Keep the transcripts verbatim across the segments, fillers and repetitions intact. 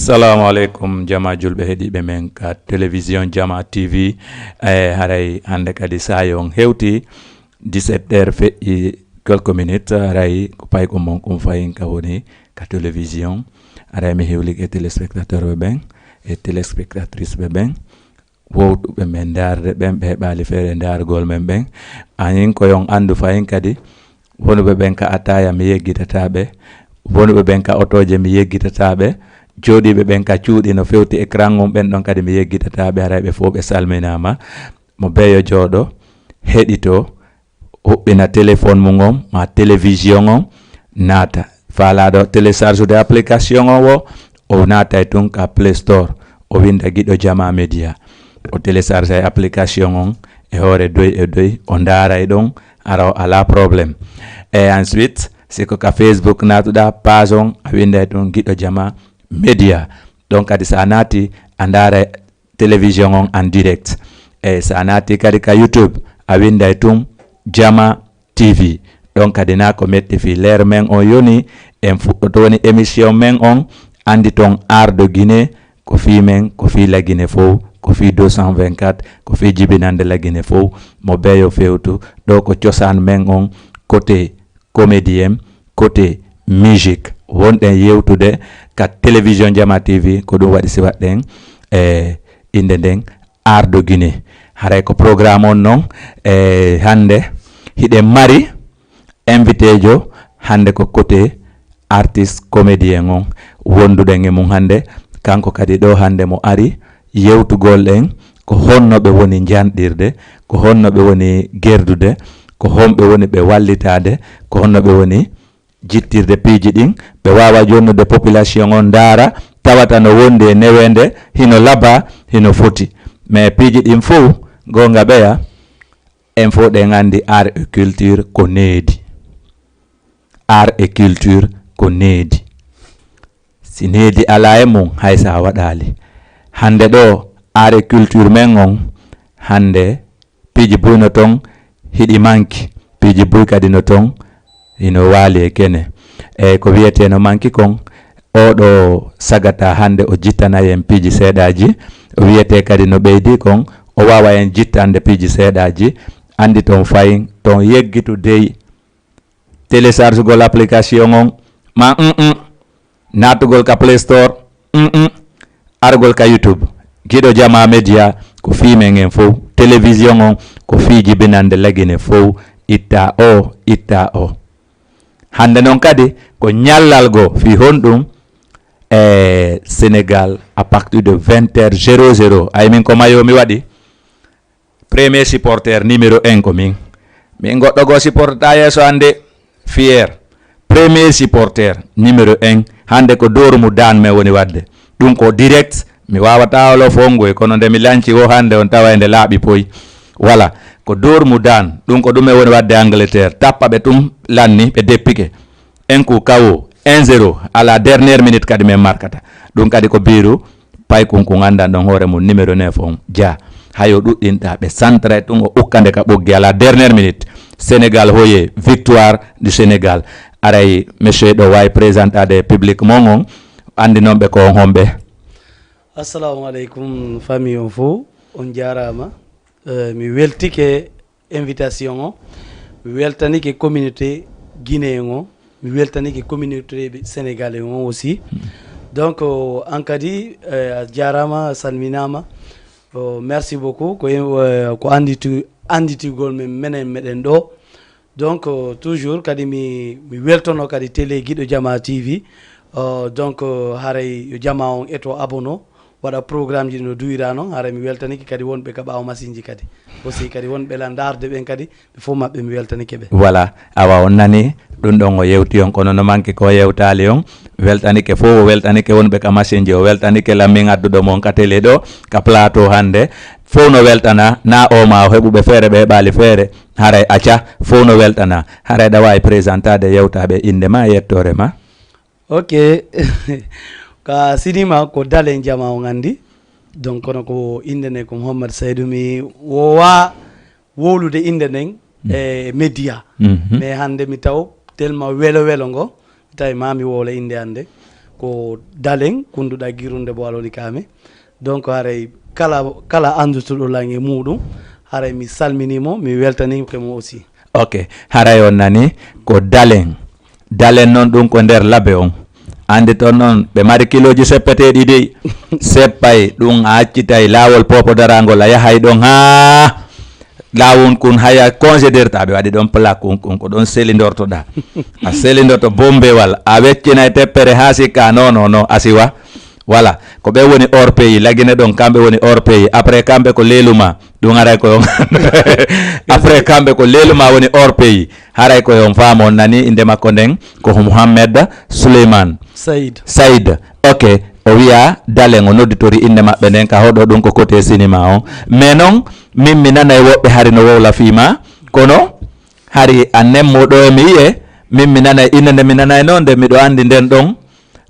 Assalamu aleykum, jama julɓe heɗiiɓe men ka télévision Jama T V. E haray hannde kadi saayo on hewti, dix-sept heures feƴƴi quelques minutes. Haray ko payko mon kum fayin ka woni ka télévision. Haray mi hewlike téléspectateur ɓe ɓen e téléspectatrice ɓe ɓen, wowtuɓe men ndaarde ɓen, ɓe heɓaali feere ndaargol men ɓen. Anin ko yon anndu fayin kadi, wonuɓe ɓen ka ataya mi yeggitataa ɓe, wonuɓe ɓen ka otooje mi yeggitataa ɓe, jooɗiiɓe ɓen ka cuuɗi no fewti écran on ɓen ɗon kadi mi yeggitataa ɓe, haray ɓe fof ɓe salminaama. Mo beyo jooɗo, heɗito, huɓɓina téléphone mum on ma télévision on, naata. Faalaaɗo télécharge de application on o, o naatay tun ka Play Store, o winda Giɗo Jama Media. O télécharge ay application on e hoore doy e doy, o ndaaray ɗon, ara o alaa problème. E ensuite, si ko ka Facebook naatuɗaa, page on, a winday tun Giɗo Jama Media. Ɗon kadi sa naati, a ndaaray télévision on en direct. E sa naati kadi ka YouTube, a winday tun Jama T V. Ɗon kadi na ko metti fii leer men on yoni, en fuɗɗoto woni émission men on, anndi ton Ardo Guinée, ko fii men, ko fii la Guinée fow, ko fii deux cent vingt-quatre, ko fii jibinande la Guinée fow, mo beyo fewtu, ɗo ko cosaan men on, côté comédien, côté musique. Wonɗen yewtude ka télévision Jama T V, ko ɗum waɗi si waɗɗen e innde nden Ardo Guinée. Haray ko programme on non, e hannde hiɗen mari invité jo, hannde ko côté artiste comédien on wonduɗen e mum hannde. Kanko kadi ɗo hannde mo ari yewtugol ɗen ko honno ɓe woni njanɗirde, ko honno ɓe woni gerdude, ko honɓe woni ɓe wallitaade, ko honno ɓe woni jittirde piiji ɗin, ɓe waawa jonnude population on ndaara, tawata no wondi e neweende, hino laba, hino foti. Mais piiji ɗin fow, goonga ɓeya, en fow ɗen anndi art et culture ko needi. Art et culture ko needi. Si needi alaa e mum, hay so a waɗaali. Hannde ɗo, art et culture men on, hannde piiji buy no ton hiɗi manki, piiji buy kadi no ton hino waali e kene. E ko wiyetee no manki kon, oɗo sagata hannde o jittana en piiji seeɗaaji, o wiyetee kadi no ɓeydi kon, o waawa en jittande piiji seeɗaaji, anndi ton fayin, ton yeggitu dey, téléchargegol application on, ma, mm, mm, naatugol ka Play Store, mm, mm, argol ka YouTube. Giɗo Jama Media, ko fii men en fow. Télévision on, ko fii jibinande la Guinée fow. Itta o, itta o. Hannde non kadi, ko ñallal goo fii honɗum e Sénégal à partir de vingt heures zéro zéro. Ay min ko mayo mi waɗi. Premier supporter numéro un ko min. Min goɗɗo goo supportata yeeso hannde, fier. Premier supporter numéro un, hannde ko dooru mu daan men woni waɗde. Ɗum ko direct, mi waawata wolof on ngoy, kono nde mi lanci o hannde on tawa ende laaɓi poy. Voilà, ko dooru mu daan, ɗum ko ɗum e woni waɗde Angleterre. Tappa ɓe tum lanni, ɓe deppike. En ku kawo, un zéro, à la dernière minute kadi men markata. Ɗum kadi ko biiru, paykun kun anndan ɗon hoore mum numéro neuf on, Dia. Hayo ɗuɗɗinta, ɓe santra e ɗum o ukkande ka ɓoggi à la dernière minute. Sénégal hoye, victoire du Sénégal. Aray, monsieur ɗo wawi présentade public mon on, anndi noon ɓe ko on homɓe? Assalamu aleykum, famille on fof, on jaaraama. Eh, mi weltike invitation o, mi weltanike communauté guinéen o, mi weltanike communauté sénégalais on aussi. Donc, euh, an kadi, eh, a jaaraama, a salminaama. Oh, merci beaucoup. Ko, eh, ko annditu-, annditigol men, menen meɗen ɗo. Donc, euh, toujours kadi mi, mi weltono kadi télé Giɗo Jama T V. Euh, donc, euh, haray yo jama on eto abono, waɗa programme ji no duwira non. Haray mi weltanike kadi wonɓe ka ɓaawo machine ji kadi. Aussi kadi wonɓe la ndaarde ɓen kadi, ɓe fof maɓɓe mi weltanike ɓe. Voilà, awa on nani, ɗum ɗon o yewti on, kono no manque ko yewtaali on. Weltanike fof, o weltanike wonɓe ka machine ji, o weltanike la min adduɗo mon ka télé ɗo, ka plateau hannde. Fof no weltana, na o ma o heɓuɓe feere, ɓe heɓaali feere. Haray acca, fof no weltana. Haray ɗa waawi présentade yewtaaɓe innde ma e yettoore ma. Ok. Ka sinima ko Dalen Jama on anndi. Donc, kono ko innde nde ko Mouhammad Saydou, mi wowa wowlude innde nden e média. Mhm. Mais hannde mi taw tellement welo welo ngo, mi tawi ma mi wowla innde hannde. Ko Dalen, kunduɗa girunde bo aloni kame. Donc haray kala, kala andutuɗo lan e muɗum, haray mi salminimo, mi weltanike mo aussi. Ok, haray on nani ko Dalen. Dalen noon ɗum ko nder labe on. Andi toon noon ɓe mari kilooji seppeteeɗi dey. Seppay ɗum a accitay laawol popo darangol a yahay ɗon haa laawun kun haya congéderta ɓe waɗi ɗon plaque kun kun ko ɗon selindortoɗa. A selindorto bombewal a weccinay teppere haa sikka non non non a siwa. Voilà, ko ɓe woni hors pays, Lagine ɗon kamɓe woni hors pays. Après kamɓe ko leeluma, ɗum aray ko yon. Après kamɓe ko leeluma woni hors pays. Haray ko yon faamu on nani inde makko nden ko Mouhamed Souleymane Saïd. Saïd. Ok, o wiya Dalen o nodditori inde maɓɓe nden ka hoɗo ɗum ko côté cinéma on. Mais non, min mi nanay woɓɓe hari no wowla fii ma, kono hari a nemmo ɗo e mi yi'e, min mi nanay inde nde mi nanay non nde miɗo andi nden ɗon.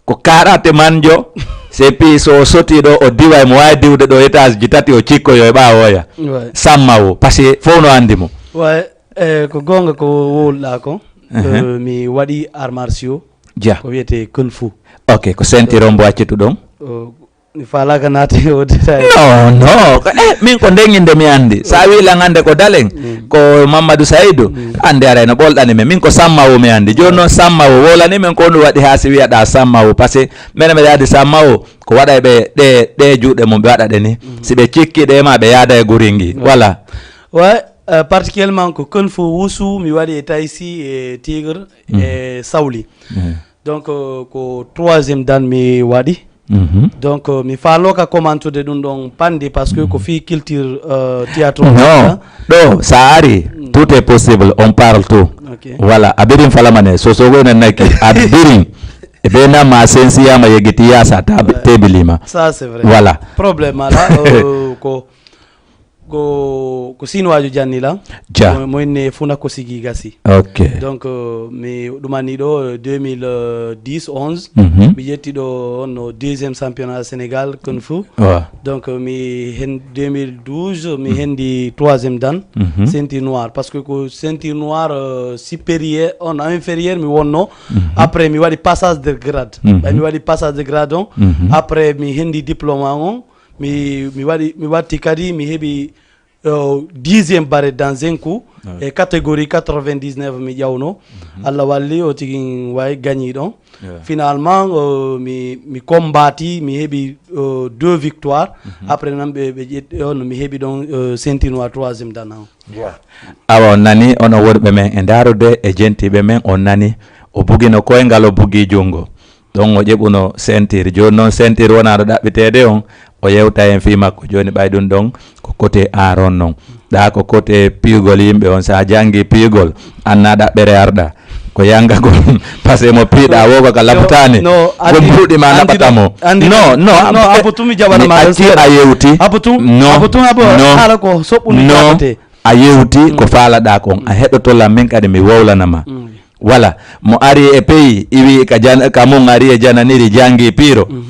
Ko karaté manjo. C'est puis so o soti ɗo o diwa mo wawi diwde ɗo étage ji tati o cikkoyo e ɓawo oya. Ouais. Sammawo parce que fof no andi mo. Ouais, eh, ko gonga ko wowluɗa ko. Uh-huh. Eh, mi waɗi arts martiaux. Ja. Ko wiyete kung fu. Ok, ko ceinture on mbo accituɗon? Oh, mi falaka naati o détail. Non non ko- eh, min ko ndenginde mi andi sa wi langande ko Dalen. Mm. Ko Mamadou Saïdou. Mm. Andi aray no ɓolɗani men min ko Sammawo mi andi joni noon Sammawo wolani men ko ɗum waɗi ha si wiyaɗa Sammawo parce que mene mbeɗa andi Sammawo ko waɗa e ɓe ɗe ɗe juuɗe mum ɓe waɗa ɗe ni. Mm. Si ɓe cikki ɗe ma ɓe yaada e guringi. Ouais. Voilà. Ouais, euh, particulièrement ko kung fu, wushu mi waɗi e Thaï Chi e Tigre. Mm. E Shaolin. Mm. Donc euh, ko troisième dan mi waɗi. Mhm. Donc euh, mi faalo ka commentude ɗum ɗon pandi parce que ko fii culture euh, théâtre. Non. Ɗo sa ari tout est possible, on parle tout. Ok. Voilà, a birin falamane so sogo ina naki a birin. E be na ma sensi yama yegiti yasa tabi tebilima. Ça c'est vrai. Voilà. Problème ala euh, ko ko ko sinwaajo janni lan. Ja. Mo- mo inne funa ko sigi gasi. Ok. Donc euh, mi ɗumani ɗo euh, deux mille dix onze. Mhm. Mi ƴetti ɗo on no deuxième championnat Sénégal kung fu. Wa. Donc euh, mi hen deux mille douze mi hendi troisième dan. Mhm. Ceinture noire parce que ko ceinture noire euh, supérieur on inférieur mi wonno. Mhm. Après mi waɗi passage de grade. Mhm. Ɓay mi waɗi passage de grade on. Mhm. Après mi hendi diplôme an on. Mi mi waɗi mi watti kadi mi heɓi euh, dixième barre dans un coup. Ouais. E catégorie quatre-vingt-dix-neuf mi ƴawno. Mhm. Allah walli o tigi wawi gagni ɗon. Yeah. Finalement euh, mi mi combati mi heɓi euh, deux victoires. Mhm. Après nan ɓe ɓe ƴetti on mi heɓi ɗon euh, ceinture noire troisième dan an. Yeah. Awa on nani onon worɓe men e ndarude e jentiɓe men on nani o bugino koyngal o bugi jungo. Ɗon o ƴeɓuno sentir. Jooni noon sentir wonaaɗo ɗaɓɓiteede on, o yewta heen fii makko. Jooni ɓay ɗum ɗon ko kote aaron noon. Ɗaa ko kote piigol yimɓe on. So a janngi piigol, annaa ɗaɓɓere arɗa. Ko yanngagol. Parce que mo piiɗaa woo ko ka laɓtaani. No, ko andi- buuɗi ma andi- naɓata mo. Andi- No, no, no, ab- Abou Toumi jaɓana mi ma ɗon acci seeɗa. A yewti. Abou Toumi, No, Abou Toumi, Abou, no, haala ko soɓɓundi no, jaɓate. A yewti ko Mm. faalaɗaa kon. A Mm. heɗoto lan min kadi mi wowlana ma. Mm. Wala mo ari e peyi iwi ka jan ka mum ari e jananiri jangi piiro. Mhm.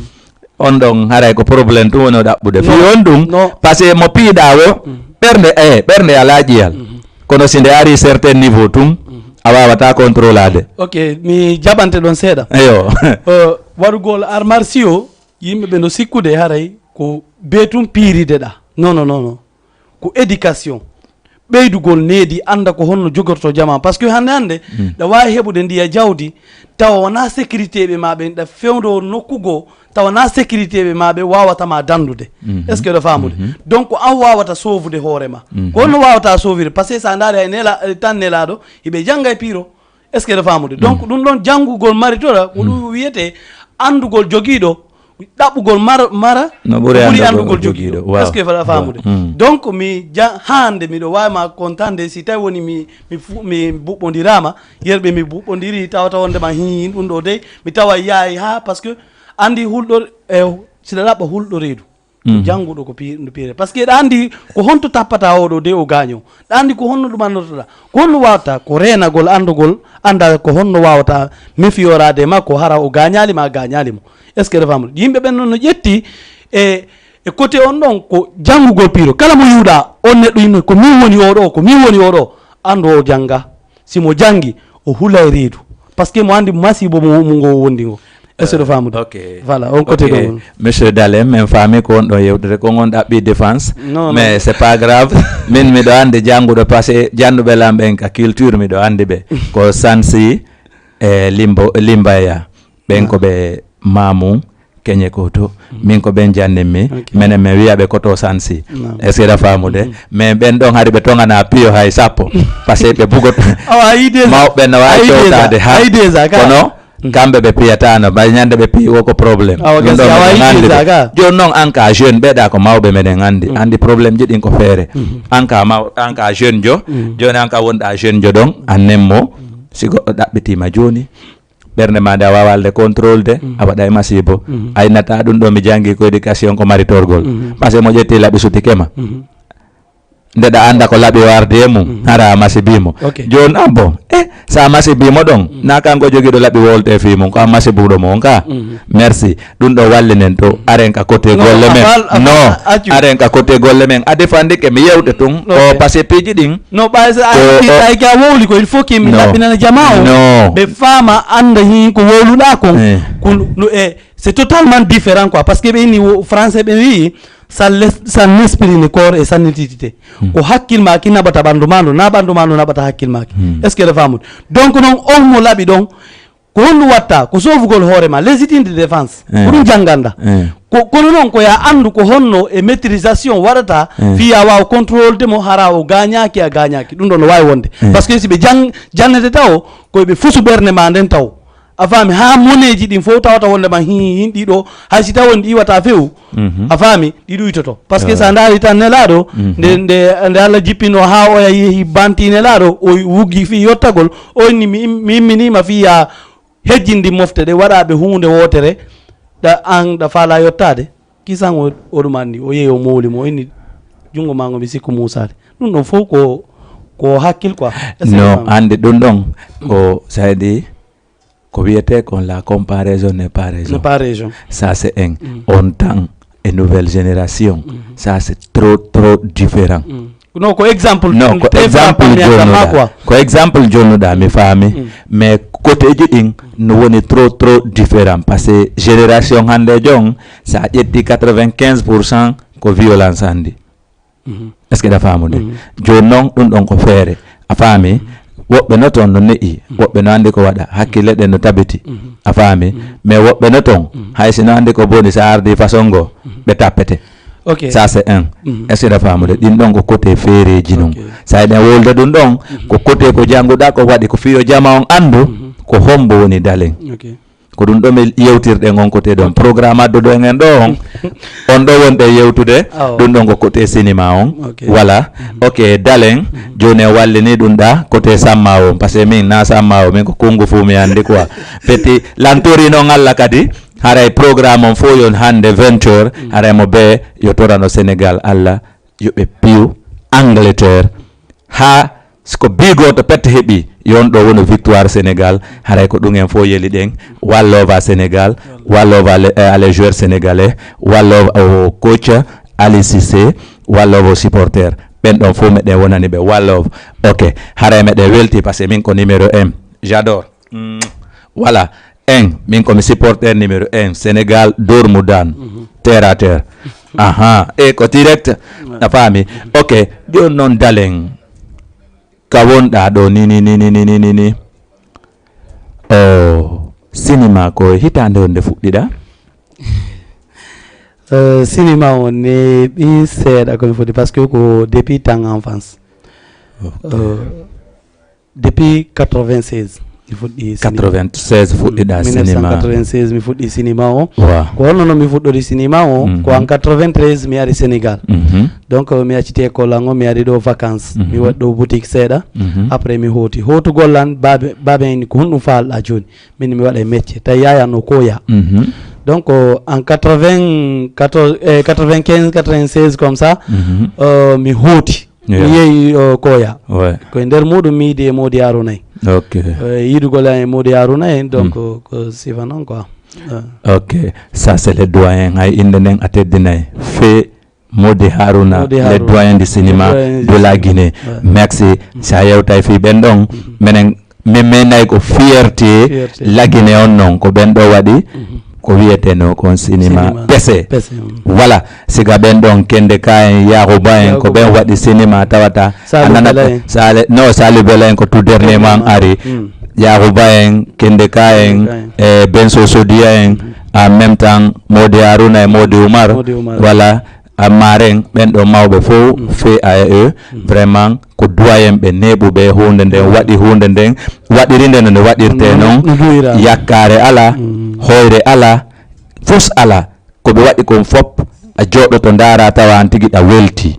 On ɗon haray ko problème tun woni o ɗaɓɓude fi No. on ɗum No. Parce que mo piiɗa wo Mhm. ɓernde e ɓernde ala ƴiyal. Mhm. Kono si nde ari certain niveau tun Mhm. a wawata contrôlade. Ok, mi jaɓante ɗon seeɗa. Eyo. Euh, waɗugol arts martiaux yimɓe ɓe no sikkude haray ko be tun piiride ɗa. Non non non non. Ko éducation, ɓeydugol needi, annda ko honno jogorto jama. Parce que hannde hannde, mm, ɗa waawi heɓude ndiya jawdi, tawa wonaa sécurité ɓe ma ɓen, ɗa fewndo nokku goo, tawa wonaa sécurité ɓe ma ɓe waawata ma danndude. Mhm. Est-ce que ɗo faamude? Mhm. Donc, ko an waawata soovude hoore ma. Mhm. Ko honno waawata soofirde? Parce que so a ndaari hay nela-, eh, tan nelaaɗo, hiɓe jannga e piiro. Est-ce que ɗo faamude? Donc, mm, ɗum ɗon janngugol maritoɗa, ko ɗum, mm, wiyetee anndugol jogiiɗo, ɗaɓɓugol mara, mara no ɓuri anndugol jogiiɗo. Waaw. Est-ce que faɗa faamude? Waaw. Mm. Donc, mi ja-, hannde miɗo waawi ma contande si tawi woni mi, mi fu-, mi buɓɓondiraama, yerɓe mi buɓɓondiri, tawata wonde ma hin ɗum ɗo dey, mi tawa yaayi haa, parce que anndi hulɗo, e, siɗa ɗaɓɓa hulɗo reedu. Mhm. Jannguɗo ko pi-, no piiree. Parce que ɗa anndi ko honto tappata oɗo de o gaaño. Ɗa anndi ko honno ɗum annortoɗa. Ko honno wawata ko reenagol, anndugol, annda ko honno wawata mefiyoraade e makko hara o gaañaali ma a gaañaali mo. Est-ce que ɗo faamude? Yimɓe ɓen noon no ƴetti e, e côté on ɗon ko janngugol piiro. Kala mo yiwɗa on neɗɗo yimɓe ko min woni oɗo, ko min woni oɗo. Anndu o jannga. Si mo janngi, o hula e reedu. Parce que mo anndi masiibo mo, mo ngo wondi ngo. Est-ce que ɗo faamude? Ok. Voilà, on côté ok. Ɗo monsieur Dalem, en faami ko on ɗo yewtere ko on ɗaɓɓi défense. Non, mais c'est pas grave. Min miɗo anndi jannguɗo, parce que jannduɓe lam ɓen ka culture miɗo anndi ɓe ko Sansi, e Limbo Limbaya. Ɓen ko ɓe Mamu Keñe Koto. Min ko ɓen jannin mi. Menen min wiya ɓe koto Sansi. Est-ce que ɗa faamude? Mais ɓen ɗon hari ɓe tongana piyo hay sappo. Parce que ɓe bugot. Mawɓe no waawi towtaade ha kono kamɓe ɓe piyatano, ɓay ñande ɓe piyi wo ko problème. Ɗum ɗo miɗen anndi ɓe. Jooni noon, an ka jeune, ɓeeɗa ko mawɓe, meɗen anndi. Anndi problème ji ɗin ko feere. An ka maw-, an ka jeune jo, jooni an ka wonɗa jeune jo ɗon, an nemmo, si goɗɗo ɗaɓɓitiima jooni, ɓernde ma nde a waawaa walde contrôle de, a waɗa e masibo. A innata ɗum ɗo mi janngi ko éducation ko maritorgol. Parce que mo ƴetti laɓi sutike ma. Nde ɗa annda ko laɓi wardi e mum, hara a masibiimo. Jooni an bo, eh, so a masibiimo ɗon, na kanko jogiiɗo laɓi wolte fii mum, ko a masibuɗo mo on ka. Merci. Ɗum ɗo wallinen to, aren ka côté golle men. Non, aren ka côté golle men. A defandike mi yewte tun. O parce que piiji ɗin. No ɓay so a ay ka wowli ko, il faut que mi ɗaɓɓinana jama o. Ɓe faama, annda hin ko wowluɗa kon. Ko no e c'est totalement différent quoi, parce que ɓe inni français ɓe wi ça laisse, ça l'esprit ne corps et sanitité. Ko hakkil ma ki naɓata ɓandu ma ndu, na ɓandu ma ndu naɓata hakkil ma ki. Est-ce que ɗa faamude? Donc noon on mo laɓi ɗon, ko honɗum watta? Ko sofugol hoore ma, légitime de défense. Ko ɗum jannganɗa. Ko kono noon ko ya anndu ko honno e maîtrisation waɗata fii a waawa contrôle de mo, hara o gaañaaki, a gaañaaki. Ɗum ɗon no waawi wonde. Parce que si ɓe jang-, jannete taw, ko ɓe fusu ɓernde ma nden taw. A faami? Haa moneeji ɗin fof tawata wonde ma hin, hin ɗiɗo, hay si taw won ɗi iwata few. A faami? Ɗi ɗuytoto. Parce que so a ndaari tan nelaaɗo, nde, nde, nde Allah jippino haa oya yehi banti nelaaɗo, o wuggi fii yottagol, o inni mi im-, mi imminiima fii ya hejjindi mofte ɗe, waɗaaɓe huunde wootere, ɗa an ɗa faalaa yottaade. Kisan o, o ɗum anndi, o yehi o mowli mo, o inni junngo maa ngo mi sikku muusaade. Ɗum ɗon fof ko, ko hakkil quoi. No, anndi ɗum ɗon ko saydi ko wiyetee kon la comparaison n'est pas raison. N'est pas raison. Ça c'est un. On temps et nouvelle génération. Ça c'est trop, trop différent. Non, ko exemple. Non, ko exemple jonnuɗa. Ko exemple jonnuɗa, mi faami. Mais côté ji ɗin no woni trop, trop différent. Parce que génération hannde jon, so a ƴetti quatre-vingt-quinze pour cent ko violence anndi. Est-ce que ɗa faamude? Jooni noon, ɗum ɗon ko feere. A faami? Woɓɓe no toon no ne'i, woɓɓe no anndi ko waɗa, hakkille ɗen no tabiti. A faami? Mais woɓɓe no toon, hay si no anndi ko boni, so a ardi façon ngo, ɓe tappete. Ça c'est un. Est-ce que ɗa faamude? Ɗin ɗon ko côté feereeji non. Sa eɗen wolda ɗum ɗon, ko côté ko jannguɗa ko waɗi, ko fiyo jama on anndu ko hombo woni Dalen. Ko ɗum ɗo mi yewtirɗen on côté ɗon. Programme adduɗo en en ɗo on, on ɗo wonɗe yewtude, ɗum ɗon ko côté cinéma on. Voilà. Ok, Dalen, jooni en wallini ɗum ɗa côté samma on, parce que min na samma o, min ko konngu fuu mi anndi quoi. Petit, lantori noon Allah kadi, haray programme on fof yon hannde vingt heures, haray mo bee yo torano Sénégal Allah, yo ɓe piyu Angleterre, haa si ko bii gooto pet heɓi, yon ɗo woni victoire Sénégal, haray ko ɗum en fof yeli ɗen. One love à Sénégal, one love à le-, à les joueurs sénégalais, one love au coach Aliou Cissé, one love aux supporters. Ɓen ɗon fof meɗen wonani ɓe one love. Ok, haray meɗen welti parce que min ko numéro un. J'adore. Mm, voilà. Un, min ko mi supporter numéro un. Sénégal, dóor mu daan. Terre à terre. Aha, e ko direct. A faami? Ok, jooni noon Dalen. Ka wonɗa ɗo ni, ni, ni, ni, ni, ni, ni, ni. O, cinéma ko hitaande honde fuɗɗiɗa? Euh, cinéma on ne ɓi seeɗa ko mi fuɗɗi, parce que ko depuis temps enfance. Ok. Euh, depuis quatre-vingt-seize mi fuɗɗi cinéma. Quatre-vingt-seize fuɗɗiɗa cinéma. Mille neuf cent quatre-vingt-seize mi fuɗɗi cinéma o. Wa. Ko honno no mi fuɗɗori cinéma o? Mhm. Ko en quatre-vingt-treize mi ari Sénégal. Mhm. Donc, mi acciti école an o, mi ari ɗo vacances. Mhm. Mi waɗi ɗo boutique seeɗa. Mhm. Après, mi hooti. Hootugol lan, baabe, baabe en ko honɗum faalɗa jooni? Min mi waɗa e métier. Tawi yaya no koya. Mhm. Donc, euh, en quatre-vingt-quatorze, eh, quatre-vingt-quinze, quatre-vingt-seize comme ça, mhm, euh, mi hooti. Yeah. Mi yehi, euh, koya. Ouais. Ko e nder muɗum mi yiidi e Modi Haruna en. Ok. Euh, yiidugol an e Modi Haruna en, donc, mhm, ko sifa noon quoi. Euh. Ok. Ça, c'est le doyen. Hay innde nden a teddinay. Fe Modi Haruna, Modi Haruna, le doyen du cinéma, le doyen du cinéma de la Guinée. Ouais. Merci. Mhm. Sa yewtay fii ɓen ɗon, mhm, menen, min, min nay ko fierté, fierté, la Guinée on non, ko ɓen ɗo waɗi, mhm, ko wiyeteno kon sinima pese. Pese, mm. Voilà, siga ɓen ɗon kende ka en yahuba en ko ɓen waɗi sinima tawata. Sale a nana Bela en. Sale no sali bela en ko tout dernier man ari. Mm. Yahuba en kende ka en. Kende ka en. E ben sosodiya en. Mm. En même temps modi haruna e modi umar. Modi Umar. Voilà. Amma ren ɓen ɗon mawɓe fof, mm, fe a e e, mm, vraiment ko duwayen ɓe neeɓuɓe huunde nden, mm, waɗi huunde nden waɗiri nde no nde waɗirte. Mm, noon no duwira. Yakkaare ala, mm, hoyre ala, fus ala. Ko ɓe waɗi kon fop a jooɗoto ndaara tawa an tigi ɗa welti.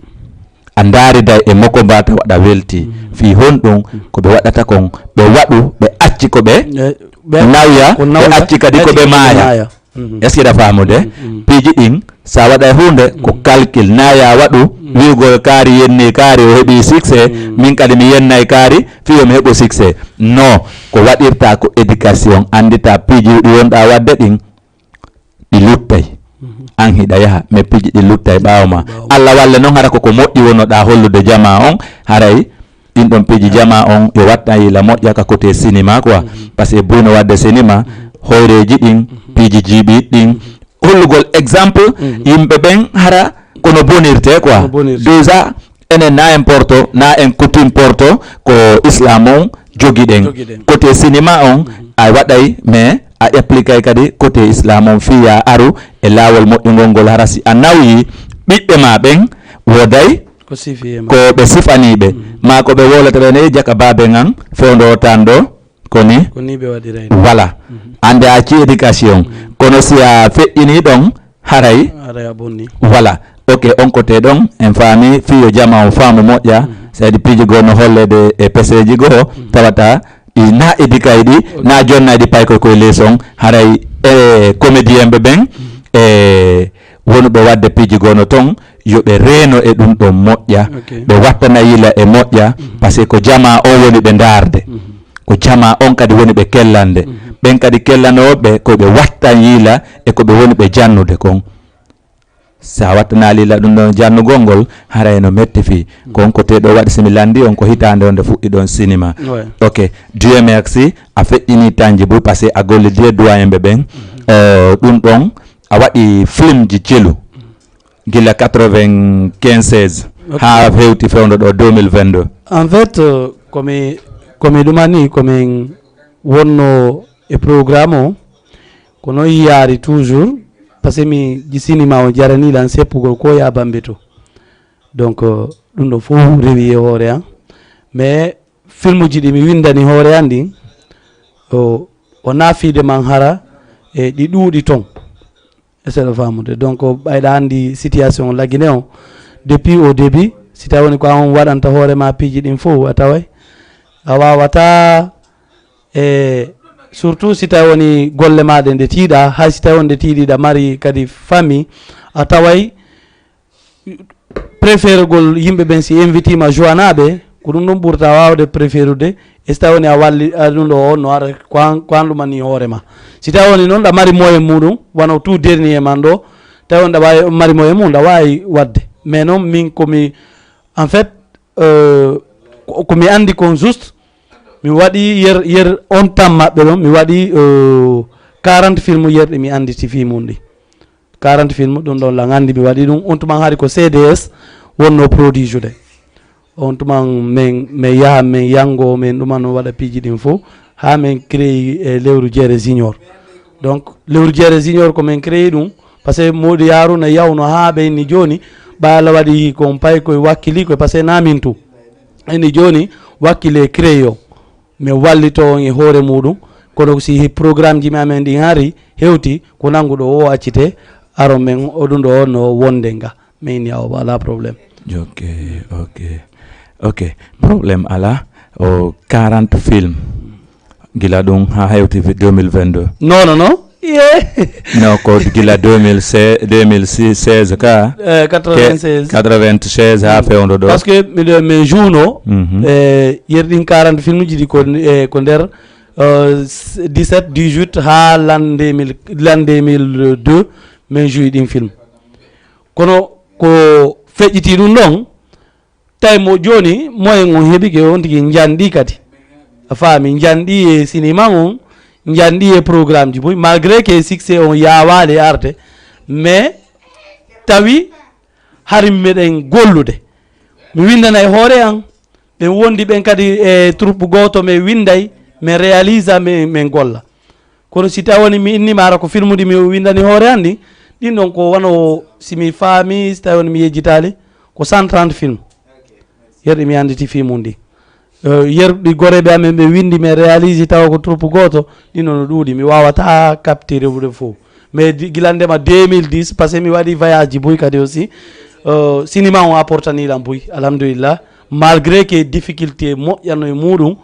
A ndaariday e moko mba tawa ɗa welti. Mm. Fii honɗum, mm, ko ɓe waɗata kon ɓe waɗu ɓe acci ko ɓe, eh, ɓe nawya ko ɓe nawya, acci kadi ko ɓe maaya. Mhm. Est-ce que ɗa faamude? Mhm. Piiji ɗin sa waɗa e huunde ko, mhm, calcul na ya waɗu, mhm, wi'ugol kaari yenni kaari o heɓi succès, mhm, min kadi mi yennay kaari fiyo mi heɓo succès. Non, ko waɗirta ko éducation, anndita piiji ɗi wonɗa waɗde ɗin ɗi luttay. Mhm. An hiɗa yaha mais piiji ɗi luttay ɓaawo ma. Ɓaawo ma. Allah walle noon hara koko moƴƴi wonoɗa hollude jama on haray ɗin ɗon piiji jama on yo wattan yila moƴƴa ka côté cinéma quoi. Mhm. Parce que buyno wadde cinéma, mhm, hoyreji ɗin, mhm, piiji jiiɓiɗi ɗin, mhm, hollugol exemple, mhm, yimɓe ɓen hara kono bonirte quoi. Kono bonirte. Déjà enen na en porto na en coutume porto ko islam on jogiɗen. Jogiɗen. Côté cinéma on, mhm, a waɗay mais a appliquay kadi côté islam on fiya aru e laawol moƴƴungol ngol hara si a nawyi ɓiɓɓe ma ɓen woday ko sifi e ma. Ko ɓe sifaniiɓe, mm, ma ko ɓe wowlata ɓe ne jaka baabe ngan fewndo tan ɗo koni. Ko ni ɓe waɗirayno. Voilà. Mhm. Ande a ci éducation, mm, kono si a feƴƴini ɗon haray. Haray a bonni. Voilà. Ok, on côté ɗon en faami fiyo jama on faamu moƴƴa, mhm, saydi piiji goo no hollede e peseji goo, mhm, tawata ɗi na éducay ɗi, ok, na jonnay ɗi pay koy koye leçon haray e comédien ɓe ɓen, mhm, e wonuɓe wadde piiji gono ton yo ɓe reeno e ɗum ɗon moƴƴa. Ok. Ɓe wattana yila e moƴƴa, mhm, parce que ko jama on woni ɓe ndaarde, mhm, ko jama on kadi woni ɓe kellande, mhm, ɓen kadi kellanooɓe ko ɓe wattan yila e ko ɓe woni ɓe jannude kon. Sa wattanaali la ɗum ɗon jannugol ngol haray no metti fii. Kon ko te ɗo waɗi si mi lanndi on ko hitaande on nde fuɗɗi ɗon sinima. Ouais. Ok. Dieu merci a feƴƴini tanji buy parce que a golli die doyen ɓe ɓen. Mhm. Euh, ɗum ɗon a waɗi filmji celu gila quatre-vingt-quinze, ok, haa hewti fewndo ɗo deux mille vingt-deux. En fait, euh, komi komi ɗumani komin wonno e programme o. Ko noon yaari toujours, parce que mi ji sinima o jarani lan seppugol ko ya bambe to. Donc euh, ɗum ɗo fof rewi e hoore an. Mais filmuji ɗi mi windani hoore an ɗin o, o nafiide man hara e ɗi ɗuuɗi ton. Essaye de famude donc ɓayɗa andi situation lagine o depuis au début, si tawi woni ko an waɗanta hoore ma piiji ɗin fof a taway a wawata. E surtout si tawi woni golle maɗe nde tiiɗa, hay si tawi wonde tiiɗiɗa mari kadi famille, a taway préférégol yimɓe ɓen si invitima joanaɓe, ko ɗum ɗum ɓurta wawde préférude. E si tawi woni a walli a ɗum ɗo on no ara ko an ko an ɗumanni hoore ma. Si tawi woni noon ɗa mari moyen muɗum wano tout dernier man ɗo, tawi on ɗa wawi mari moyen mum ɗa wawi wadde. Mais noon min komi en fait euh, ko ko mi andi kon juste mi waɗi yer yer on tan maɓɓe ɗon mi waɗi euh, quarante film yerɗe mi anditi fi mum ɗi. Quarante film ɗum ɗon la gandi mi waɗi ɗum on tuman hari ko C D S wonno produit jude. On tuman min min yaha min yango min ɗuman no waɗa piiji ɗin fof ha min créé e lewru jeere junior. Donc lewru jeere junior ko min créé ɗum parce que moɗi yaruna yawno ha ɓe inni joni ɓay allah waɗi kon pay koye wakkili koye parce que namin tu. Eni joni wakkile créé o mi wallito on e hoore muɗum. Kono si programme ji mi amen ɗin hari hewti ko nanguɗo o accite aron men oɗum ɗo no wonde nga. Mais il n'y a pas de problème. Ok, ok, ok. Problème ala o quarante film gila ɗum ha hewti deux mille vingt-deux. Non non non. Non ko gila deux mille seize deux mille seize ka. Eh, quatre-vingt-seize. Quatre-vingt-seize ha fewndo ɗo parce que miɗo min jouno. Mhm. Eh, yerɗin quarante film ji ɗi ko eh, ko nder euh, dix-sept dix-huit ha l'an deux mille l'an deux mille deux. Min jouyi ɗin film kono ko feƴƴiti ɗum ɗon tawi mo joni moyen on heɓike on tigi janɗi kadi a faami janɗi e sinima on. Njanɗi e programme ji buy, malgré que succès on yaawaali arde, mais tawi hari miɗen gollude. Mi windana e hoore an, ɓen wondi ɓen kadi e troupe gooto, min winday, min réalisa, min, min golla. Kono si tawani mi innima ara ko film ɗi mi windani hoore an ɗin, ɗin ɗon ko wano, si mi faami, si tawani mi yejjitaali, ko cent trente film. Yerɗi mi annditi fii mum ɗi. Eh, yerɗi goreeɓe amen ɓe winndi, min réalisi tawa ko troupe gooto, ɗin no ɗuuɗi. Mi waawataa captude ɓe fof. Mais di-, gila ndema deux mille dix, parce que mi waɗi voyage ji buy kadi aussi. Eh, cinéma on apportani lan buy, alhamdulillah. Malgré que difficulté moƴƴano e muɗum,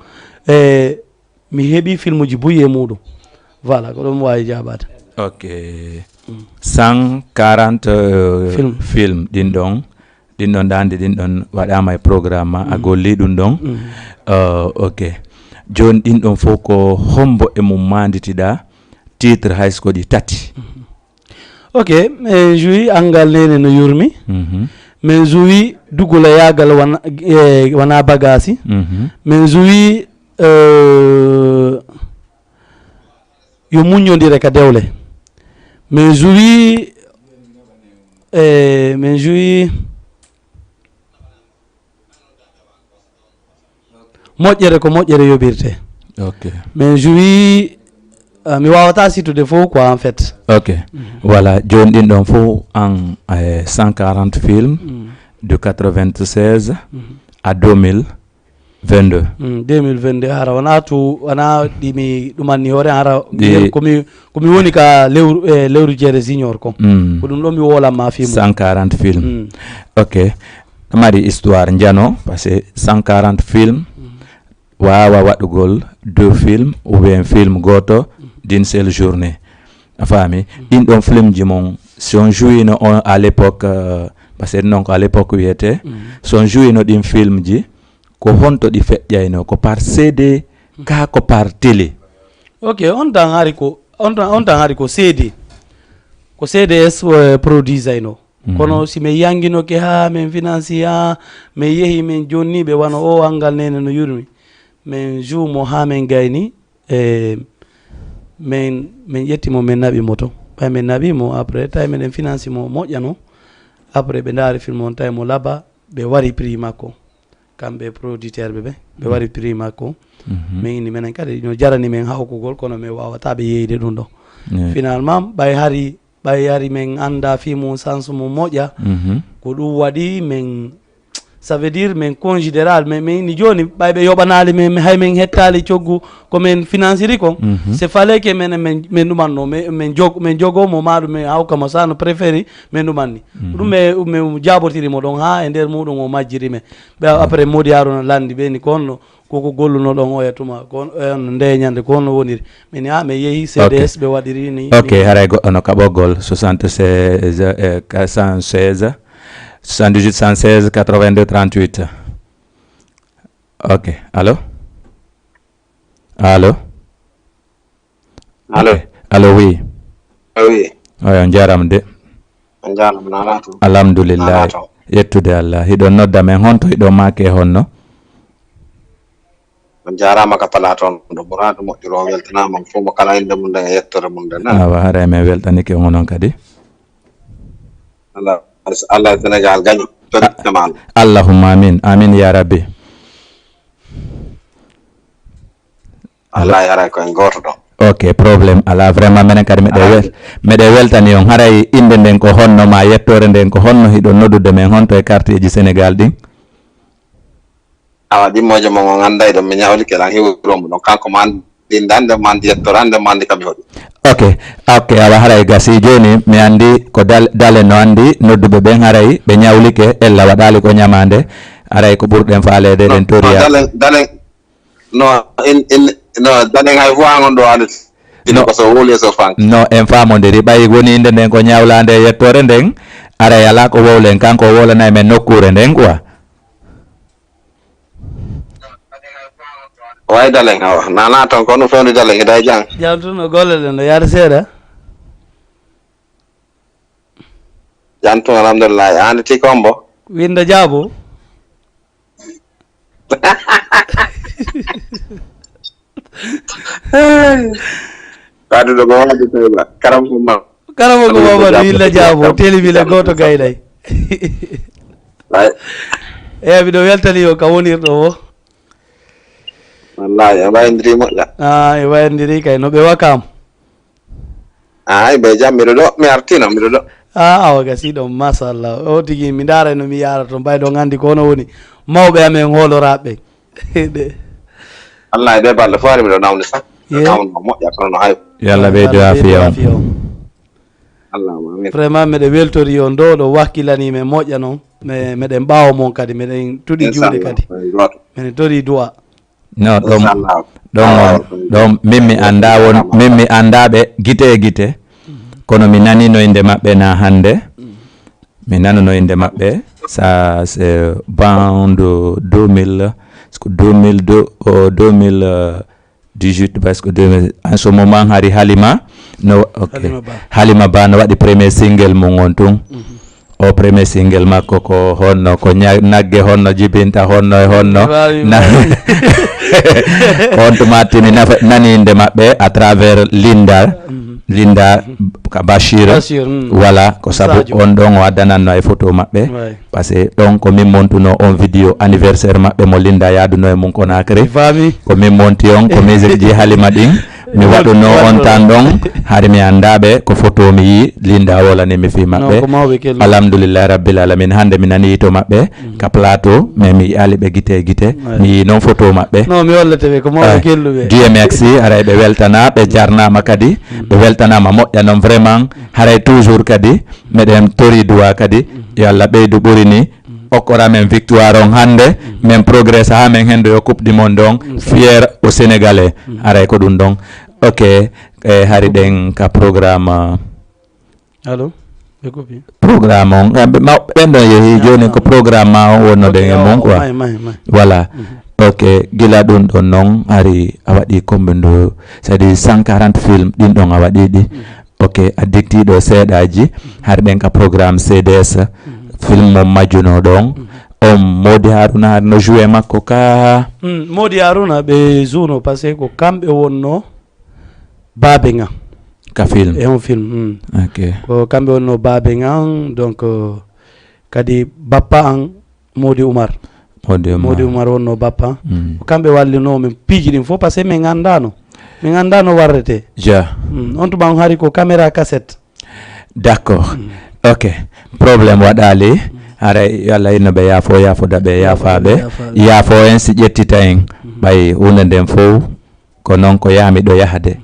eh, mi heɓi filmuji buy e muɗum. Voilà, ko ɗum waawi jaabaade. Ok. Cent quarante, euh, film. Film, ɗin ɗon, ɗin ɗon daande, ɗin ɗon waɗaama e programme ma, a golli ɗum ɗon. Euh, ok. Jooni ɗin ɗon fof ko hombo e mum maanditiɗaa titre hay so ko ɗi tati? Ok, min joui Angal Nene no yurmi. Mhm. Min joui Dugula Yagal wana, eh, wana bagasi. Mhm. Min joui, euh, yo muññondire ka dewle. Min joui, eh, min joui moƴƴere ko moƴƴere yoɓirte. Ok. Min joui, ah, mi waawataa sittude fof quoi, en fait. Ok. Mhm. Voilà, jooni ɗin ɗon fof en, eh, cent quarante films, mhm, de quatre-vingt-seize, mhm, à deux mille vingt-deux. Mm, deux mille vingt-deux, hara wona tu, wona ɗi mi ɗumanni hoore, hara ɗi ko mi, ko mi woni ka lewru, eh, lewru jeere junior kon. Mm. Ko ɗum ɗo mi woolan ma film. Cent quarante films. Mm. Ok. Mari histoire njano, parce que cent quarante films, mm, waawa waɗugol deux films ou bien film gooto, mm, d'une seule journée. A faami? Mm. Ɗin ɗon film ji mon, si on jouino on à l'époque, euh, parce que non ko à l'époque wiyete, mm, si on jouino ɗin film ji, ko honto ɗi feƴƴayno? Ko par C D, ka ko par télé? Ok, on tan hari ko, on tan, on tan hari ko C D. Ko C D S, eh, produisayno. Mhm. Kono si min yanginoke haa min financi, haa min yehi, min jonni ɓe wano o Angal Nene no yurmi. Min joue mo haa min gayni, e min, min ƴetti mo, min naɓi mo ton. Ɓay min naɓi mo, après, tawi miɗen financi mo moƴƴano. Après, ɓe ndaari film on, tawi mo laaɓa, ɓe wari prix makko. Kamɓe producteur ɓe ɓe, ɓe wari prix makko. Mhm. Min inni menen kadi no jarani min hawkugol, kono min waawataa ɓe yeeyde ɗum ɗo. Finalement, ɓay hari, ɓay hari min anndaa fii mum, sens mum moƴƴa. Mhm. Ko ɗum waɗi min, ça veut dire min considéral, min, min inni jooni, ɓay ɓe yoɓanaali min, min, hay min hettaali coggu ko min financiri kon. Mhm. C'est fallait que min, min, min ɗumanno, min, min jog-, min jogoo mo, maa ɗum min hawka mo, ça no préféré, min ɗumanni. Mhm. Ɗum min, min jaabotiri mo ɗon haa e nder muɗum o majjiri min. Ɓe, après, Modi Haruna lanndi ɓe ni, ko honno, ko ko golluno ɗon oya tuma, ko on, oya no nde ñande, ko honno woniri? Min ni, ah, min yehi C D S, ok, ɓe waɗiri ni, ok, ni. Haray goɗɗo no kaɓogol, soixante-seize, eh, soixante-seize, soixante-dix-huit, soixante-seize, quatre-vingt-deux, trente-huit. Ok, allô? Allô? Allô? Ok. Allô, oui. Ah, oui. Oyo, on njaaraama de. On njaaraama, nana toon. Alhamdulillah. Nana toon. Yettude Allah. Hiɗon nodda men, honto hiɗon maake honno? On njaaraama ka plateau on ɗo, Muraadu moƴƴuru, on weltanaama, on fof mo kala innde mum nden e yettoore mum nden, nana. Awa, haray men weltanike on onon kadi. Allah, Allah e Senegal gaño. Toon. Ah, innama Allah. Allahumma amin. Amin ya Rabbi. Allo? Wallahi, haray ko en gooto ɗon. Ok, problème alaa. Vraiment, menen kadi meɗen wel-, meɗen weltani on. Haray innde nden ko honno, ma yettoore nden ko honno, hiɗon noddude men honto e quartier ji Senegal ɗin? Awa, ɗimmoje mon on annday ɗon, mi ñawlike lan hiwro mo ɗon. Kanko mo anndi innde an, nde mo anndi yettoore an, nde mo anndi ka mi hoɗi. Ok, ok, awa haray gasi. Jooni mi anndi ko Dal-, Dalen no anndi nodduɓe ɓen, haray ɓe ñawlike, ella waɗaali ko ñamaande, haray ko ɓurɗen faaleede, no, eɗen toriya. No, Dalen, Dalen, No, in, in, no, daɗen hay fof an on ɗo haalata. Ino. No. Ko so wowli e so fanki. No, en faamondiri. Ɓay woni innde nden ko ñawlaande e yettoore nden, aray alaa ko wowlen, kanko o wowlanay men nokkuure nden, quoi. Way dalen, awa. Nana toon ko no fewndi dalen, ida e jam. Jam tun, no golle ɗen, no yaade seeɗa. Jam tun, alhamdulillah. An ti kombo? Winda Jaabo. Hey. Kaduɗo ko wadi tawi ba. Karam ko ma. Karam ko ma ba willa jabo. Teli wila goto gaynay. Ay. Eyi, miɗo weltani yo ka wonirɗo o. Wallahi, a wayndiri moƴƴa. Ah, e wayndiri kay no ɓe wakam. Ay, ɓe jam, miɗo ɗo, mi artino, miɗo ɗo. Ah, awa gasi ɗon, machallah. O tigi, mi ndaara no mi yaara to, mbay ɗon anndi ko ono woni. Mawɓe amen hooloraɓe. Ɗe. Wallahi, ɓe balɗe fof ari miɗo nawni sax. Ye. Nawno moƴƴa, kono no hay. Yo Allah ɓeydu aafiya on. Allahumma amin. Vraiment, meɗen weltori on ɗo, ɗo wakkilani men moƴƴa non. Me-, meɗen ɓaawo mon kadi, meɗen tuɗi juuɗe kadi. Meɗen tori du'a. No, ɗon, ɗon on, ɗon min mi anndaa won, min mi anndaa ɓe gite e gite. Kono mi nanii no innde maɓɓe na hannde. Mi nanu no innde maɓɓe. Ça, c'est bon de deux mille, est-ce que deux mille deux, oh, deux mille dix-huit, parce que deux mille, en ce moment, hari Halima, no, ok. Halima Ba. Halima Ba no waɗi premier single mum on tun. O premier single makko ko honno, ko ña-, nagge honno jibinta, honno e honno. Na-, on tuma timi nafa-, nani innde maɓɓe à travers Linda, Linda ka Bachir. Bachir, mm. Voilà, ko sabu on ɗon o addananno e photo maɓɓe. Ouais. Parce que ɗon ko min montuno on vidéo anniversaire maɓɓe mo Linda yaaduno e mum Conakry. Ko min monti on, ko musique ji Halima ɗin. Mi waɗuno on tan ɗon, hari mi anndaa ɓe, ko photo mi yii, Linda wolani mi fii maɓɓe. Alhamdulillahi Rabbil Alamin, hannde mi nanii to maɓɓe, ka plateau, mais mi yi'aali ɓe gite e gite, mi yii noon photo maɓɓe. Non, mi hollete ɓe, ko mawɓe kelluɓe. Dieu merci, haray ɓe weltana, ɓe jarnaama kadi, ɓe weltanaama moƴƴa noon vraiment, haray toujours kadi, meɗen tori duwa kadi, yo Allah ɓeydu ɓuri ni, okkora men victoire on hannde, men progresse haa men hendo yo coupe du monde on, fier au Sénégalais. Aray ko ɗum ɗon. Ok, e hari ɗen ka programme, uh, Allô? Ɓe coupé. Programme on, eh, ɓe, ma, ɓen ɗon yehi jooni ko programme ma on wonno ɗen e mon quoi. May, may, may. Voilà. Ok, gila ɗum ɗon non, hari a waɗi combien de, c'est-à-dire cent quarante films, ɗin ɗon a waɗi ɗi. Ok, a diktiiɗo seeɗaaji, hari ɗen ka programme C D S, film mo majjuno ɗon, on Modi Haruna hari no joué makko ka? Hmm, Modi Haruna ɓe jouno, parce que ko kamɓe wonno baabe ngan. Ka film? E on film, hmm. Ok. Ko kamɓe wonno baabe ngan, donc, euh, kadi bappa an, Modi Umar. Modi Umar. Modi Umar wonno bappa. Mm. Ko kamɓe wallino min piiji ɗin fof, parce que min anndaano. Min anndaano warrete. Ja. Mm. On tuma on hari ko caméra cassette. D'accord. Mm. Ok. Problème waɗaali. Mm. Haray yo Allah inno ɓe yaafo, yaafoda ɓe, yaafaaɓe. Yaafo en si ƴettita en. Mm. Ɓay huunde nden fof. Ko noon ko yaami ɗo yahde.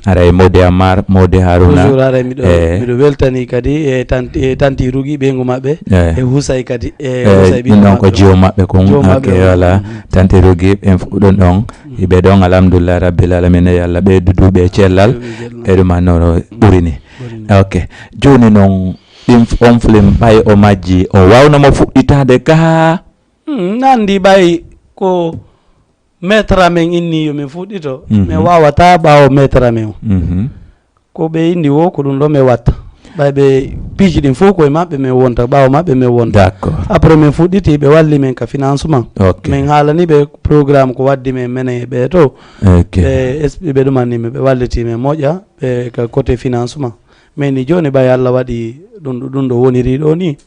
Haray Modi Amar, Modi Haruna. Toujours haray miɗo, eh, miɗo weltani kadi e tanti, e tanti Rugi ɓeyngu maɓɓe. Eh. E Husay kadi, e, eh, Husay ɓiɗɗo ɗum ɗon ko maɓɓe. Jiwo maɓɓe kon. Jiwo maɓɓe. Ok, voilà. Mhm. Tanti Rugi, en fof ɗon ɗon. Mhm. Iɓe ɗon, alhamdulillah, rabbil alamin, yo Allah ɓeydu duuɓi e cellal. Amin, cellal. E ɗum anno ɓuri ni. Ɓuri ni. Ok. Jooni noon, ɗin f-, on film ɓay o majji, o waawno mo fuɗɗitaade gaa? Hmm, nanndi ɓay ko Maître amen inni yo min fuɗɗito, mhm, min waawataa ɓaawo maître amen o. Mhm. Ko ɓe inni wo, ko ɗum ɗo min watta. Ɓay ɓe piiji ɗin fof ko e maɓɓe min wonta, ɓaawo maɓɓe min wonta. D'accord. Après min fuɗɗiti, ɓe walli min ka financement. Ok. Min haalani ɓe programme ko waddi min menen e ɓe to. Ok. Ɓe es-, ɓe ɗumanni min, ɓe walliti min moƴƴa, ɓe ka côté financement. Min ni jooni ɓay Allah waɗi ɗum ɗo, ɗum ɗo woniri ɗo ni.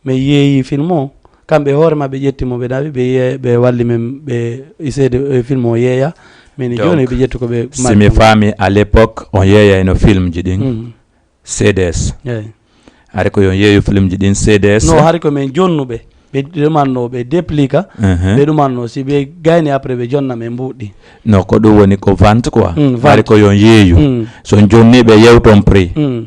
Mi yeeyi film o, kamɓe hoore maɓɓe ƴetti mo, ɓe nawi, ɓe ye-, ɓe walli min, ɓe iseede, e film o yeeya. Min jooni ɓe ƴetti ko ɓe si mi faami, à l'époque, on yeeyayno film ji ɗin, mhm, C D S. Eyi. Hari ko yon yeeyu film ji ɗin C D S. No, hari ko min jonnuɓe, ɓe ɗumanno, ɓe déplica, mhm, ɓe ɗumanno, si ɓe gayni après ɓe jonna min mbuuɗi. No, ko ɗum woni ko vente quoi. Mm, vente. Hari ko yon yeeyu. Mm. So jonni ɓe yewton prix. Mm.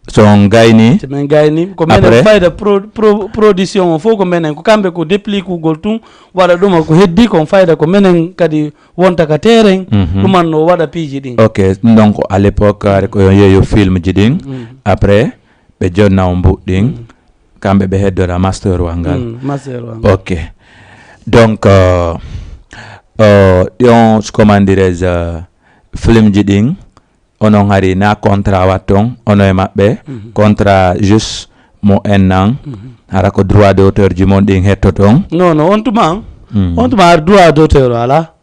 So on gayni? So min gayni, ko minen après? Fayda pro-, pro-, production o fof ko minen, ko kamɓe ko déplikugol tun waɗa ɗum, ko heddi kon fayda ko minen kadi wonta ka terrain, mhm, ɗumanno waɗa piiji ɗin. Ok, ɗum ɗon ko à l'époque, hari ko yon yeeyu film ji ɗin, mm, après, ɓe jonna on mbuuɗi ɗin, mm, kamɓe ɓe heddora master wa ngal. Mm, master wa ngal. Ok. Donc, euh, euh, ɗi on, comment dirais-je, euh, film ji ɗin, onon hari na contrat watton, ono e maɓɓe, mhm, contrat juste mo en nan, mhm, hara ko droit d'auteur ji mon ɗin hettoton? Non, non, on tuma, mm, on tuma har droit d'auteur o alaa.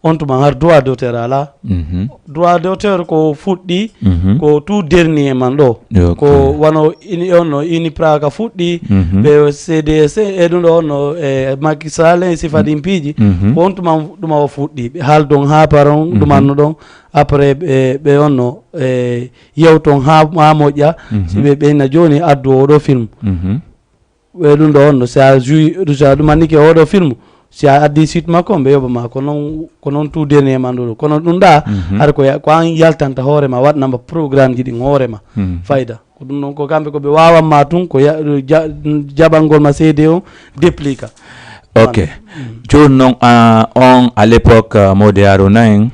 On tuma har droit d'auteur alaa. Mhm. Droit d'auteur ko fuɗɗi, Mhm. ko tout dernier man ɗo. Yo, ko ok. Wano ini, on no ini Praga fuɗɗi, Mhm. ɓe C D S e ɗum ɗo on no, e Macky Sall e sifa ɗin piiji. Mhm. Ko on tuma ɗuma o fuɗɗi. Ɓe haal ɗon haa paron, Mhm. ɗuman no ɗon. Après, ɓe, ɓe on no, e, yewton haa, haa moƴƴa. Mhm. Si ɓe ɓeyna jooni addu oɗo film. Mhm. E ɗum ɗo on no, si a jui, si a ɗumannike oɗo film, si a addi suite makko, ɓe yoɓa ma. Ko non, ko non tout dernier man ɗo. Kono ɗum ɗa, Mhm. Hari ko ya-, ko an yaltanta hoore ma, waɗnama programme ji ɗin hoore ma. Mhm. Fayda. Ko ɗum ɗon ko kamɓe ko ɓe wawan ma tun, ko ya-, ja-, jaɓangol ma C D on, déplica. Ok. Voilà. Mm. Jooni noon, ah, on à l'époque, ah, Mody Harouna en,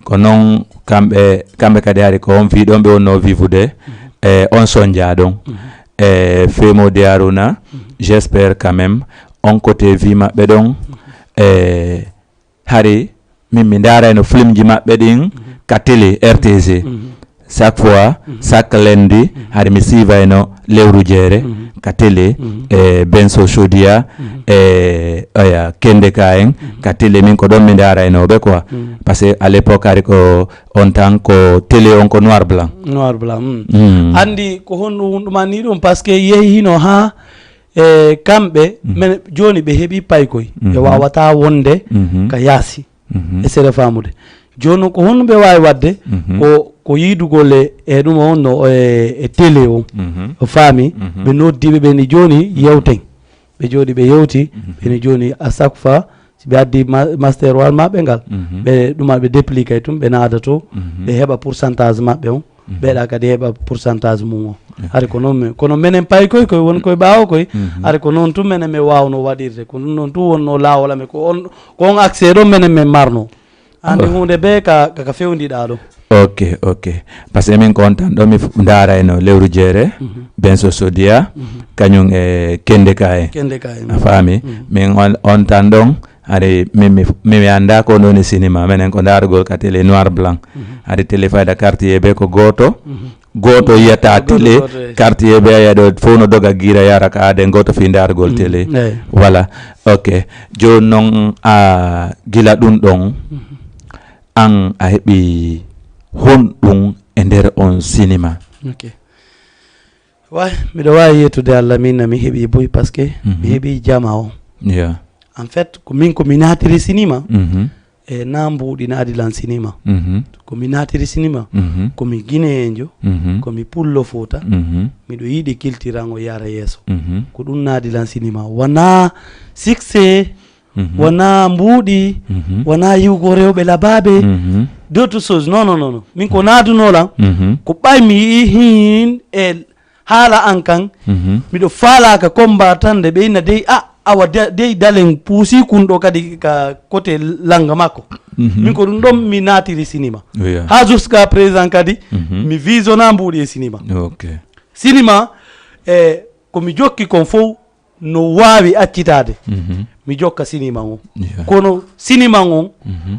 ko noon kamɓe, kamɓe kadi hari ko on fii ɗon ɓe wonno vivude, Mhm. e on sonja ɗon. Mhm. E fii Mody Harouna, Mhm. j'espère quand même, on côté vie maɓɓe ɗon, Mhm. e hari min mi ndaarayno filmji maɓɓe ɗin Mhm. ka télé R T G. Mhm. Chaque fois, Mhm. chaque lundi, Mhm. hari mi siivayno lewru jeere Mhm. ka télé, Mhm. e Benso Shodia, Mhm. e oya Kendeka en, Mhm. ka télé min ko ɗon mi ndaaraynooɓe quoi. Mhm. Parce que à l'époque hari ko on temps ko télé on ko noir blanc. Noir blanc, mm. Mm. Anndi ko honno wonɗuma ni ɗum, parce que yehi hino haa, e, kamɓe, Mhm. men jooni ɓe heɓi paykoy. Ɓe Mhm. waawataa wonde Mhm. ka yaasi. Mhm. E seeɗa faamude. Jooni noon, ko honno ɓe waawi waɗde? Mhm. Ko, ko yiidugol e, e ɗum on no, e, e télé on. Mhm. O faami, Mhm. ɓe noddiiɓe ɓe ni jooni yewten. Ɓe jooɗi, ɓe yewti, Mhm. ɓe ni jooni, à chaque fois, si ɓe addi ma-, master wal maɓɓe ngal, Mhm. ɓe ɗuma ɓe dépliqué tum, ɓe naada to, Mhm. ɓe heɓa pourcentage maɓɓe on. Mhm. Ɓeeɗa kadi heɓa pourcentage mum o. Ok. Hari ko noon men, kono menen pay koy, koy woni koy ɓaawo koy, Mhm. hari ko noon tun menen men waawno waɗirde. Ko ɗum noon tun wonno laawol amen. Ko on, ko on accès ɗon menen men marno. Anndi Oh. huunde bee ka, ka, ka fewndiɗaa ɗo. Ok, ok. Parce que min ko on tan ɗo mi f-, ndaarayno lewru jeere, Mhm. Benso Sodia, Mhm. kañum e Kende Kaye. Kende Kaye. A faami? Mhm. Min on, on tan ɗon, hari min mi, mi, mi anndaa ko woni sinima. Menen ko ndaarugol ka télé noir blanc. Mhm. Hari télé fayda quartier ɓe ko gooto. Mhm. Gooto yiyata Gooto, télé, gooto, eh. Quartier ɓe a yiya ɗo fof no doga giira yara ka aaden gooto fii ndaarugol Mhm. télé. Eey. Voilà. Ok. Jooni noon, a, gila ɗum ɗon, Mhm. an a heɓi honɗum e nder on sinima? Ok. Way, miɗo waawi yettude Allah min na mi heɓi buy parce que mi Mhm. heɓi jama o. Yeah. En fait, ko min ko mi naatiri sinima. Mhm. E na mbuuɗi naadi lan sinima. Mhm. Ko mi naatiri sinima. Mhm. Ko mi Guinéenjo. Mhm. Ko mi Pullo Fuuta. Mhm. Miɗo yiɗi kiltiran o yara yeeso. Mhm. Ko ɗum naadi lan sinima. Wona succès, Mhm. wona mbuuɗi, Mhm. wona yiwgo rewɓe labaaɓe. Mhm. D'autres choses. Non, non, non, non. Min ko naadunoo lan. Mhm. Ko ɓay mi yi'i hin e haala an kan, Mhm. miɗo faalaa ka combattant nde ɓe inna dey, a, awa de-, dey dalen puusi kun ɗo kadi ka côté langa makko. Mhm. Min ko ɗum ɗon mi naatiri sinima. Oui, yeah. Haa jusqu'à présent kadi, Mhm. mi visionna mbuuɗi e sinima. Ok. Sinima, e, ko mi jokki kon fow no waawi accitaade. Mhm. Mi jokka sinima on. Yeah. Kono sinima on, Mhm.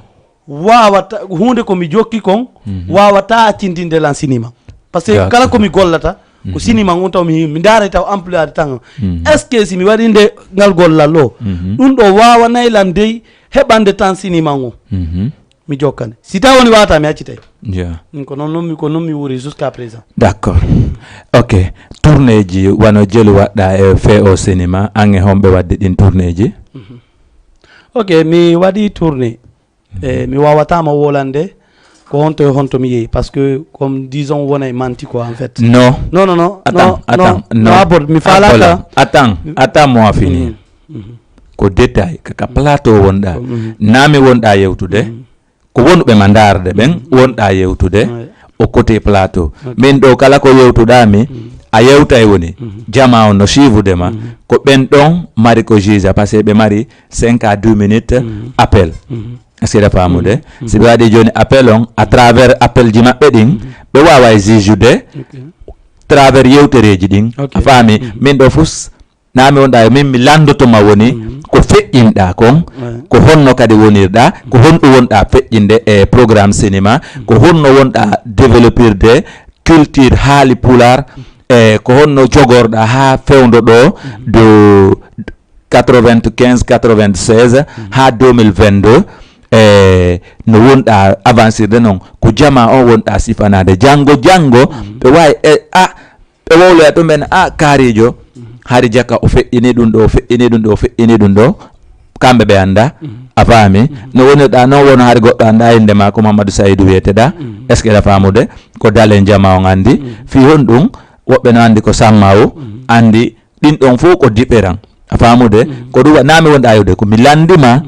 waawata, huunde ko mi jokki kon, Mhm. waawata accindinde lan sinima. Parce que D'accord. kala ko mi gollata, ko Mhm. sinima on taw mi, mi ndaara taw employé tan. Mhm. Est-ce que si mi waɗi nde ngal gollal ɗo, Mhm. ɗum ɗo waawanay lan dey heɓande tan sinima on? Mhm. Mi jokkane. Si taw woni waawata, mi accitay. Yeah. Ɗum ko noon, noon mi, ko noon mi wuuri jusqu'à présent. D'accord. Ok. Tournéeji wano jelu waɗɗa e fee o sinima, an e homɓe waɗde ɗin tournéeji? Mhm. Ok, mi waɗi tournée. E, mi waawataama wolande ko honto e honto mi yehi, parce que comme disons wona e manti quoi en fait. Non. Non, non, non. Attends, non, attends, non, non. Non, abord, mi faalaaka. Attends, attends, moi fini. Mhm, mhm. Ko détail, ka, ka plateau wonɗa. Mhm. Naa mi wonɗa yewtude. Mhm. Ko wonɓe ma ndaarde ɓen, Mhm. wonɗa yewtude. Ouais. O côté plateau. Ok. Min ɗo kala ko yewtuɗa mi, Mhm. a yewtay woni. Mhm. Jama on no suivude ma. Mhm. Ko ɓen ɗon mari ko juge, parce que ɓe mari cinq à dix minutes Mhm. appel. Mhm. Est-ce que aɗa faamude? Mhm. Si ɓe waɗi jooni appel on, à travers appel ji maɓɓe ɗin, Mhm. ɓe waaway juge-ude Ok. travers yewtereeji ɗin. Ok. A faami? Mhm. Min ɗo fus, naa mi wonɗa e min, mi lanndotoma woni Mhm. ko feƴƴinɗa kon, Ouais. ko honno kadi wonirɗa, ko honɗum wonɗa feƴƴinde e programme cinéma, Mhm. ko honno wonɗa développirde culture haali pulaar, Mhm. e ko honno jogorɗa haa fewndo ɗo Mhm. de quatre-vingt-quinze, quatre-vingt-seize Mhm. haa deux mille vingt-deux, E no wonɗa avancirde noon, ko jama o wonɗa sifanaade. Janngo, janngo, ɓe waawi e, a, ɓe wowloya ɗum en, a, kaarijo, hari jaka o feƴƴini ɗum ɗo, o feƴƴini ɗum ɗo, o feƴƴini ɗum ɗo. Kamɓe ɓe annda, a faami? No wonirɗa noon, wono hari goɗɗo annda innde ma, ko Mamadou Saïdou wiyeteɗa. Est-ce que aɗa faamude? Ko dalen jama on anndi. Fii honɗum? Woɓɓe no anndi ko sammawu, anndi ɗin ɗon fof ko différent. A faamude? Ko ɗum wa-, naa mi wonɗa ayude, ko mi lanndima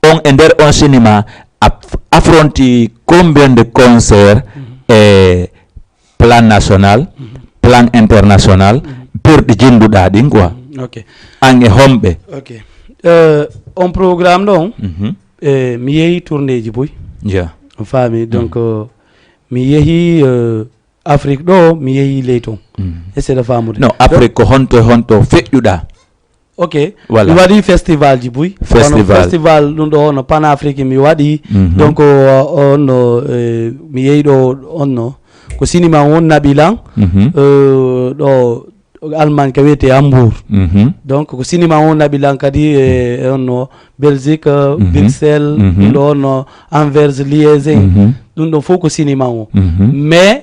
on e nder on sinima, a f-, affronti combien de concert e plan national, plan international, berɗi jinnduɗa ɗin quoi. Ok. An e homɓe? Ok. Euh, on programme ɗon, Mhm. eh, mi yehi tournéeji buy. Ja. On faami? Donc, euh, mi yehi, euh, Afrique ɗo, mi yehi ley ton. Mhm. Est-ce que aɗa faamude? Non, Afrique ko honto e honto feƴƴuɗa? Ok. Voilà. Mi waɗi festival ji buy. Festival. Kono festival ɗum ɗo hono Panafrique mi waɗi. Mhm. Donc, o, on no, eh, mi yehi ɗo on no. Ko sinima on naɓi lan. Mhm. Eh, ɗo Allemagne ka wiyete Hambourg. Mhm. Donc, ko sinima on naɓi lan kadi e, e on no Belgique, Mhm. Bruxelles, Mhm. ɗum ɗo on no Anvers, Liège. Mhm. Ɗum ɗo fof ko sinima on. Mhm. Mais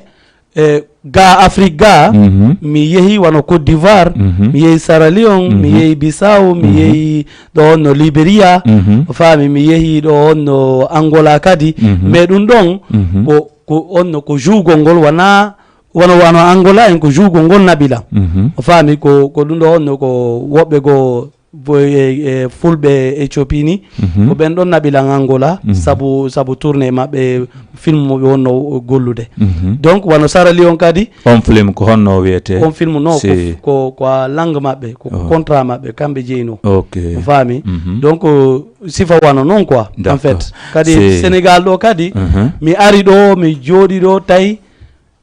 e ga Afrique ga, Mhm. mi yehi wano Côte d'Ivoire, Mhm. mi yehi Sierra Leone, mi Mhm. yehi Bissau, mi Mhm. yehi ɗo on no Liberia, Mhm. o faami, mi yehi ɗo on no Angola kadi. Mhm. Mais ɗum ɗon Mhm. ko, ko on no ko juugol ngol wona, wano, wano Angola en ko juugol ngol naɓi lan. Mhm. O faami, ko, ko ɗum ɗo on no ko woɓɓe goo bo-, e, e, fulɓe Éthiopie ni, Mhm. ko ɓen ɗon naɓi lan Angola, Mhm. sabu, sabu tournée maɓɓe, film mo ɓe wonno gollude. Mhm. Donc, wano Sierra Leone kadi. On film ko honno wiyete? On film no, ko Si. f-, ko, ko a langue maɓɓe, ko Oh. contrat maɓɓe, kamɓe jeyno. Ok. A faami? Mhm. Donc, sifa wano non quoi, en D'accord. fait. Kadi Si. Sénégal ɗo kadi, Mhm. mi ari ɗo, mi jooɗi ɗo, tawi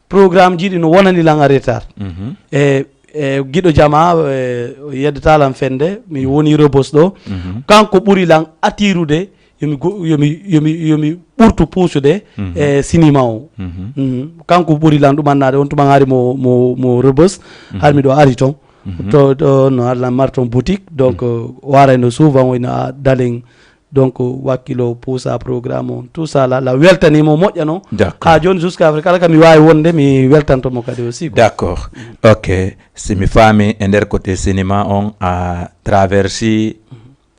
programme ji ɗi no wonani lan en retard. Mhm. E, e giɗo jama, e, yeddata lan fende, mi woni Rebeuss ɗo. Mhm. Kanko ɓuri lan attirude, yomi go-, yomi, yomi, yomi ɓurtu puusude, Mhm. e sinima o. Mhm. Mhm. Kanko ɓuri lan ɗum annade, on tuma hari mo, mo, mo Rebeuss, Mhm. har mi ɗo ari ton. Mhm. To, to no Allah mar ton boutique, donc, Mhm. o arayno souvent, o ina dalen Donc, wakkilo puusa programme on, tout ça là, la weltanimo moƴƴa non. D'accord. Ha joni jusqu'à après, kala ka mi wawi wonde, mi weltanto mo kadi aussi, quoi. D'accord. Ok. Si mi faami, e nder côté cinéma on, a traversi,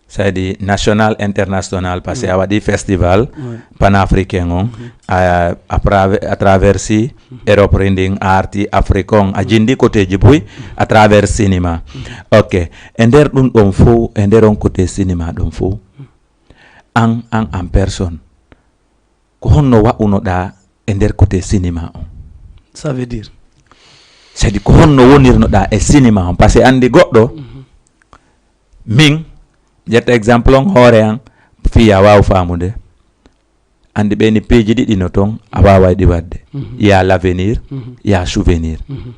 c'est-à-dire national, international, parce que a waɗi festival Ouais. panafricain on, a, a prave-, a traversi Europe rinding, a arti Afrique on, a jindi côté ji buy, a travers cinéma. Ok. E nder ɗum ɗon fof, e nder on côté cinéma ɗon fof, an, an, en personne, ko honno wa'unoɗaa e nder côté cinéma on? Ça veut dire? C'est-à-dire, ko honno wonirnoɗaa e cinéma on? Parce que anndi goɗɗo, min, ƴetta exemple on hoore an, fii a waaw faamude. Anndi ɓe ni piiji ɗiɗi no ton, a waaway ɗi waɗde. Mhm. Il y a l'avenir, Mhm. il y a souvenir. Mhm.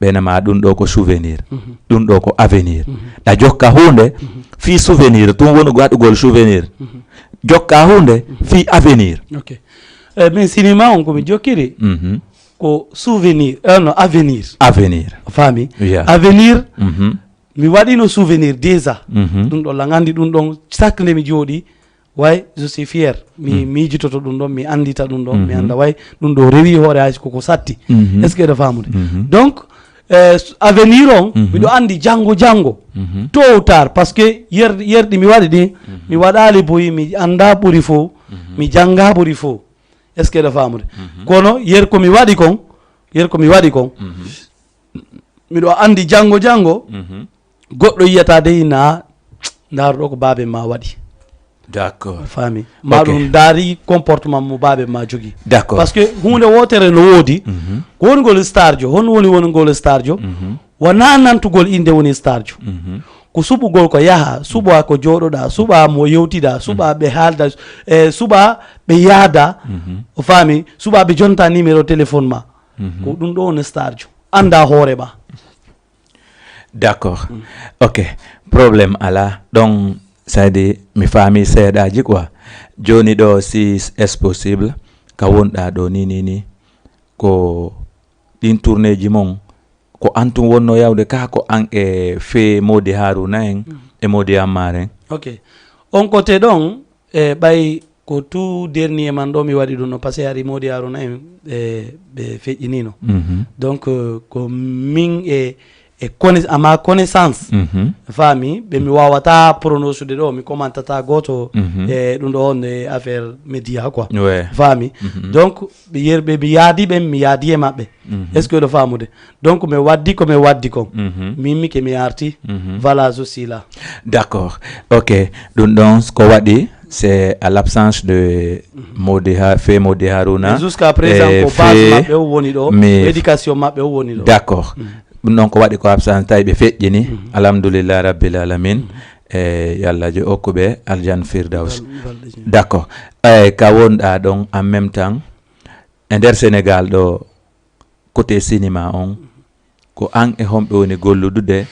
Ɓe na ma ɗum ɗo ko souvenir, Mhm. ɗum ɗo ko avenir. Mhm. Ɗa jokka huunde, Mhm. fii souvenir, tun woni waɗugol souvenir. Mhm. Jokka huunde, Mhm. fii avenir. Ok. Eh, min cinéma on ko mi jokkiri, Mhm. ko souvenir, eh, no, avenir. Avenir. A faami? Yeah. Avenir, Mhm. mi waɗino souvenir déjà. Mhm. Ɗum ɗo lan anndi ɗum ɗon, chaque nde mi jooɗi, way, je suis fier. Mi Mm. miijitoto ɗum ɗon, mi anndita ɗum ɗon, mi Mhm. annda way, ɗum ɗo rewi hoore hay koko satti. Mhm. Est-ce que eɗa faamude? Mhm. Donc, eh, s-, avenir on, Mhm. miɗo anndi janngo, janngo, Mhm. tôt ou tard, parce que yer-, yerɗi mi waɗi ɗi, Mhm. mi waɗaali boyi, mi annda ɓuri fof, Mhm. mi jannga ɓuri fof. Est-ce que eɗa faamude? Mhm. Kono yer ko mi waɗi kon, yer ko mi waɗi kon, Mhm. miɗo anndi janngo, janngo, Mhm. goɗɗo yiyata de ina, ndaar ɗo ko baaben ma waɗi. D'accord. A faami? Ma Ok. Ɗum ndaari comportement mo baaben ma jogii. D'accord. Parce que huunde wootere no woodi, Mhm. ko woni ngol star jo, honno woni woni ngol star jo? Mhm. Wonaa nantugol innde woni star jo. Mhm. Ko suɓugol ko yaha, suɓa ko jooɗoɗaa, suɓa mo yewtiɗaa, suɓa ɓe haalda, e suɓa ɓe yaada, Mhm. o faami, suɓa ɓe jonta numéro téléphone ma. Mhm. Ko ɗum ɗo woni star jo. Annda hoore ma. D'accord. Mm. Ok. Problème alaa. Donc, c'est-à-dire, mi faami seeɗaaji quoi. Jooni ɗo, si est possible, ka wonɗaa ɗo ni, ni, ni, ko ɗin tournéeji mon, ko an tun wonno yawde ka, ko an e fee Moodi Haaruna en, Mm. e Moodi Ammaar en? Ok. On côté ɗon, E ɓay ko tout dernier man ɗo mi waɗi ɗum no, parce que hari Modi Haruna en, e, ɓe feƴƴinino. Mhm. Donc, euh, ko min e, e connais-, à ma connaissance, Mhm. faami, ɓe mi wawata prononcé de ɗo, mi commentata goto Mhm. e ɗum ɗo on e affaire média quoi. Ouais. Faami. Mhm. Donc, ɓe yerɓe mi yaadi ɓen, mi yaadi e maɓɓe. Mhm. Est-ce que ɗo faamude? Donc, mi waddi ko mi waddi kon. Mhm. Min mi ke mi arti. Mhm. Voilà, je suis là. D'accord. Ok. Ɗum ɗon ko waɗi, c'est à l'absence de Modi Ha-, fee Modi Haruna. Mais jusqu'à présent, e ko base fee maɓɓe o woni ɗo, mi éducation maɓɓe o woni ɗo. D'accord. Mhm. Ɗum ɗon ko waɗi ko absence, tawi ɓe feƴƴini. Mhm. Alhamdulillah Rabbil Alamin. Mhm. E yo Allah jo okku ɓe aljan Firdaus. Bal-, balɗe jeɗɗi. D'accord. E ka wonɗa ɗon en même temps, e nder Sénégal ɗo, côté cinéma on, ko an e homɓe woni golludude,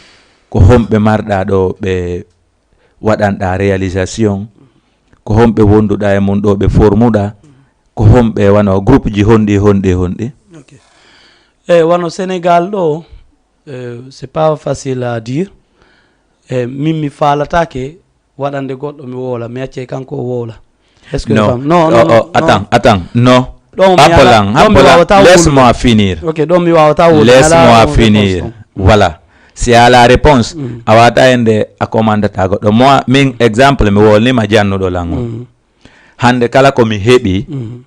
ko homɓe marɗa ɗo ɓe waɗanɗa réalisation, ko homɓe wonduɗa e mum ɗo ɓe formuɗa, ko homɓe wano groupe ji honɗi, honɗi, honɗi? Ok. E wano Sénégal ɗo, euh, c'est pas facile à dire. E min mi faalatake waɗande goɗɗo mi wowla, mi accay kanko o wowla. Est-ce que... Non. Fam-, non, non, non, non. Attends, attends, non. Ɗon mi ala-, Apolan, ɗon mi Apolan, wawata wowlude. Laisse-moi finir. Ok, ɗon mi wawata wowlude. Laisse-moi finir. Mi ala on réponse ɗon. Voilà. Si a ala réponse, Mm. a wata ende a commandata goɗɗo. Moi, min exemple, mi wolnima jannuɗo lan on. Mm. Hande kala ko mi heɓi, Mm.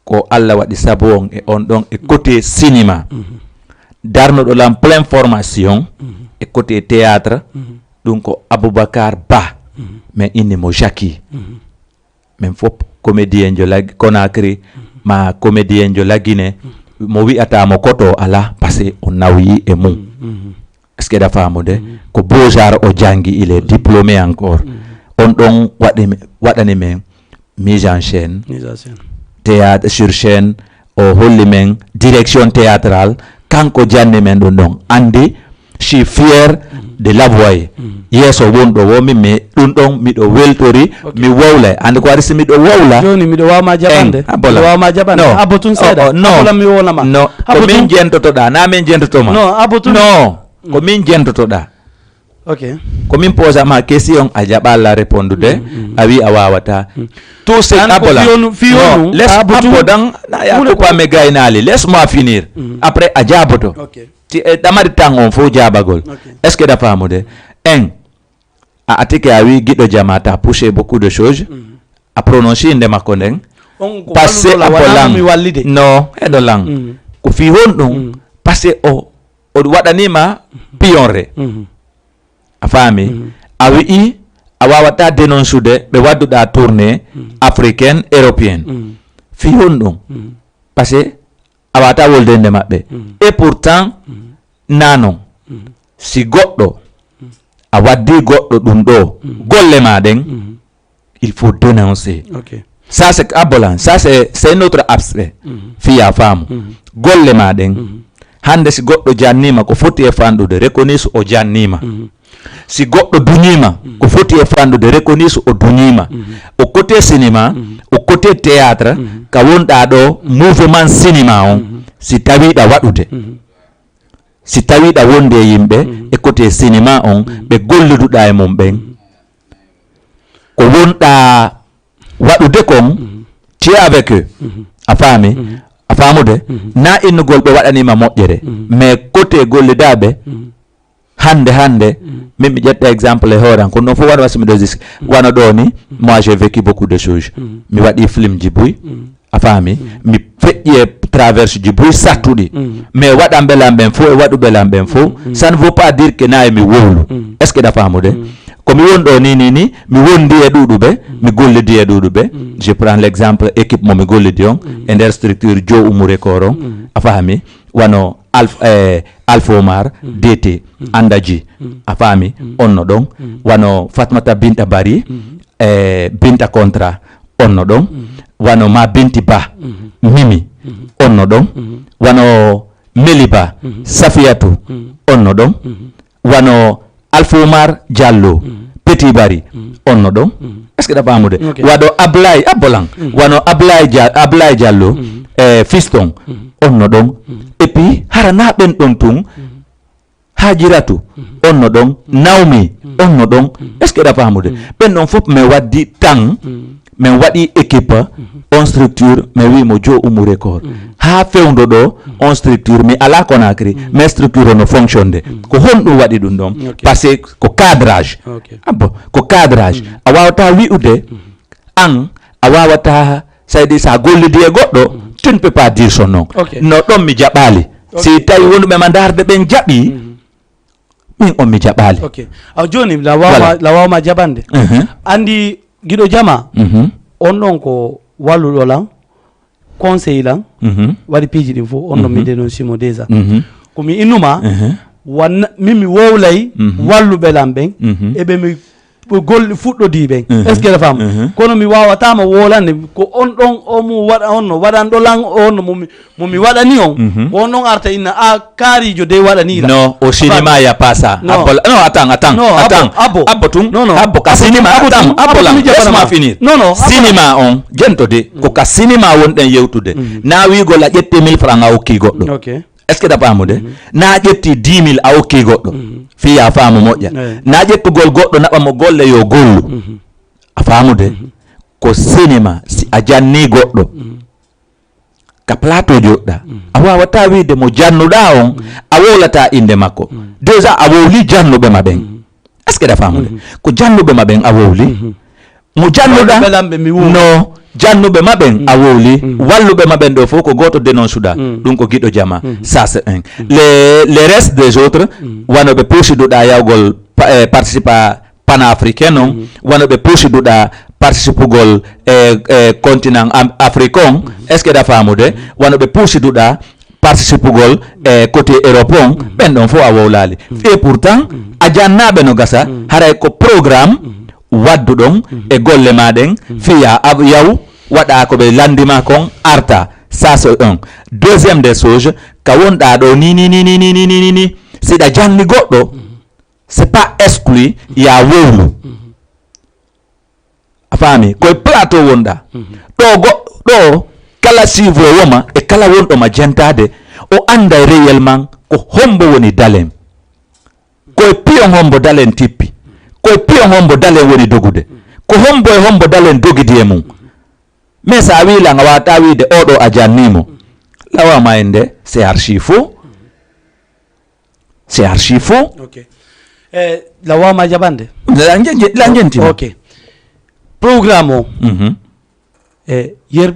ko Allah waɗi sabu on e on ɗon e côté cinéma. Mhm. Darnuɗo lan plein formation Mhm. e côté théâtre, Mhm. ɗum ko Aboubacar Ba. Mhm. Min inni mo Jackie. Mhm. Min fop comédien jo la Conakry, Mhm. ma comédien jo la Guinée, Mhm. mo wi'ata mo koto ala, parce que o nawyi e mum. Mhm. Est-ce que ɗa faamude? Mhm. Ko beaux-arts o janngi, il est diplômé encore. Mhm. On ɗon waɗi, waɗani min mise en scène, Mise en scène. Théâtre sur scène, o holli min direction théâtrale, kanko janni min ɗum ɗon. Andi, je suis fier Mhm. de l'avouer. Mhm. Yeeso wonɗo wo min, mi ɗum ɗon miɗo weltori, Ok. mi wowlay. Andi ko waɗi si miɗo wowla. Joni miɗo wawma jaɓande. En, Abola. Miɗo wawma jaɓande. No. Abo tun seeɗa. O, o, no. Abola mi wowlama. No. Abo tun. Ko min jentotoɗa, na min jentotoma. No, abo tun. No. Ko min jentotoɗa. Ok. Ko min posa ma question, a jaɓala répondude, Mm, mm. a wi a wawata. Mm. Tout ce An ko Abola. Fiyo nu-, fiyo No, nu, laisse a butu. Abo dan, na ya Mune kupa ko me gaynali. Laisse-moi finir. Mm. Après, a jaboto. Ok. Ti, eh, ɗamari tan on fof jabagol. Ok. Est-ce que ɗa faamude? En, a atike a wi giɗo jama, t'as poussé beaucoup de choses. Mm. A prononce nde makko nden. On ko Passé walluɗo la, Abolan. Wala mi wallide. No, eɗo lan. Mm. Ko fi honɗum? Mm. Passé o o waɗanima pionre. Mhm. A faami? Mhm. A wi'i a wawata dénoncude ɓe wadduɗa tournée Mhm. africaine, européenne. Mhm. Fi honɗum? Mhm. Parce que a wawata wolde nde maɓɓe. Mhm. Et pourtant, Mhm. na non. Mhm. Si goɗɗo, Mhm. a waddi goɗɗo ɗum ɗo, Mhm. golle ma ɗen, Mhm. Il faut dénoncer. Ok. Ça, c'est Abolan. Ça, c'est, c'est un autre aspect. Mhm. Fiya faamu. Mhm. Golle ma ɗen. Mhm. Hande si goɗɗo jannima ko foti e fanɗude, reconnaisse o jannima. Mhm. Si goɗɗo duñima, Mhm. ko foti e fanɗude, reconnaisse o duñima. Mhm. O côté cinéma, Mhm. o côté théâtre, Mhm. ka wonɗa ɗo, mouvement cinéma on, Mhm. si tawiɗa waɗude. Mhm. Si tawiɗa wonde e yimɓe, Mhm. e côté cinéma on, Mhm. ɓe golliduɗa e mum ɓen. Mhm. Ko wonɗa waɗude kon, Mhm. tu es avec eux. Mhm. A faami? Mhm. A faamude? Mhm. Na innugol ɓe waɗanima moƴƴere. Mhm. Mais côté gollidaɓe, Mhm. hande, hande, Mhm. min mi ƴetta exemple e hooran, kono noon fof wano wasi miɗo gis-, Mhm. wano ɗo ni, Mhm. moi j'ai vécu beaucoup de choses. Mhm. Mi waɗi film ji buy. Mhm. A faami? Mhm. Mi feƴƴi e traverse ji buy sattuɗi. Mhm. Mais waɗanɓe lan ɓen fof e waɗuɓe lan ɓen fof, Mhm. ça ne veut pas dire que nayi mi wowlu. Mhm. Est-ce que ɗa faamude? Mhm. Ko mi woni ɗo ni, ni, ni, mi wondi e ɗuɗuɓe, Mhm. mi gollidi e ɗuɗuɓe. Mhm. Je prends l'exemple équipe mo mi gollidi on, Mhm. e nder structure Jo Umu Record on. Mhm. A faami? Wano Alf-, eh, Alpha Omar, Mhm. D T, Mhm. Andaji. Mhm. A faami? Mhm. On no ɗon. Mhm. Wano Fatmata Binta Bari, Mhm. eh, Binta Contra. On no ɗon. Mhm. Wano ma Binti Ba, Mhm. Mimi, Mhm. on no ɗon. Mhm. Wano Meli Ba, Mhm. Safiyatu, Mhm. on no ɗon. Mhm. Wano Alpha Omar Diallo, Mhm. Petit Bari, Mhm. on no ɗon. Mhm. Est-ce que ɗa faamude? Ok. Wano Ablaye Abolan, Mhm. wano Ablaye Dia-, Ablaye Diallo, Mhm. eh, Fiston, Mhm. on no ɗon. Mhm. Et puis, hara na ɓen ɗon tun, Mhm. Hajiratu, on no ɗon. Nawmi, on no ɗon. Est-ce que ɗa faamude? Ɓen ɗon fof min waddi tan, min waɗi équipe, on structure, min wi mo jo umu record. Haa fewndo ɗo, on structure, mi alaa Conakry, mais structure no fonctionde. Ko honɗum waɗi ɗum ɗon? Parce que ko cadrage. Abbo, ko cadrage. A waawataa wi'ude, an, a waawataa, ça veut dire, so a gollidi e goɗɗo, tu ne peux pas dire son nom. No ɗon mi jaɓaali. Si tawi wonduɓe ma ndaarde ɓen jaɓi, min on mi jaɓaali. Ok. Aw, jooni, la wawma, la wawma jaɓande. Andi, giɗo jama, on ɗon ko walluɗo lan, conseil lan, waɗi piiji ɗin fof, on ɗon mi dénonce mo déjà. Ko mi innuma, wanna, min mi wowlay walluɓe lan ɓen, eɓe mi golle fuɗɗodii ɓen. Est-ce que la femme? Kono mi wawatama wolande, ko on ɗon o mu waɗa, on no waɗanɗo lan, on no mo mi, mo mi waɗani on, ko on ɗon arta inna, a kaarijo dey waɗani lan. Non, au cinéma, y a pas ça. Abbo la-, non, attends, attends, attends. Abbo, abbo tun, non, non. Abbo ka cinéma, attends, abbo lan, laisse-moi finir. Non, non, abbo. Cinéma on, jento de, ko ka cinéma wonɗen yewtude. Na wiigol a ƴetti mille francs a okki goɗɗo. Ok. Est-ce que ɗa faamude? Na ƴetti dix mille a okki goɗɗo. Fii ya faamu moƴƴa. Na ƴettugol goɗɗo naɓa mo golle yo gollu. A faamude? Ko cinéma, si a janni goɗɗo, ka plateau joɗɗa, a wawata wiide mo jannuɗa on, a wowlata inde makko. Déjà a wowli jannuɓe ma ɓen. Est-ce que ɗa faamude? Ko jannuɓe ma ɓen a wowli. Mo jannuɗa, no, jannuɓe ma ɓen a wowli. Walluɓe ma ɓen ɗo fof ko goto dénonce-ɗa. Ɗum ko giɗo jama. Ça, c'est un. Les, les restes des autres, wano ɓe puusiduɗa yawgol pa-, eh, participa panafricain on, wano ɓe puusiduɗa participugol e, e continent am-, Afrique on. Est-ce que ɗa faamude? Wano ɓe puusiduɗa participugol e côté Europe on, ɓen ɗon fof a wowlaali. Et pourtant, a jannaɓe no gasa, haray ko programme wadduɗon e golle ma ɗen, fiya ab-, yaw, waɗa ko ɓe landima kon, arta. Ça, c'est un. Deuxième des choses, ka wonɗa ɗo ni, ni, ni, ni, siɗa janni goɗɗo, c'est pas exclu, ya wowlu. A faami? Koye plateau wonɗa. Ɗo go-, ɗo kala suivre woma e kala wonɗo ma jentade, o anda réellement ko hombo woni Dalen. Koye piyon hombo Dalen tippi. Koye piyon hombo Dalen woni dogude. Ko hombo e hombo Dalen dogidi e mum. Mais sa wi lan a wata wiide oɗo a jannimo. Lawama e nde, c'est archi faux. C'est archi faux. Ok. Eh, la wawma jaɓande? La nje-, nje-, la njentima. Ok. Programme o. Mhm. Eh, yer,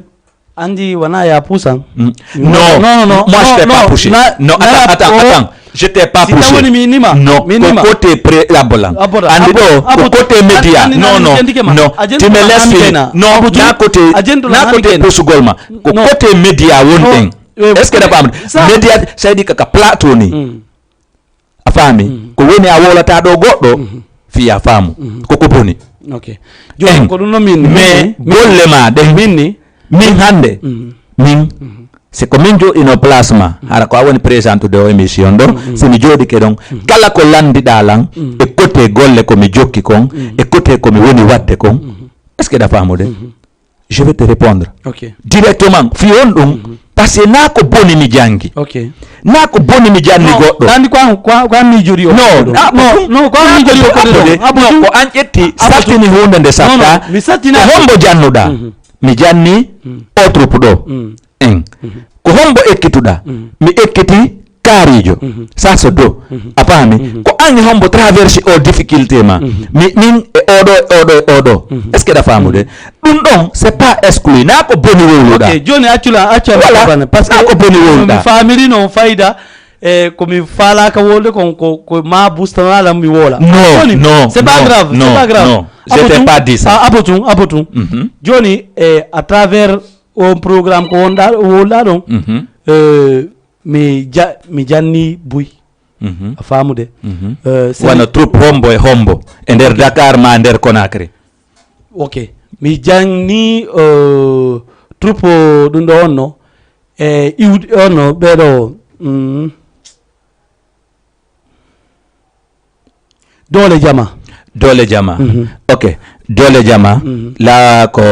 andi wona ya puusan. Mm. Non, non, non, non, moi, je t'ai pas poussé. Non, attends, attends, attends. Je t'ai pas poussé. Si tawoni mi nima, non, mi nima. Ko côté pré-, abolan. Abolan. Andi ɗo, ko côté média. Non, non, non. Tu me laisses finir. Non, na côté, na côté puusugol ma. Ko côté média wonɗen. Est-ce que ɗa faamde? Média, ça veut dire que ka plateau ni. A faami? Ko woni a wowlata ɗo goɗɗo, fiya faamu. Ko ko boni. Ok. Jooni ko ɗum no min, mais min, golle ma ɗen, min ni, min hannde, min, si ko min joɗɗino place ma, hara ko a woni présente de o émission ɗo, si mi joɗike ɗon, kala ko landiɗa lan, e côté golle ko mi jokki kon, e côté ko mi woni wadde kon, est-ce que ɗa faamude? Je vais te répondre. Ok. Directement, fi on ɗum, parce que na ko boni mi jangi. Ok. Na ko boni mi janni goɗɗo. Andi ko an, ko an, ko an mi jori o. Non, non, ko an mi jori o. Abbo de, non, ko an ƴetti, saltini hunde nde satta. Mi saltina. Ko hombo jannuɗa? Mi janni o troupe ɗo. En. Ko hombo ekkituɗa? Mi ekkiti kaarijo. Ça, c'est deux. A faami? Ko an e hombo traverse o difficulté ma. Mi, min e oɗo, e oɗo, e oɗo. Est-ce que ɗa faamude? Ɗum ɗon, c'est pas exclu. Na ko boni wowluɗa. Ok, joni accu lan, accu lan. Voilà. Parce que na ko boni wowluɗa. Mi faamiri no fayda, e ko mi faalaka wolde kon, ko, ko ma bustana lan mi wola. Non, non, c'est pas grave, c'est pas grave. Non, je t'ai pas dit ça. Abbo tun, abbo tun. Joni, e à travers on programme ko wonɗa, wowluɗa ɗon, e, mi ja-, mi janni buy. A faamude? Eh, wano troupe hombo e hombo e nder Dakar ma nder Conakry. Ok. Mi janni, eh, troupe ɗum ɗo onno. E iwdi onno ɓeɗo, mm, Doole Jama. Doole Jama. Ok. Doole Jama. La ko,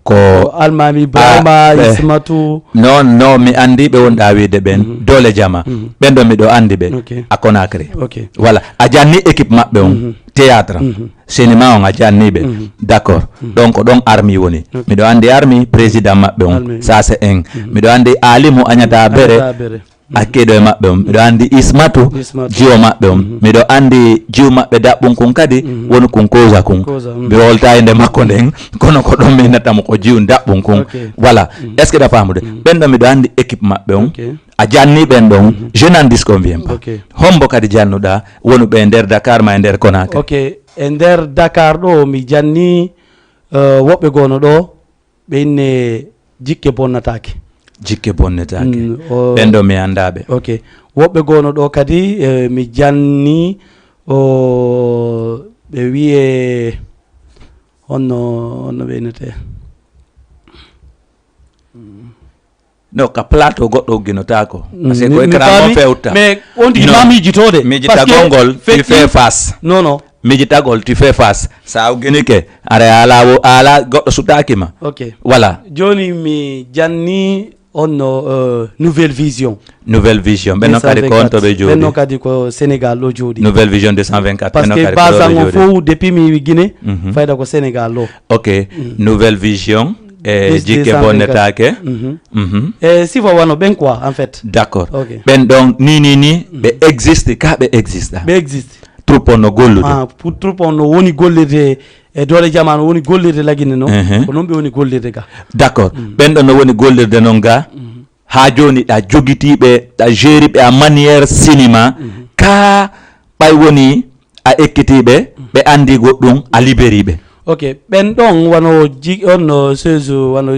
Ko Almami Ibrahima, ah, eh, Ismatu. Non, non, mi anndi ɓe wonɗa wiide ɓen, mhm, Doole Jama. Mhm. Ɓen ɗo miɗo anndi ɓe, ok, à Conakry. Ok. Voilà, a janni équipe maɓɓe on, mhm, théâtre, mhm, cinéma on a janni ɓe. Mhm. D'accord. Mhm. Donc, ɗon Armi woni. Ok. Miɗo anndi Armi, président maɓɓe on, Armi. Ça c'est un. Mhm. Miɗo anndi Alimu Agnata Bere. Agnata Bere. Akkiiɗo e maɓɓe on. Miɗo anndi Ismatu, Ismatu, jiwo maɓɓe on. Mhm. Miɗo anndi jiwo maɓɓe daɓɓun kun kadi, mhm, woni kun kosa kun. Kosa, mhm. Mi holta innde makko nden, kono ko ɗon mi innata mo ko jiwun daɓɓun kun. Ok. Voilà. Mhm. Est-ce que ɗa faamude? Mhm. Ɓen ɗon miɗo anndi équipe maɓɓe on. Ok. A janni ɓen ɗon, mhm, je n'en disconviens pas. Ok. Hombo kadi jannuɗa, wonuɓe e nder Dakar ma e nder Conakry? Ok. E nder Dakar ɗo, mi janni, eh, woɓɓe goono ɗo, ɓe inne Jikke Bonnataake. Jikke Bonnataake. Mm, o Ɓen ɗo mi anndaa ɓe. Ok. Woɓɓe goono ɗo kadi, eh, mi janni, o, ɓe wiye, honno, honno ɓe innete? Mm. No, ka plateau goɗɗo ugginotaako. Mm, parce que mi, ko mi écran faami, o fewta. Mais on tigi non, ma miijitoode. Miijitagol ngol, il fait face. Non, non. Miijitagol, tu fais face. Sa a ugginike, aray a alaa wo-, a alaa goɗɗo sutaaki ma. Ok. Voilà. Jooni mi janni on no, euh, Nouvelle Vision. Nouvelle Vision. Ɓen non kadi ko on to ɓe jooɗi? Ɓen non kadi ko Sénégal ɗo jooɗi. Nouvelle Vision deux cent vingt-quatre. Parce que base an on fof, depuis mi iwi Guinée, mhm, fayda ko Sénégal ɗo. Ok. Mm. Nouvelle Vision, e Jikke Bonnataake. Mhm. Mhm. E sifa wano ɓen quoi, en fait. D'accord. Ok. Ɓen ɗon ni, ni, ni, mm, ɓe existe, ka ɓe exista? Ɓe existe. Troupe on no gollude? Ah, pour troupe on no woni gollirde e Doole Jama no woni gollirde Lagine non. Ehe. Ko non ɓe woni gollirde ga. D'accord. Mm. Ɓen ɗon no woni gollirde non ga. Mm. Haa jooni ɗa jogitiiɓe, ɗa gériɓe à manière cinéma, mhm, ka ɓay woni a ekkitiiɓe, mhm, ɓe anndi goɗɗum, a libériɓe. Ok, ɓen ɗon wano ji-, on no seize wano,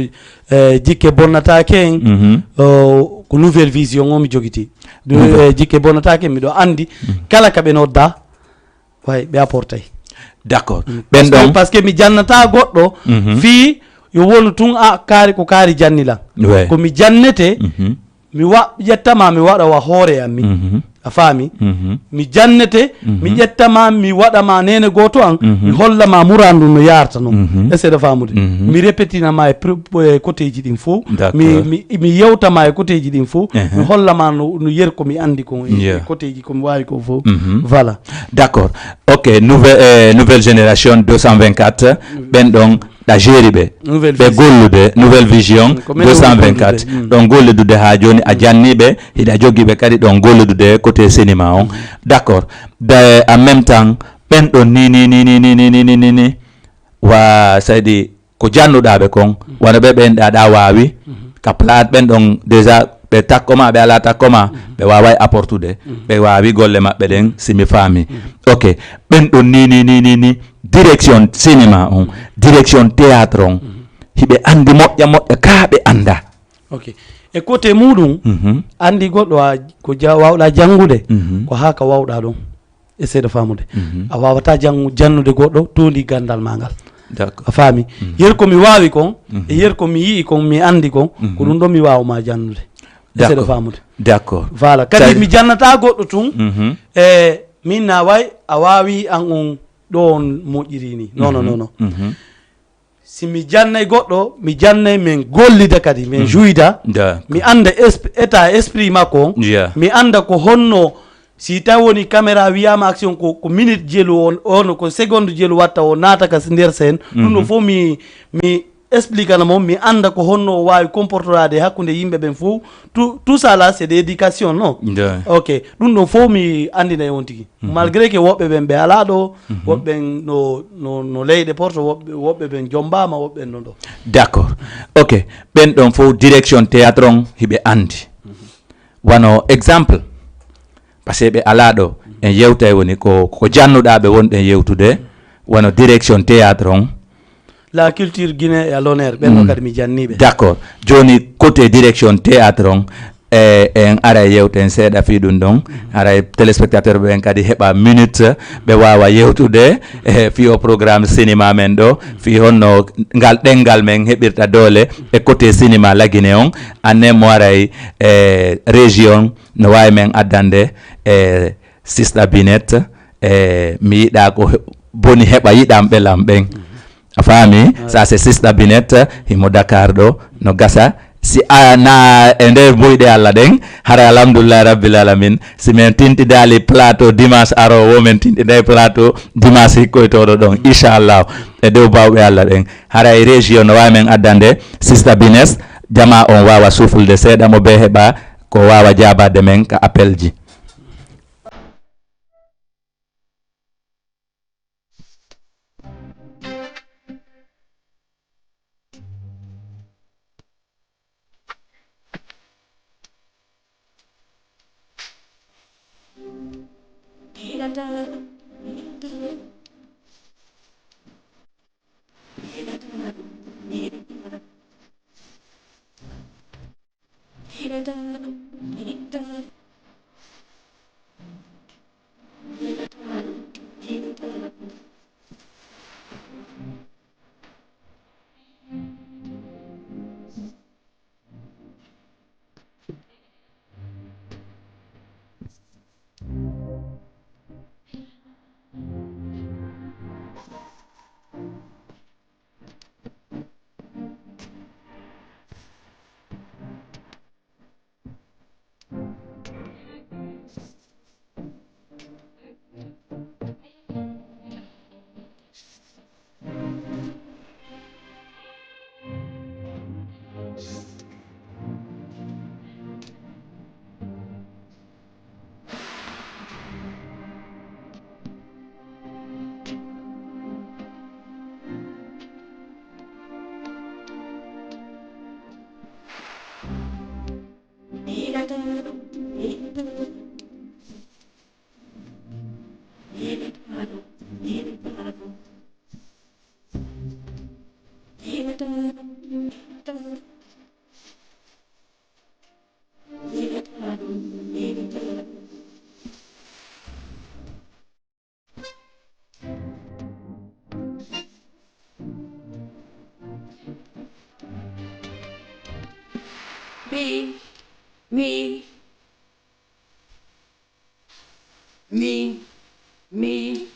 eh, Jikke Bonnataake en, mhm, o, ko Nouvelle Vision o mi jogiti. Du-, nouvelle, eh, Jikke Bonnataake miɗo anndi, mhm, kala ka ɓe nodda, way, ɓe apportay. D'accord. Mm. Ɓen parce que, ɗon parce que mi jannata goɗɗo, mhm, fii yo wonu tun a kaari ko kaari jannilan. Ouais. Ko mi jannete, mhm, mi wa-, ƴettama mi waɗa wa hoore am min. Mhm. A faami? Mhm. Mi jannete, mi, mhm, ƴettama mi waɗama nene gooto an, mhm, mi hollama murandu no yarta non. Mhm. Essaye de faamude. Mhm. Mi répétinama e pro-, e côtéji ɗin fof. D'accord. Mi, mi, mi yewtama e côtéji ɗin fof. Ehe. Mi hollama no, no yer ko mi anndi kon e, yeah, e côtéji ko mi waawi kon fof. Mhm. Voilà. D'accord. Ok, nouvelle, eh, nouvelle génération deux cent vingt-quatre, ɓen ɗon ɗa géri ɓe, nouvelle ɓe vision, gollude, nouvelle vision, mm, ko minen deux cent vingt-quatre, gollude, mm, ɗon gollidude haa jooni, a, mm, janni ɓe, hiɗa jogi ɓe kadi ɗon gollidude côté cinéma on. Mm. D'accord. De, en même temps, ɓen ɗon ni, ni, ni, wa, c'est-à-dire, ko jannuɗaa ɓe kon, mhm, wano ɓe ɓen ɗa, ɗa waawi, mhm, ka plate ɓen ɗon déjà ɓe takko ma, ɓe alaa takko ma, mhm, ɓe waaway apportude, mhm, ɓe waawi golle maɓɓe ɗen, si mi faami. Mhm. Ok, ɓen ɗon ni, ni, ni, ni, ni, direction cinéma on, mhm, direction théâtre on, mhm, hiɓe anndi moƴƴa moƴƴa, ka ɓe annda. Ok, e côté muɗum, mhm, anndi goɗɗo a, ko ja-, waawɗaa janngude, mhm, ko haa ka waawɗaa ɗon. Essaye de faamude. Mhm. A waawata jang-, jannude goɗɗo, toondi ganndal ma ngal. D'accord. A faami? Mhm. Yer ko mi waawi kon, mhm, e yer ko mi yi'i kon, mi anndi kon, mhm, ko ɗum ɗo mi waawma jannude. Essaye de, d'accord, faamude. D'accord. Voilà. Kadi mi jannata goɗɗo tun, mhm, e min na way, a waawi an on ɗo on moƴƴiri ni. Non, non, mhm, non, non. Mhm. Si mi jannay goɗɗo, mi jannay min gollida kadi, min, mhm, juyda, d'accord, mi annda esp-, état esprit makko on, yeah, mi annda ko honno, si tawi woni caméra wiyama action ko, ko minute jelu on, on ko seconde jelu watta o naata ka nder scène, ɗum ɗo, mhm, fof mi, mi expliquana mo, mi annda ko honno o waawi comportorade hakkunde yimɓe ɓen fof. Tout, tout ça là, c'est des éducations, non? Yeah. Ok, ɗum ɗo fof mi anndinay on tigi. Mhm. Malgré que woɓɓe ɓen ɓe alaa ɗo, mhm, woɓɓe ɓen no, no, no leyɗe porto, woɓɓe, woɓɓe ɓen jombaama, woɓɓe ɓen no ɗo. D'accord. Ok. Ɓen ɗon fof direction théâtre on hiɓe anndi. Mhm. Wano exemple, parce que ɓe alaa ɗo, en yewtay woni ko, ko jannuɗaa ɓe wonɗen yewtude, wano direction théâtre on, La culture Guinée est à l'honneur. Ɓen ɗo, mm, kadi mi janni ɓe. D'accord. Jooni, côté direction théâtre on, e, en ara e yewten seeɗa fii ɗum ɗon. Mm. Haray téléspectateur ɓen kadi heɓa minute, ɓe waawa yewtude, e, fii o programme cinéma men ɗo, fii honno ngal ɗenngal men heɓirta doole e côté cinéma Lagine on. Annen mo aray e région, no waawi men addande e Sista Binet, e mi yiɗa ko he-, boni heɓa yiɗamɓe lan ɓen. A faami? Ça, c'est Sista Binet, himo Dakar ɗo, no gasa. Si a na e nder buyɗe Allah ɗen, hara alhamdulillahi rabbil alamin. Si men tintidaali plateau dimanche aroowo, men tintiday plateau dimanche hikkoytooɗo ɗon, inchallah. E dow bawɓe Allah ɗen. Hara e région no waawi men addande Sista Bines, jama on waawa suflude seeɗa mo be heɓa ko waawa jaabaade men ka appel ji. Mi, mi, mi, mi.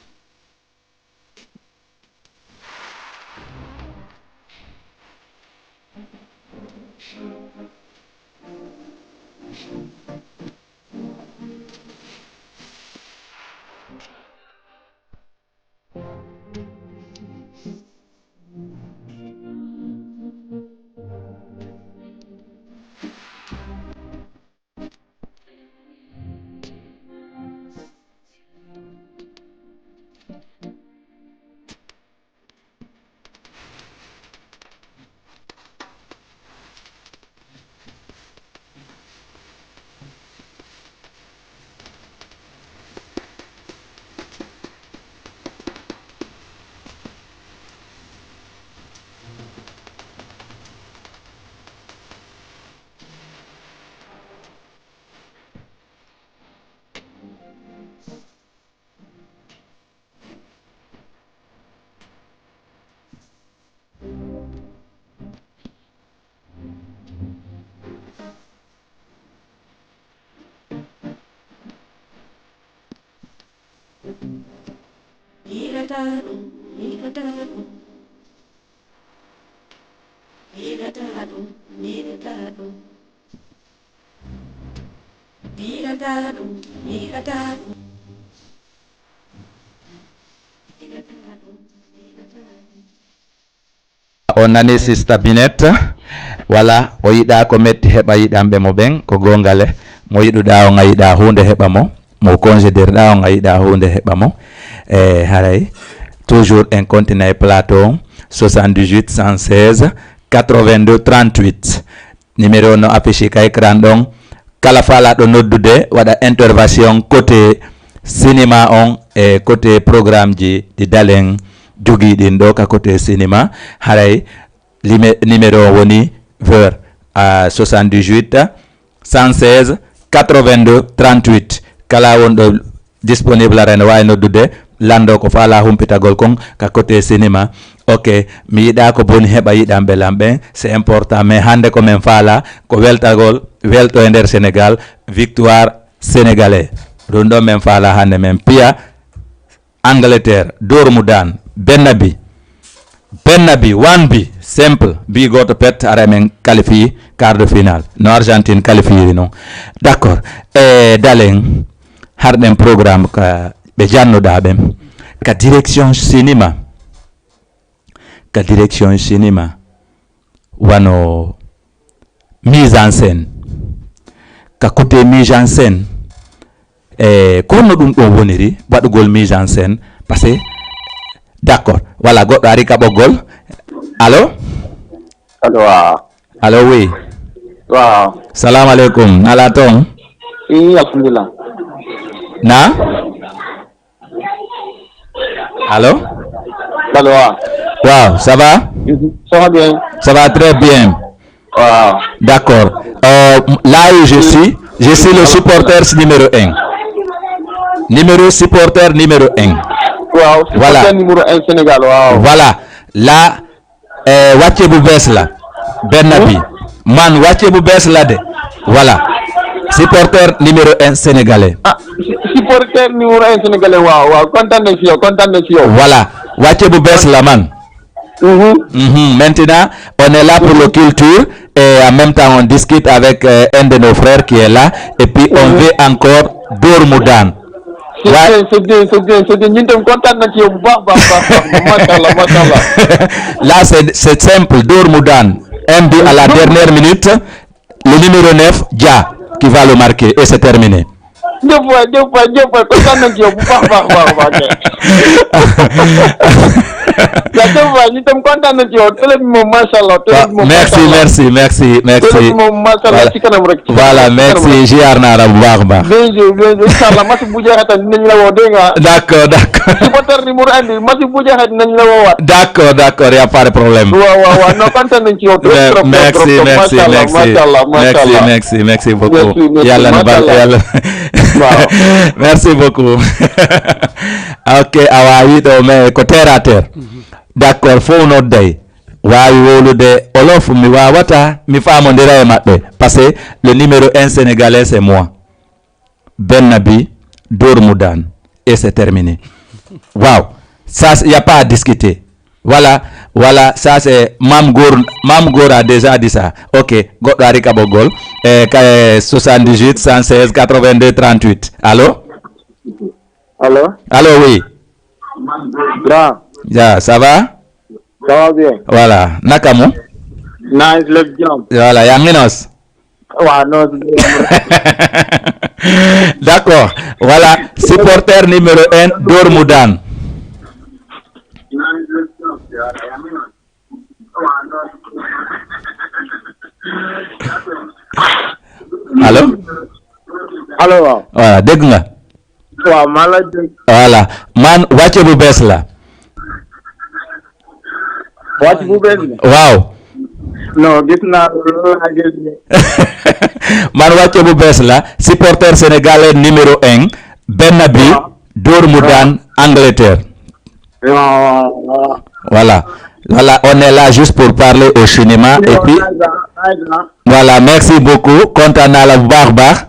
Miilataa ɗum, miilataa ɗum. Miilataa ɗum, miilataa ɗum. Miilataa ɗum, miilataa ɗum. Miilataa ɗum, miilataa ɗum. On nani Sista Binet? Wala, o yiɗaa ko metti heɓa yiɗanɓe mo ɓen, ko goonga le. Mo yiɗuɗaa on a yiɗaa huunde heɓa mo, mo considérɗaa on a yiɗaa huunde heɓa mo. E haray, toujours en continue e plateau on, soixante-dix-huit, cent seize, quatre-vingt-deux, trente-huit. Numéro no affiché ka écran ɗon. Kala faalaaɗo noddude, waɗa intervention côté cinéma on e côté programme ji ɗi dalen jogii ɗin ɗo ka côté cinéma. Haray lime-, numéro on woni vers, ah, soixante-dix-huit, cent seize, quatre-vingt-deux, trente-huit. Kala wonɗo disponible ara ene waawi noddude, lanndoo ko faalaa humpitagol kon ka côté cinéma. Ok, mi yiɗaa ko boni heɓa yiɗanɓe lan ɓen, c'est important, mais hannde ko men faalaa ko weltagol, welto e nder Sénégal, victoire sénégalais. Ɗum ɗon men faalaa hannde, men piya Angleterre, dooru mu daan, benn bi. Benn bi, one bi, simple. Bi gooto pet, ara men qualifie quart de finale. No Argentine qualifiiri non. D'accord. E dalen, harɗen programme ka ɓe jannoɗaa ɓen. Ka direction cinéma. Ka direction cinéma. Wano mise en scène. Ka côté mise en scène, e ko honno ɗum ɗon woniri, waɗugol mise en scène? Parce que, d'accord, voilà, goɗɗo ari ka ɓoggol. Allo? Allo, waaw. Allo, oui. Waaw. Salamu aleykum. Alaa toon? Ii, alhamdulillah. Na? Allo? Allo, waaw. Waaw, ça va? Mhm. Ça va bien? Ça va très bien. Waaw. D'accord. Euh, là où je suis, je suis le supporter numéro un. Numéro supporter numéro un. Waaw, voilà. Supporter numéro un Sénégal, waaw. Voilà. Là, eh, wàcce bu bees la. Benn bi. Man, wàcce bu bees la de. Voilà. Supporter numéro un sénégalais. Ah, su-, supporter numéro un sénégalais, waaw, waaw. Kontaan nañ ci yow, kontaan nañ ci yow. Voilà. Wàcce bu bees la, man. Mhm. Mhm. Maintenant, on est là pour le culture et en même temps, on discute avec, euh, un de nos frères qui est là et puis on veut encore dóor mu daan. C'est bien, c'est bien, c'est bien, c'est bien. Ñun tam kontaan nañ ci yow bu baax, baax, baax, baax. Macha Allah, macha Allah. Là, c'est, c'est simple. Dóor mu daan. Un but à la dernière minute. Le numéro neuf, Dia, qui va le marquer. Et c'est terminé. Jëf waay, jëf waay, jëf waay. Kontaan nañ ci yow bu baax, baax, baax, baax. Jaajëf waay, ñu tam kontaan nañ ci yow. Télé bi moom, macha Allah. Télé bi moom, merci, macha Allah. Merci, merci, merci. Télé bi moom, macha Allah, voilà. Ci kanam rek. Voilà, merci, ziar naa la bu baax a baax. Bien sûr, bien sûr. Incha Allah, match bu jeexee tam dinañ la woo, dégg nga. D'accord, d'accord. Supporter numéro un bi, match bu jeexee dinañ la woowaat. D'accord, d'accord, y a pas de problème. Waaw, waaw, waaw. Non, kontaan nañ ci yow trop, trop, trop, merci, trop, trop. Merci, macha Allah, merci. Macha Allah, macha Allah. Merci, merci, merci beaucoup. Merci, merci, yàlla na ba-, macha Allah. Yàlla. Waaw. Merci beaucoup. Ok, a waawi ɗo, mais ko terre à terre. D'accord, fof nodday. Waawi wowlude Wolof, mi waawata, mi faamondira e maɓɓe. Parce que le numéro un sénégalais, c'est moi. Benn bi, dóor mu daan. Et c'est terminé. Waaw. Ça, il y a pas à discuter. Voilà, voilà, ça c'est Mam Gour, Mam Gour a déjà dit ça. Ok, goɗɗo ari ka ɓoggol. Eh, ka, eh, soixante-dix-huit, cent seize, quatre-vingt-deux, trente-huit. Allô? Allô? Allô, oui. Grand. Ya, ça va? Ça va bien? Voilà, naka mu? Nice, lépp jàmm. Voilà, yaa ngi nos? Waaw, non, si jàmm rek. D'accord, voilà, supporter numéro un, dóor mu daan. Allô? Allô, waaw. Voilà, dégg nga? Waaw, maa la dégg. Voilà, man, wàcce bu bees la. Wàcce bu bees la? Waaw. Non, gis naa loolu laa gis ne. Man, wàcce bu bees la, supporter sénégalais numéro un, benn bi, waaw, dóor mu, waaw, daan Angleterre. Waaw, waaw, waaw. Voilà. Voilà, on est là juste pour parler au cinéma et puis, voilà, merci beaucoup. Kontaan naa la bu baax a baax.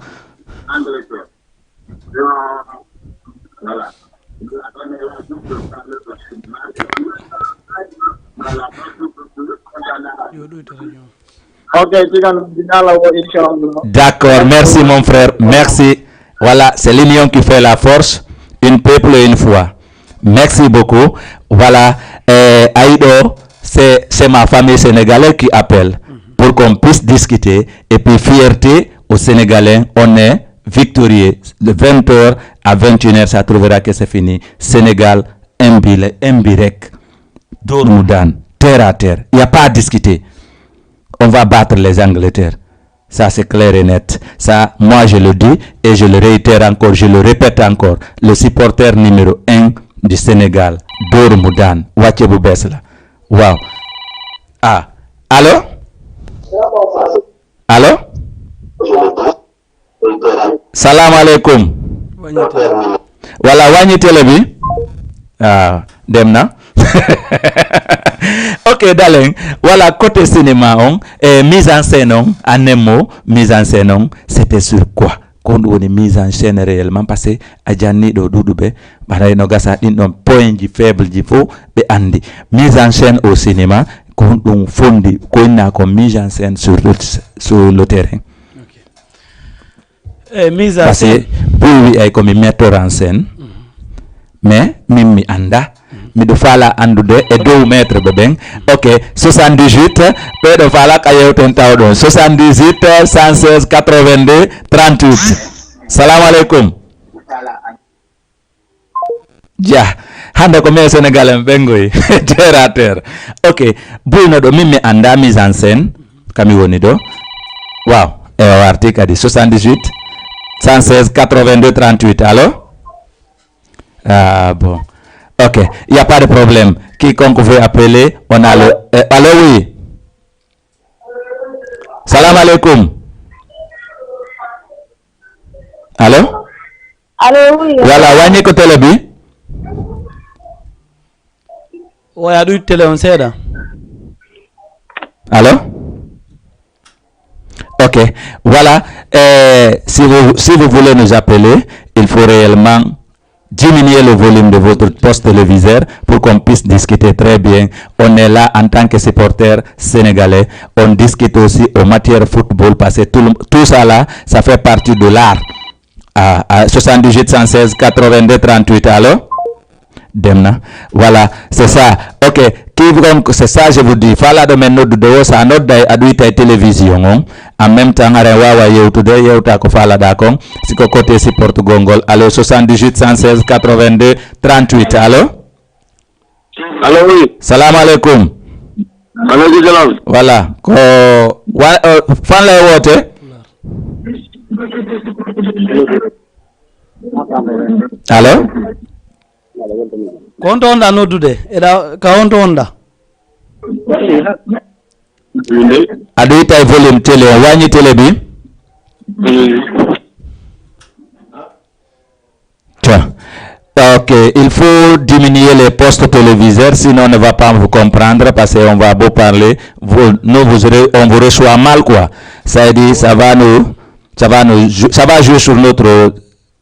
Ok, ci kanam dinaa la woo, inchallah. D'accord, merci mon frère, merci. Voilà, c'est l'union qui fait la force, une peuple et une foi. Merci beaucoup. Voilà, eh, ay ɗo, c'est, c'est ma famille sénégalaise qui appelle pour qu'on puisse discuter. Et puis, fierté aux Sénégalais, on est victorieux. De vingt heures à vingt et une heures, ça trouvera que c'est fini. Sénégal, un bi, un bi rek. Dóor mu daan, terre à terre. Il y a pas à discuter. On va battre les Angleterre. Ça, c'est clair et net. Ça, moi, je le dis et je le réitère encore, je le répète encore. Le supporter numéro un du Sénégal, dóor mu daan, wàcce bu bees la. Waaw. Ah. Allô? Allô? Salaamaaleykum. Wàññi télé. Voilà, wàññi télé bi. Ah, dem na. Ok, darling. Voilà, côté cinéma on, eh, mise en scène on, en un mot, mise en scène on, c'était sur quoi? Ko honɗum woni mise en scène réellement? Parce que a janni ɗo ɗuɗuɓe, ɓaray no gasa ɗin ɗon point ji faible ji fof ɓe andi. Mise en scène au cinéma, ko honɗum fondi, ko inna ko mise en scène sur le, sur le terrain? E mise en Parce que scène. Boy wi'ay ko mi metteur en scène, mais min mi anda. Miɗo faala andude e dow maître ɓe ɓen. Ok, soixante-dix-huit, ɓeɗo faala ka yewten taw ɗon. Soixante-dix-huit, cent seize, quatre-vingt-deux, trente-huit. Salamu aleykum. Ja, hande ko men Sénégal en ɓengoy. Terre à terre. Ok, buyno ɗo min mi anda mise en scène. Kami woni ɗo. Waaw, e o arti kadi. Soixante-dix-huit, cent seize, quatre-vingt-deux, trente-huit. Allo? Ah bon. Ok, il n'y a pas de problème. Quiconque veut appeler, on a le. Eh, allô, oui. Salam alaikum. Allô? Allo, oui. Voilà, wàññi ko télé bi. Oya ɗuyt télé on seeɗa. Allô? Ok. Voilà. Euh, si, vous, si vous voulez nous appeler, il faut réellement diminuer le volume de votre poste téléviseur pour qu'on puisse discuter très bien. On est là en tant que supporter sénégalais. On discute aussi en matière football parce que tout, le- tout ça là, ça fait partie de l'art. Ah, ah, soixante-dix-huit, cent seize, quatre-vingt-deux, trente-huit, allô? Demna. Voilà, c'est ça. Ok, quiconque, c'est ça, je vous dis. Faalaɗo men noddude o, sa nodday, a ɗuytay télévision on. En même temps, aɗa waawa yewtude, yewta ko faalaɗa kon. Si ko côté si portugol ngol. Allô, soixante-dix-huit, cent seize, quatre-vingt-deux, trente-huit. Allô? Allo, oui. Salamu aleykum. Aleykum salam. Voilà, ko wa, uh, fan lay woote? Allô? Ko honto wonɗa noddude? Eɗa ka honto wonɗa? A ɗuytay volume télé, wàññi télé bi. Tiens. Ok, il faut diminuer les postes téléviseurs, sinon on ne va pas vous comprendre parce qu'on va vous parler, vous, nous vous re- on vous reçoit mal quoi. Ça veut dire, ça va nous, ça va nous, jou- ça va jouer sur notre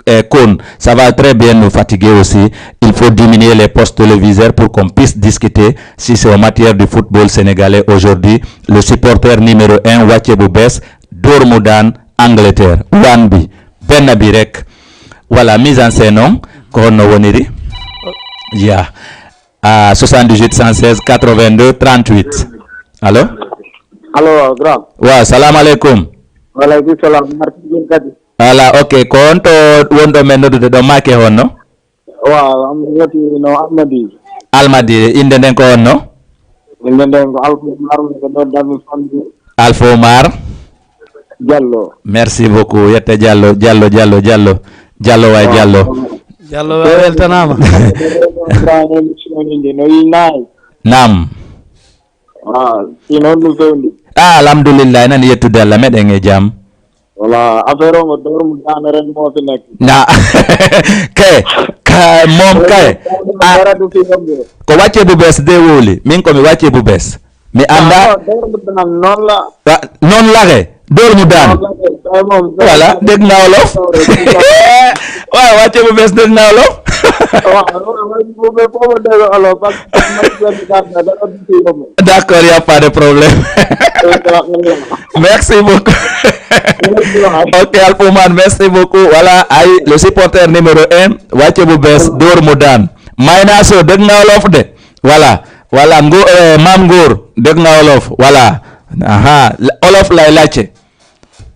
euh, cône. Ça va très bien nous fatiguer aussi. Il faut diminuer les postes téléviseurs pour qu'on puisse discuter si c'est en matière du football sénégalais aujourd'hui. Le supporter numéro un, Wacce bu bees, dóor mu daan Angleterre. Wan bi, benn bi rek. Voilà, mise en scène on, ko honno woniri? Ya. À soixante-dix-huit, cent seize, quatre-vingt-deux, trente-huit. Allô? Allo, grand. Waaw, salam aleykum. Waleykum salam. Martin kadi. Voilà, ok, ko honto wonɗo men noddude ɗo, make honno? Waaw, am woti no Almadi. Almadi, innde nden ko honno? Innde nden ko Alpha Umar, ko ɗo Darou Fandi. Alpha Umar. Diallo. Merci beaucoup. Yetta Diallo, Diallo, Diallo, Diallo. Diallo way Diallo. Diallo a weltanaama. Grand émission ni ndi no yi nayi. Naam. Ah, si noon no fewndi. Ah, alhamdulillah, nan yettude Allah, meɗen e jam. Voilà, affaire o ngo dóor mu daan ren moo fi nekk. Na ke ka moom kay. Ah, Dara du fi yomb. Ko Wacce bu bees de wowli. Min ko mi Wacce bu bees. Mi anda. Ah, dóor mu daan noonu la. Wa- Noonu la ke. Dóor mu daan. Voilà, dégg naa wolof. Waaw, Wacce bu bees, dégg naa wolof. D'accord, il n'y a pas de problème. Merci beaucoup. Ok, Alpha Oumar, merci beaucoup. Voilà, ay, le supporter numéro un, Wacce bu bees, dóor mu daan. Maynaso, dégg naa wolof de. Voilà, voilà, ngo, eh, Maam Ngor, dégg naa wolof. Voilà. Aha, wolof lay laajte.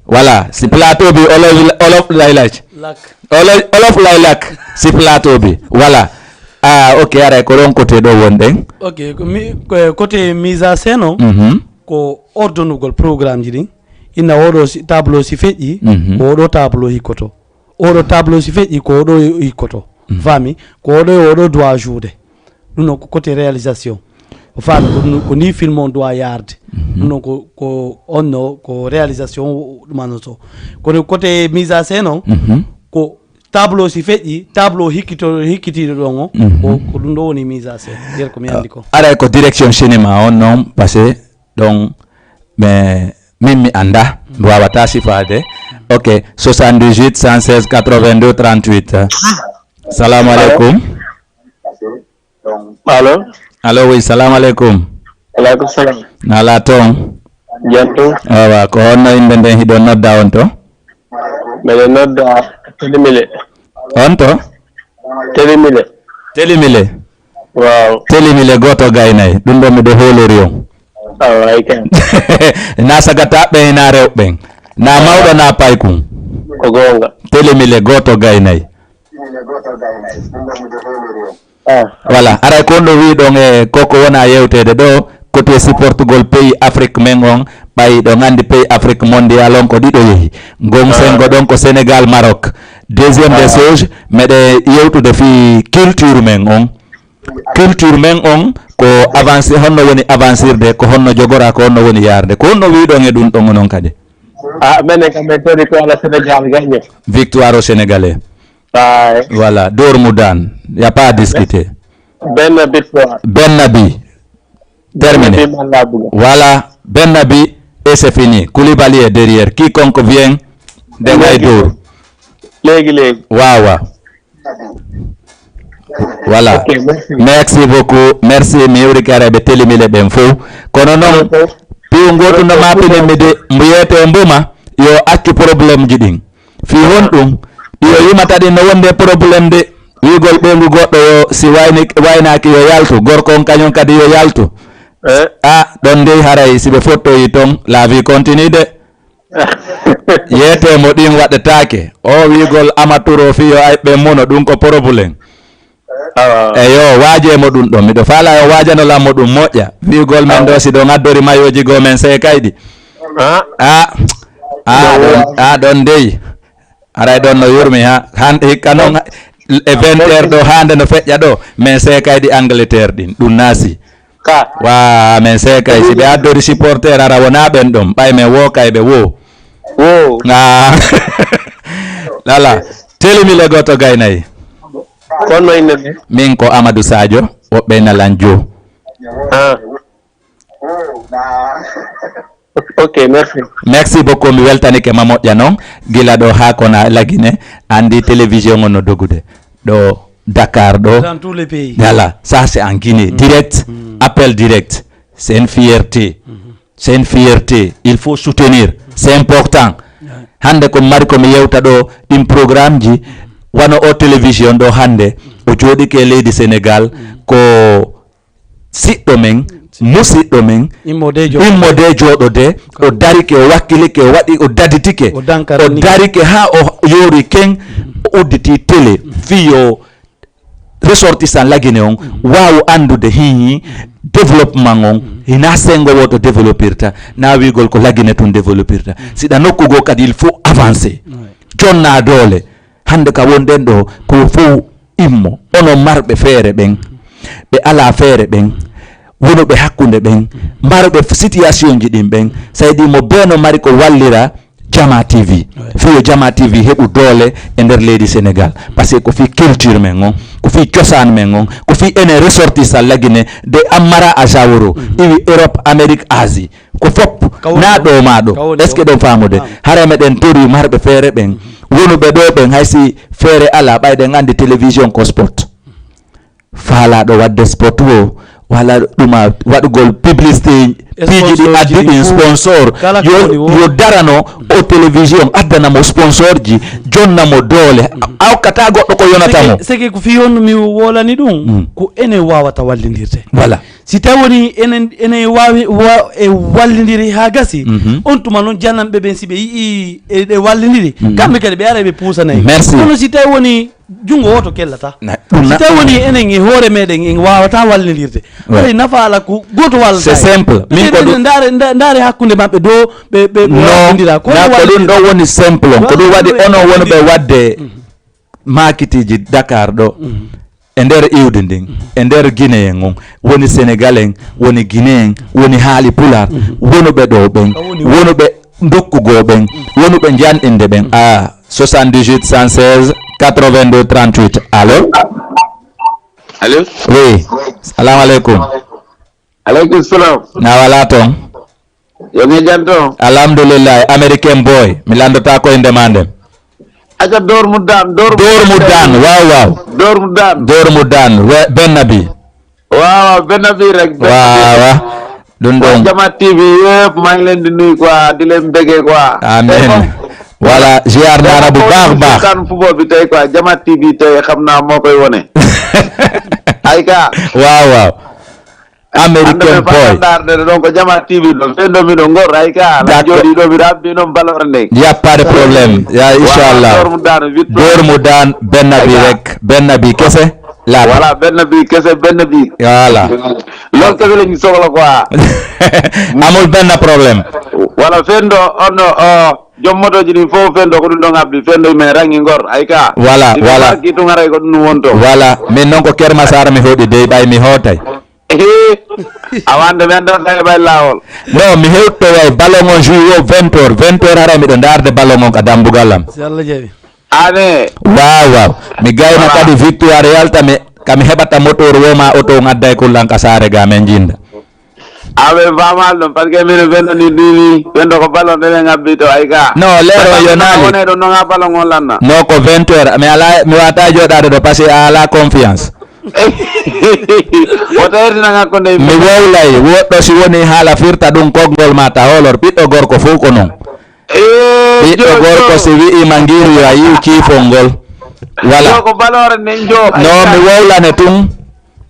Voilà, si plateau bi, wolof, wolof lay laaj. Lak. Wolof, wolof lay lak si plateau bi. Voilà. Ah, ok, aray ko ɗon côté ɗo wonɗen. Ok, ko mi, ko côté mise en scène o, Mhm. ko ordonugol programme ji ɗin. Inna oɗo si, tableau si feƴƴi, Mhm. ko oɗo tableau hikkoto. Oɗo tableau si feƴƴi, ko oɗo hikkoto. Faami? Ko oɗo e oɗo doit joude. Ɗum noon ko côté réalisation. O faami ko ɗum, ko ni film on doit yaarde. Ɗum noon ko, ko on no, ko réalisation ɗumannoto. Kono côté mise en scène on, Mhm. ko tableau si feƴƴi, tableau hikkito, hikkitiiɗo ɗon o, Mhm. ko, ko ɗum ɗo woni mise en scène. Nder ko mi anndi ko. Aray ko direction cinéma on noon, parce que ɗon, mais min mi annda, mi wawata sifaade. Ok, soixante-dix-huit, cent seize, quatre-vingt-deux, trente-huit. Salamu alaikum. Allo? Allo, oui, salamu alaikum. Alaikum salam. Nala ton. Jantu. Awa, ko honno inde nden hiɗon nodda on to? Mbeɗa nodda Telimile. On to? Telimile. Telimile. Waaw. Telimile goto gaynay. Ɗum ɗo miɗo hoolori on. Awa, ay kan. Na sagata ɓen na rewɓen. Na mawɗo na paykun. Ko goonga. Telimile goto gaynay. Ah. Voilà, aray ko on ɗo wiɗon e koko wona yewtede ɗo, kote supportugol pays Afrique men on, ɓay ɗon andi pays Afrique mondial on ko ɗiɗo yehi. Ngon sengo ɗon ko Sénégal, Maroc. Deuxième des choses, meɗe yewtude fi culture men on. Culture men on ko avancer, honno woni avancer de, ko honno jogora, ko honno woni yarde. Ko honno wiɗon e ɗum ɗon onon kadi? Ah, menen kam en toni ko ala Sénégal gaño. Victoire au Sénégalais. Ay. Voilà, dormu dan. Y a pas à discuter. Benn victoire. Benn bi. Terminé. Bi man laa bëgg. Voilà, benn bi et c'est fini. Koulibaly est derrière. Quiconque vient, dangay dóor. Léegi, léegi. Waaw, waaw. Voilà. Ok, merci. Merci beaucoup. Merci. Mi yewri kare ɓe Telimile ɓen fof. Kono noon, piw ngotu no ma pine mi de, mbo yeete mbuma, yo accu problème ji ɗin. Fii honɗum? Ɗi o yimata ɗin no wonde problème de. Wiigol ɓeyngu goɗɗo yo, si wayni, waynaaki yo yaltu. Gorko on kañum kadi yo yaltu. Eh? Ah, ɗon dey haray si ɓe fottoyi ton, la vie continue de. Yeete mo ɗin waɗetaake. O wiigol amaturo fii yo ay ɓe mono, ɗum ko problème. Ah. Eyo, waaje mo ɗum ɗon. Miɗo faala yo waajanolan mo ɗum moƴƴa. Wiigol men ɗo si ɗon addori mayoji goo men seekayɗi. Ah. Ah, ah, ɗon, ah, ɗon dey. Aray ɗon no yurmi ha. Han, hikka noon e vingt heures ɗo hande no feƴƴa ɗo. Men seekayɗi Angleterre ɗin. Ɗum naasi. Ka. Wa, men seekay. Si ɓe addori supporter ara wona ɓen ɗon. Ɓay men wo kay ɓe wo. Wo. Ah. Lala. Telimile goto gaynayi. Kono inne ne? Min ko Amadou Sadio, woɓɓe Nalan Jo. Ah. Ok, merci. Merci beaucoup, mi weltanike ma moƴƴa noon. Gila ɗo haa kona Lagine, andi télévision on no dogude. Ɗo Dakar ɗo. Dans tous les pays. Voilà, ça c'est en Guinée. Direct, appel direct. C'est une fierté. C'est une fierté. Il faut soutenir. C'est important. Hande ko mari ko mi yewta ɗo ɗin programme ji, wano o télévision ɗo hande, o jooɗike e leydi Sénégal, ko siɗɗo men, musiɗɗo men, Immode jo. Immode jooɗode, o darike, o wakkilike, o waɗi, o daditike, O dankara o ni. Darike ha o yoori ken, o udditi télé, fii yo ressortissant Lagine on waawu anndude hii développement on, hina sengo woto développirta, na wiigol ko Lagine tun développirta. Siɗa nokku goo kadi, il faut avancer. Jonna doole. Hande ka wonɗen ɗo, ko fof immo. Onon marɓe feere ɓen, ɓe alaa feere ɓen, wonuɓe hakkunde ɓen, marɓe situation ji ɗin ɓen, saydi mo bee no mari ko wallira Jama T V. Fii yo Jama T V heɓu doole e nder leydi Sénégal. Parce que ko fii culture men on, ko fii cosaan men on, ko fii enen ressortissant Lagine de Ammara a Jaworo, iwi Europe, Amérique, Asie. Ko fop na ɗo ma ɗo. Est-ce que ɗon faamude? Hara meɗen tori marɓe feere ɓen, wonuɓe ɗo ɓen, hay si feere alaa, ɓay ɗen anndi télévision ko sport. Faalaaɗo waɗde sport o, walla ɗuma waɗugol publicité, piiji ɗi addi ɗin sponsor, yo, yo darano o télévision, addana mo sponsor ji, jonna mo doole, a hokkata goɗɗo ko yonata mo. Seke ko fii on mi wolani ɗum, ko enen wawata wallindirde. Voilà. Si tawi woni enen, enen waawi, wa-, e wallindiri haa gasi, on tuma noon jananɓe ɓen, si ɓe yi'i e, ɗe wallindiri, kamɓe kadi ɓe ara ɓe puusanay. Merci. Kono si tawi woni junngo wooto kellata, Na-, ɗum si na- tawi woni enen e hoore meɗen en waawata wallindirde, Ouais. haɗa nafa ala ko gooto wallata. C'est simple. Min ko ɗum- Ndaare, nda-, ndaare hakkunde maɓɓe ɗo ɓe, ɓe Non, wallindira. Ko na ko ɗum wallindira. Ɗo woni simple on. Ko ɗum waɗi onon wonɓe waɗde maakitiiji Dakar ɗo, e nder iwdi ndin, e nder Guinée en on, woni Sénégal en, woni Guinée en, woni haali Pulaar, wonuɓe ɗo ɓen, wonuɓe ndokku goo ɓen, wonuɓe njanɗinde ɓen. Ah, soixante-dix-huit, cent seize, quatre-vingt-deux, trente-huit. Allo? Allo? Oui. Salamu aleykum. Aleykum salam. Na wala toon? Yo nge janto. Alhamdulillah, American boy. Mi landotaako innde maa nden. Aca, Dóor mu daan, dóor mu Dóor mu daan, waaw, waaw. Dóor mu daan. Dóor mu daan, we-, benn bi. Waaw, waaw, benn bi rek, benn bi. Waaw, waaw. Ɗum Waa ɗon. Jama T V yëpp, maa ngi leen di nuyu quoi, di leen bëggee quoi. Amin. Tey moom, Voilà, ziar naa la bu baax a baax. Seetaan football bi tey quoi, Jama T V tey xam naa moo koy wone. Ay ka. Waaw, waaw. American boy. Ndaar de, donc Jama T V ɗo, fendo miɗo Ngor, ay ka, la D'accord. Jooɗi ɗo, miɗo habbi noon ballon nden. Y a pas de problème. Ya, Voilà, inchallah. Dóor mu daan, huit Dóor mu daan, benn bi Ay ka. Rek, benn bi kese, laaɓi. Voilà, benn bi kese, benn bi. Voilà. Loolu kese la ñu soxla quoi. Amul benn problème. Voilà, fendo, on, oh, joom motooji ɗin fof fendo ko ɗum ɗon habbi, fendo men rangi Ngor, ay ka. Voilà, Si ɓe voilà. Marki tun haray ko ɗum wonto. Voilà, min noon ko Kermasar mi hoɗi dey ɓay mi hootay. A wande mi anndaa tawi ɓay laawol. Non, mi hewtoyay ballon on joue o vingt heures, vingt heures haray miɗo ndaarde ballon on ka dambugal am. Si Allah jaɓi. Ane. Waaw, waaw. Mi gayna Voilà. Kadi victoire yalta mi, ka mi heɓata moteur wo ma auto on adday kullan ka saare ga men jinda. Aɓe faamaali ɗum, parce que minen fendo ni, ni, ni, fendo ko ballon ɗen en habbi to ay ka. Non, leero Ballon yo naali. Wone ɗo non ha ballon on lanna. Non, ko vingt heures. Mi ala, mi wata jooɗaade ɗo parce que a ala confiance. O tawirtina hakkunde yimɓe. Mi wowlay, woɗɗo si woni haala firta ɗum konngol ma ta hoolor, ɓiɗɗo gorko fof ko non. Eh, Ɓiɗɗo jo, gorko jo. Si wi'ima ngiru yo a yiw ciifol ngol. Voilà. Jo ko ballon nden jo. Non, mi wowlane tun.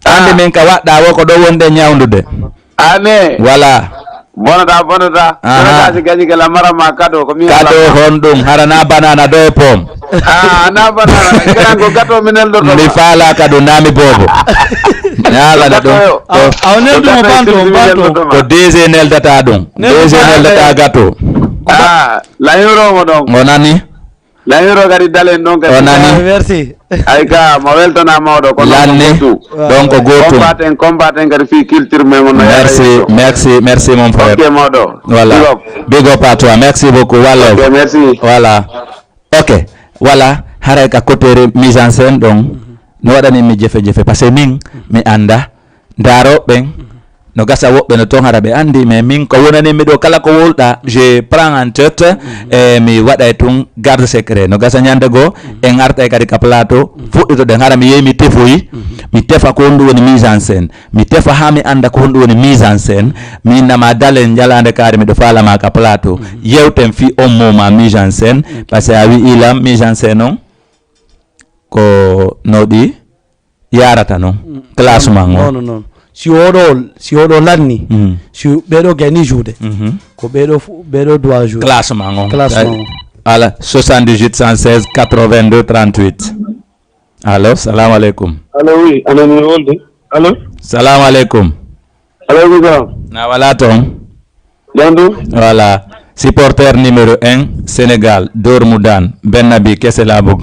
Andi Ah. Min ka waɗɗa wo ko ɗo wonde ñawndude. Ane. Voilà. Bonata, bonata. Aha. Bonata si gañi ke la mara ma kado ko mi Kado wala. Honɗum harana banana do e pom. Ah, na banana. Kanan ko gato mi neldo to. Mi faala kado nami bobo. Nala na ɗum. Gato yo. Ko A, a o neldu mo Ko banto, gato banto. Ko D G neldata ɗum. Neldu D G banto. Neldata gato. Ah, la yoro mo ɗon. Mo nani? Laniro kadi dalen ɗon kadi. O nani? Ah, merci. Ay ka, mo weltana mawɗo, kono Lanni, mo moƴƴu. Ɗon ko gootum. Combaten, combaten kadi fii culture men on no yaara Merci, yeeso. Merci, merci mon frère. Ok, mawɗo. Voilà. Big up. Big up à toi. Merci beaucoup. Wallo. Ok, merci. Voilà. Ok. Voilà. Haray ka côté mise en scène ɗon. No waɗani mi jefe jefe. Parce que min, mi anda. Ndaarooɓe ɓen, no gasa woɓɓe no toon hara ɓe anndi, mais min ko wonani mi ɗo kala ko wowlɗa, je prends en tête, e mi waɗa e tun garde secret. No gasa ñande goo, en arta e kadi ka plateau, fuɗɗitoɗen hara mi yehi mi tefoyi, mi tefa ko honɗum woni mise en scène. Mi tefa haa mi annda ko honɗum woni mise en scène. Mi innama dalen njalaande kaari miɗo faalama ka plateau. Yewten fii on moment mise en scène, parce que a wi'i lam mise en scène on ko no ɗi yarata noon. Classement o. Non, non, non. Si oɗo, si oɗo lanni, si ɓeɗo gayni joude, ko ɓeɗo fu-, ɓeɗo doit joude. Classement o. Classement o. Ala soixante-dix-huit cent seize quatre-vingt-deux trente-huit. Allo, salamu aleykum. Allo, oui, aɗa mi wolde. Allo? Salamu aleykum. Aleykum salam. Na wala toon? Jam ɗum? Voilà. Supporter numéro un, Sénégal, Dóor mu daan, benn bi kese laa bëgg.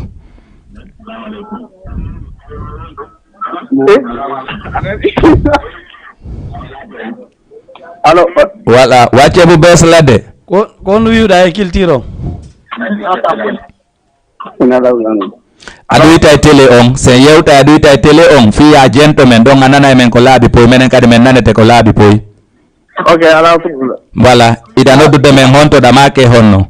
Eh? Allo? Voilà, wàcce bu bees la de. Ko, ko no wi'uɗaa e culture o? Ina law law. A ɗuyta e télé on, sen yewta a ɗuyta e télé on, fii ya jento men ɗon a nana e men ko laabi poy, menen kadi men nanete ko laabi poy. Ok, alaa problème. Voilà, ida noddude men honto ɗa maake honno?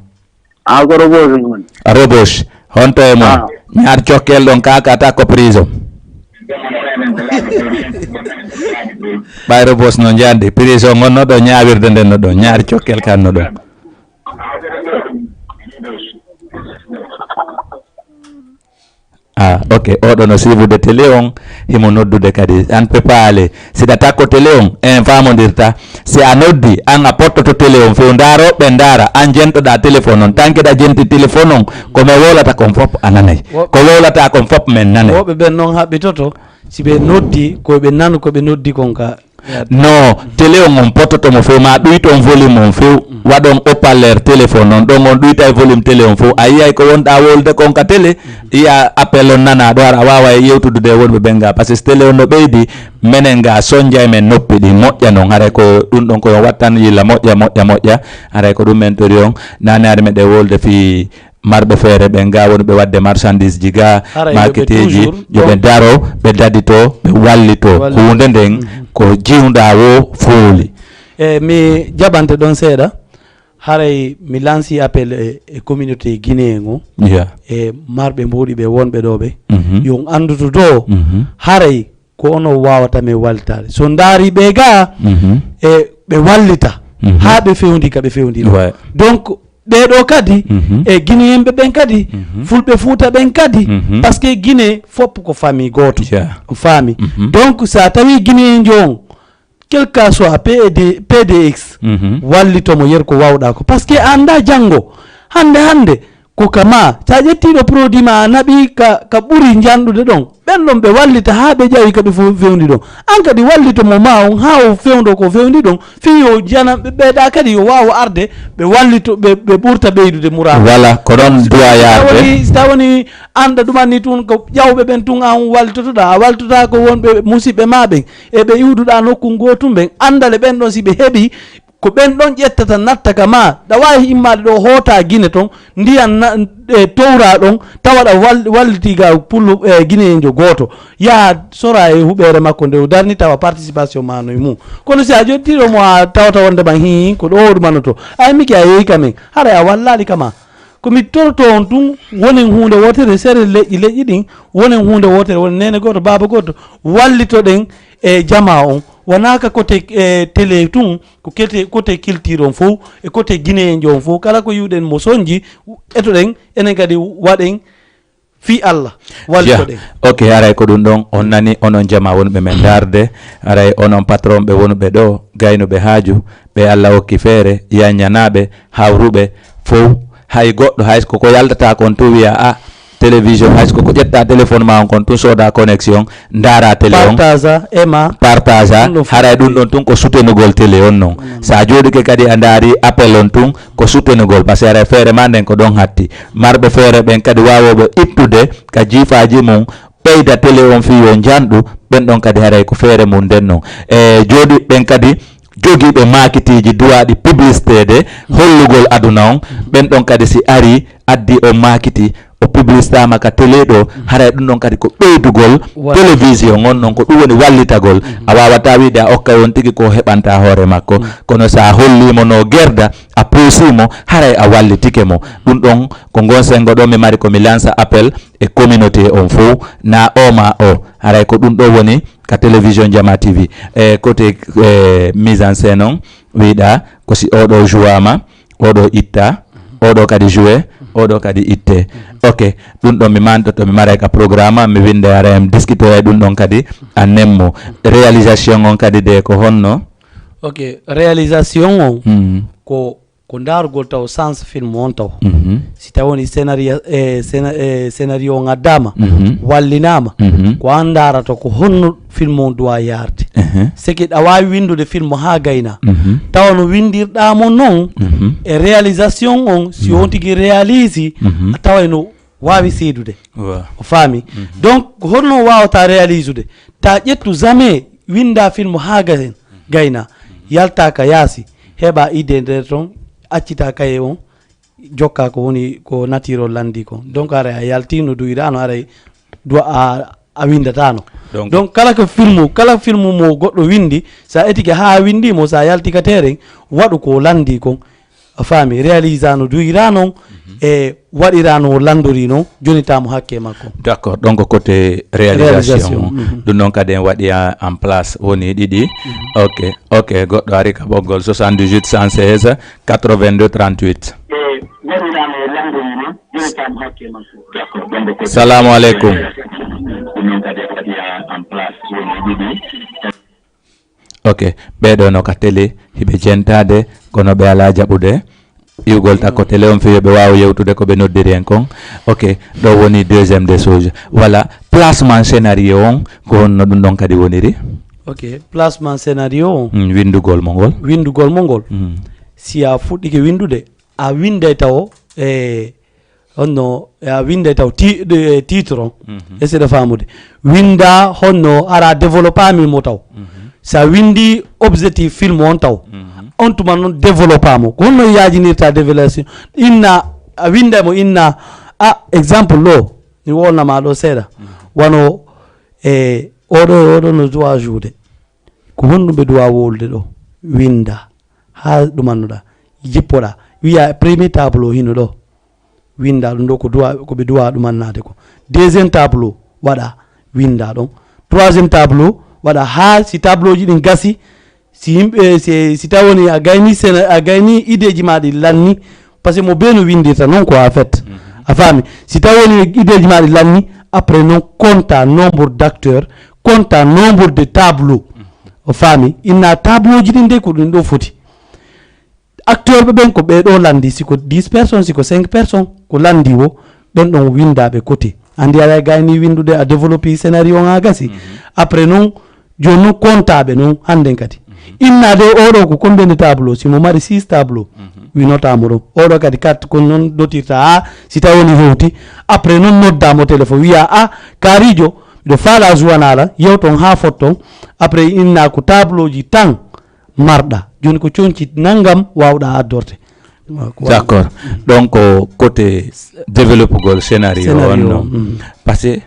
A ko Roboche woni. Roboche, honto e mon? Ah. Ñaar cokkel ɗon kakata ko prison. Ɓay Roboche no njandi, prison on no ɗo ñaawirde nden no ɗo, ñaar cokkel kan no ɗo. Ah, ok. Oɗo no siifude télé on, himo noddude kadi. An pe paale. Siɗa takko télé on, en faamondirta. Si a noddi, an a pottoto télé on, few ndaaro, ɓe ndaara. An jentoɗa téléphone on. Tanke ɗa jenti téléphone on, ko men wowlata kon fop a nanay. Wo- Ko wowlata kon fop men nanay. Woɓɓe ɓen non haɓɓitoto, si ɓe noddi, ko ɓe nanu ko ɓe noddi kon ka. No, télé on on pottoto mo few, ma ɗuyton volume on few, waɗon haut-parleur téléphone on, ɗon on ɗuytay volume télé on few. A yiyay ko wonɗa wowlude kon ka télé, iya appel on nana, ɗo ara a wawa e yewtudude e wonɓe ɓen ga. Parce que si télé on no ɓeydi, menen ga sonjay men noppi ɗin, moƴƴa non. Haray ko ɗum ɗon ko on wattan yilla moƴƴa, moƴƴa, moƴƴa. Haray ko ɗum men tori on, nane ari meɗen wowlude fii marɓe feere ɓen ga woni ɓe waɗde marchandise ji ga, haray yo ɓe marketeeji, toujours yo ɓe ɗon daro, ɓe dadito, ɓe wallito. Wallito. Huunde nden ko jiwɗa wo fooli. E mi jaɓante ɗon seeɗa, haray mi lansi appel e, e communauté guinéen o, Yeah. e marɓe mbuuɗi ɓe wonɓe ɗo ɓe, Mhm. yo on anndutu ɗo, Mhm. haray ko onon wawata men wallitaade. So ndaari ɓe ga, Mhm. e ɓe wallita, Mhm. haa ɓe fewndi ka ɓe fewndi ɗo. Ouais. Donc, ɓee ɗo kadi, Mhm. e guinéen ɓe ɓen kadi, Mhm. fulɓe Fuuta ɓen kadi, Mhm. parce que Guinée fof ko famille gooto. Yeah. On faami. Mhm. Donc, so a tawi guinéen jo on, quel que soit P D, P D X, Mhm. wallito mo yer ko wawɗa ko. Parce que a annda janngo, hannde hannde, ko ka ma, sa ƴetti ɗo produit ma a naɓi ka, ka ɓuri njanɗude ɗon, ɓen ɗon ɓe wallita haa ɓe ƴawi ka ɓe fo-, fewndi ɗon. An kadi wallito mo ma on haa o fewndo ko fewndi ɗon, fii yo jana ɓe ɓeeɗa kadi yo waawo arde, ɓe wallito, ɓe, ɓe ɓurta ɓeydude muraadu. Voilà, ko ɗon duwa Si tawa yaade. woni, si tawa woni an ɗa ɗumanni tun ko ƴawɓe ɓen tun an wallitotoɗa, a wallitotaa ko wonɓe musiɓɓe ma ɓen, e ɓe iwduɗa nokku gootun ɓen, anndale ɓen ɗon si ɓe heɓi, ko ɓen ɗon ƴettata natta ka ma, ɗa waawi immaade ɗo hoota Gine ton, ndiyan na, e towra ɗon, tawa ɗa wal-, walliti ga pullo, e, Gineenjo gooto, yaha sora e huɓeere makko nde o darni tawa participation ma no e mum. Kono si a jottiɗo mo a tawata wonde ma hii, ko ɗo o ɗumanoto, ay miki a yehi ka men, haray a wallaali ka ma. Ko mi toroto on tun, wonen huunde wootere, sere leƴƴi leƴƴi ɗin, wonen huunde wootere, wonen neene gooto, baaba gooto, wallitoɗen e jamaa on. Wonaa ka kote, e, télé tun, ko kete, kote culture on fow, e kote Guinéen on fow. Kala ko yiwɗen mo sonji, etoɗen, enen kadi waɗen fii Allah, wallitoɗen. Ok, haray ko ɗum ɗon. On nani onon jamaa wonɓe men ndaarde, haray onon patron ɓe wonɓe ɗo, gaynuɓe haaju, ɓe Allah okki feere, yanyanaaɓe, hawruɓe, fow, hay goɗɗo, hay ko ko yaltata kon tun wiya, a, télévision, hay ko ko ƴetta téléphone ma on kon tun sooda connexion, ndaara télé on. Partage, aima. Partage, Ɗum ɗon fow. Haray ɗum ɗon tun ko soutenugol télé on non. Sa jooɗike kadi a ndaari appel on tun ko soutenugol, parce que haray feere ma nden ko ɗon hatti. Marɓe feere ɓen kadi waawooɓe ittude ka jiifaaji mum, ɓeyda télé on fii yo njanɗu, ɓen ɗon kadi haray ko feere mum nden non. E jooɗi ɓen kadi jogiiɓe maakitiiji duwaaɗi publicité de hollugol aduna on, ɓen ɗon kadi si ari addi on maakiti, o publicitaama ka télé ɗo, haray ɗum ɗon kadi ko ɓeydugol. Wa- télévision on non ko ɗum woni wallitagol. A waawataa wiide a okka on tigi ko heɓanta hoore makko, kono sa holliimo no gerda, a puusiimo, haray a wallitike mo. Ɗum ɗon ko ngon sengo ɗo mi mari ko mi lansa appel e communauté on fow, na o ma o. Haray ko ɗum ɗo woni ka télévision Jama T V. E côté, e, mise en scène on, wiɗa ko si oɗo jouama, oɗo itta, oɗo kadi joué, oɗo kadi itte. Ok, ɗum ɗon mi mantoto, mi maray ka programme, mi winda haray mi diskitoya ɗum ɗon kadi a nemmo. Réalisation on kadi de ko honno? Ok, réalisation on Mm. ko, ko ndaarugol taw sens film on taw. Mhm. Si taw woni scénario, e, scéna-, e, scénario on addaama, Mhm. wallinaama, Mhm. ko an ndaarata ko honno film on duwa yaarde. Mhm. Seke ɗa waawi winndude film haa gayna. Mhm. Tawa no winndirɗaa mo non, Mhm. e réalisation on, si on tigi réalise, Mhm. a tawa no waawi seedude. Wa. O faami. Donc, ko honno waawata réalise ude? Ta ƴettu jamais winnda film haa gayen, gayna. Yalta ka yaasi, heɓa idée nder ton, accita kaye on, jokka ko woni ko nature on lanndi kon. Donc, haray a yalti no duwiraano, haray duwa a, a winndataano. Donc- Donc, kala ko film, kala film mo goɗɗo winndi, sa etike haa winndi mo, sa yalti ka terrain, waɗu ko lanndi kon. A faami, réalisa no duwira non, e waɗira no lanndori non, jonita mo hakke makko. D'accord, donc côté réalisation, Réalisation, mhm. Ɗum noon kadi en waɗi en, en place woni ɗiɗi. Ok, ok, goɗɗo ari ka ɓoggol, soixante-dix-huit cent seize quatre-vingt-deux trente-huit. Salamu aleykum. Ok, ɓeeɗo no ka télé, hiɓe jentaade, kono ɓe alaa jaɓude. Iwgol takko télé on fii yo ɓe waawa yewtude ko ɓe noddiri en kon. Ok, ɗo woni deuxième des choses. Voilà, placement scénario on, ko honno ɗum ɗon kadi woniri? Ok, placement scénario on. Mm, winndugol mo ngol. Winndugol mo ngol. Mm. Si a fuɗɗike winndude, a winnday tawo, e, honno, e, a winnday tawo ti-, e, titre on. Mhm. Essaye de faamude. Winnda honno hara développami mo taw. Mhm. Sa winndi objectif film on taw. Mhm. On tuma noon développa mo. Ko honno yaajinirta développation? Inna, a winnda mo inna, a, exemple ɗo, mi wolna ma ɗo seeɗa. Mhm. Wano, e, oɗo e oɗo no duwa joude. Ko honɗum ɓe duwa wowlude ɗo? Winda haa ɗumannoɗa, jippoɗa, wiya premier tableau hino ɗo. Winda ɗum ɗo ko duwa, ko ɓe duwa ɗumannaade ko. Deuxième tableau waɗa, winda ɗon. Troisième tableau waɗa haa si tableau ji ɗin gasi, si yimɓe, si, si taw woni a gayni sena, a gayni ideeji ma ɗi lanni, parce que mo bee no windirta noon ko en fait. A faami? Si taw woni ideeji ma ɗi lanni, après noon compta nombre d'acteurs, compta nombre de tableaux. O faami? Inna tableau ji ɗin de ko ɗum ɗo foti. Acteur ɓe ɓen ko ɓe ɗo landi, si ko dix personnes, si ko cinq personnes, ko landi wo, ɓen ɗon winda ɓe côté. Andi aɗa gayni windude, a développé scénario on haa gasi. Après noon, jooni noon compta ɓe noon hannden kadi. Inna de oɗo ko combien de tableau, si mo mari six tableau, winota mo ɗon. Oɗo kadi quatre ko noon dotirta haa si taw woni hewti. Après noon nodda mo téléphone, wiya, "A, kaarijo, miɗo faala juwanala, yewton haa fotton." Après inna ko tableau ji tan marɗa. Jooni ko conci nanngam waawɗa addorde. Waaw, ko waɗi. D'accord. Donc, ko côté développugol scénario on, scénario non? Parce que,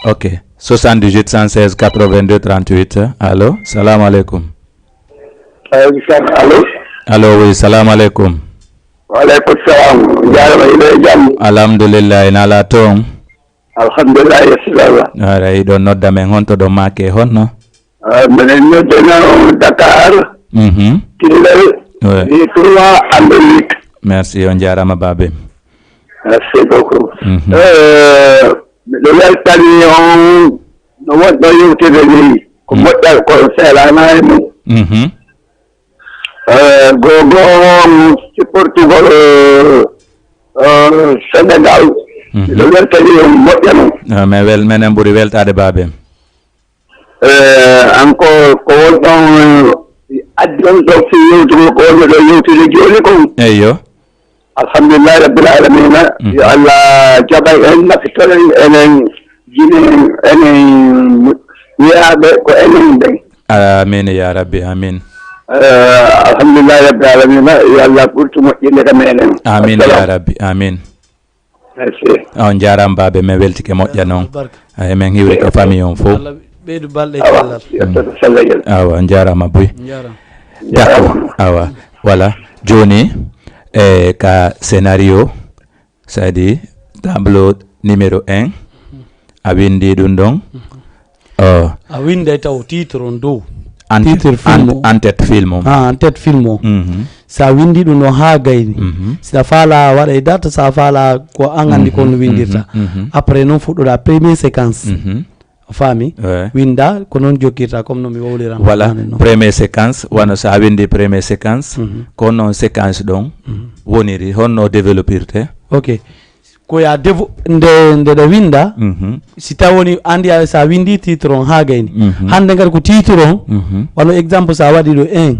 ok. Soixante-dix-huit cent seize quatre-vingt-deux trente-huit. Allo, salamu aleykum. Allo. Allo, oui, salamu aleykum. Wa aleykum salam. Jaarama, hiɗo e jam? Alhamdulillah, ina ala toon. Alhamdulillah, yettudalla. Ara, hiɗo nodda men, honto ɗo maake, honno? Ah, minen noddana on Dakar. Mhm. Tillel. Ouais. Ni trois amɓe huit. Merci, on jaarama, baabe. Merci beaucoup. Mhm. Eh, miɗo weltani on no wonɗo yewtere ni. Ko moƴƴal ko seelaana e mum. Mhm. Eh, gogo on supportugol, eh, Sénégal. Mhm. Miɗo weltani on moƴƴa non. Ah, mais wel-, menen ɓuri weltaade, baabe. Eh, an ko, ko won ɗon, eh, addi on ɗo fii yewtugol ko wonɓe ɗo yewtude jooni kon. Eyyo. Alhamdulillahi Rabbil Alamina. Mhm. Yo Allah jaɓan en, nafitoren enen, jinen enen, yiyaaɓe ko enen ɓen. Amin ya Rabbi, amin. Eh, alhamdulillahi Rabbil Alamina. Yo Allah ɓurtu moƴƴinde kam enen. Amin ya Wassalam. Rabbi, amin. Merci. On jaaraama, baabe, men weltike moƴƴa noon. Barka. Ay, men hiwri ko famille on fof. Allah ɓeydu balɗe e cellal. Awa, on jaaraama buy. On jaaraama. D'accord. Awa, voilà. Jooni, e ka scénario, c'est-à-dire tableau numéro un, a winndi ɗum ɗon. Oh. A winnday taw titre on dow. En-, titre film en-, o. En tête film o. Ah, en tête film o. Mhm. So a winndi ɗum ɗon haa gayni. Mhm. Si a faala waɗa e date, so a faala ko an anndi kon no winndirta. Mhm, mhm. Après noon fuɗɗoɗa première séquence. Mhm. A faami? Ouais. Winnda, ko noon jokkirta, comme no mi wowliran. Voilà, naane noon. Première séquence, wano so a winndi première séquence, mhm, ko noon séquence ɗon, mhm, woniri, honno développirte? Ok. Ko ya devo-, nde, nde ɗa winnda, mhm, si taw woni anndi a, so a winndi titre on haa gayni. Mhm. Hannde kadi ko titre on, mhm, wano exemple so a waɗi ɗo un,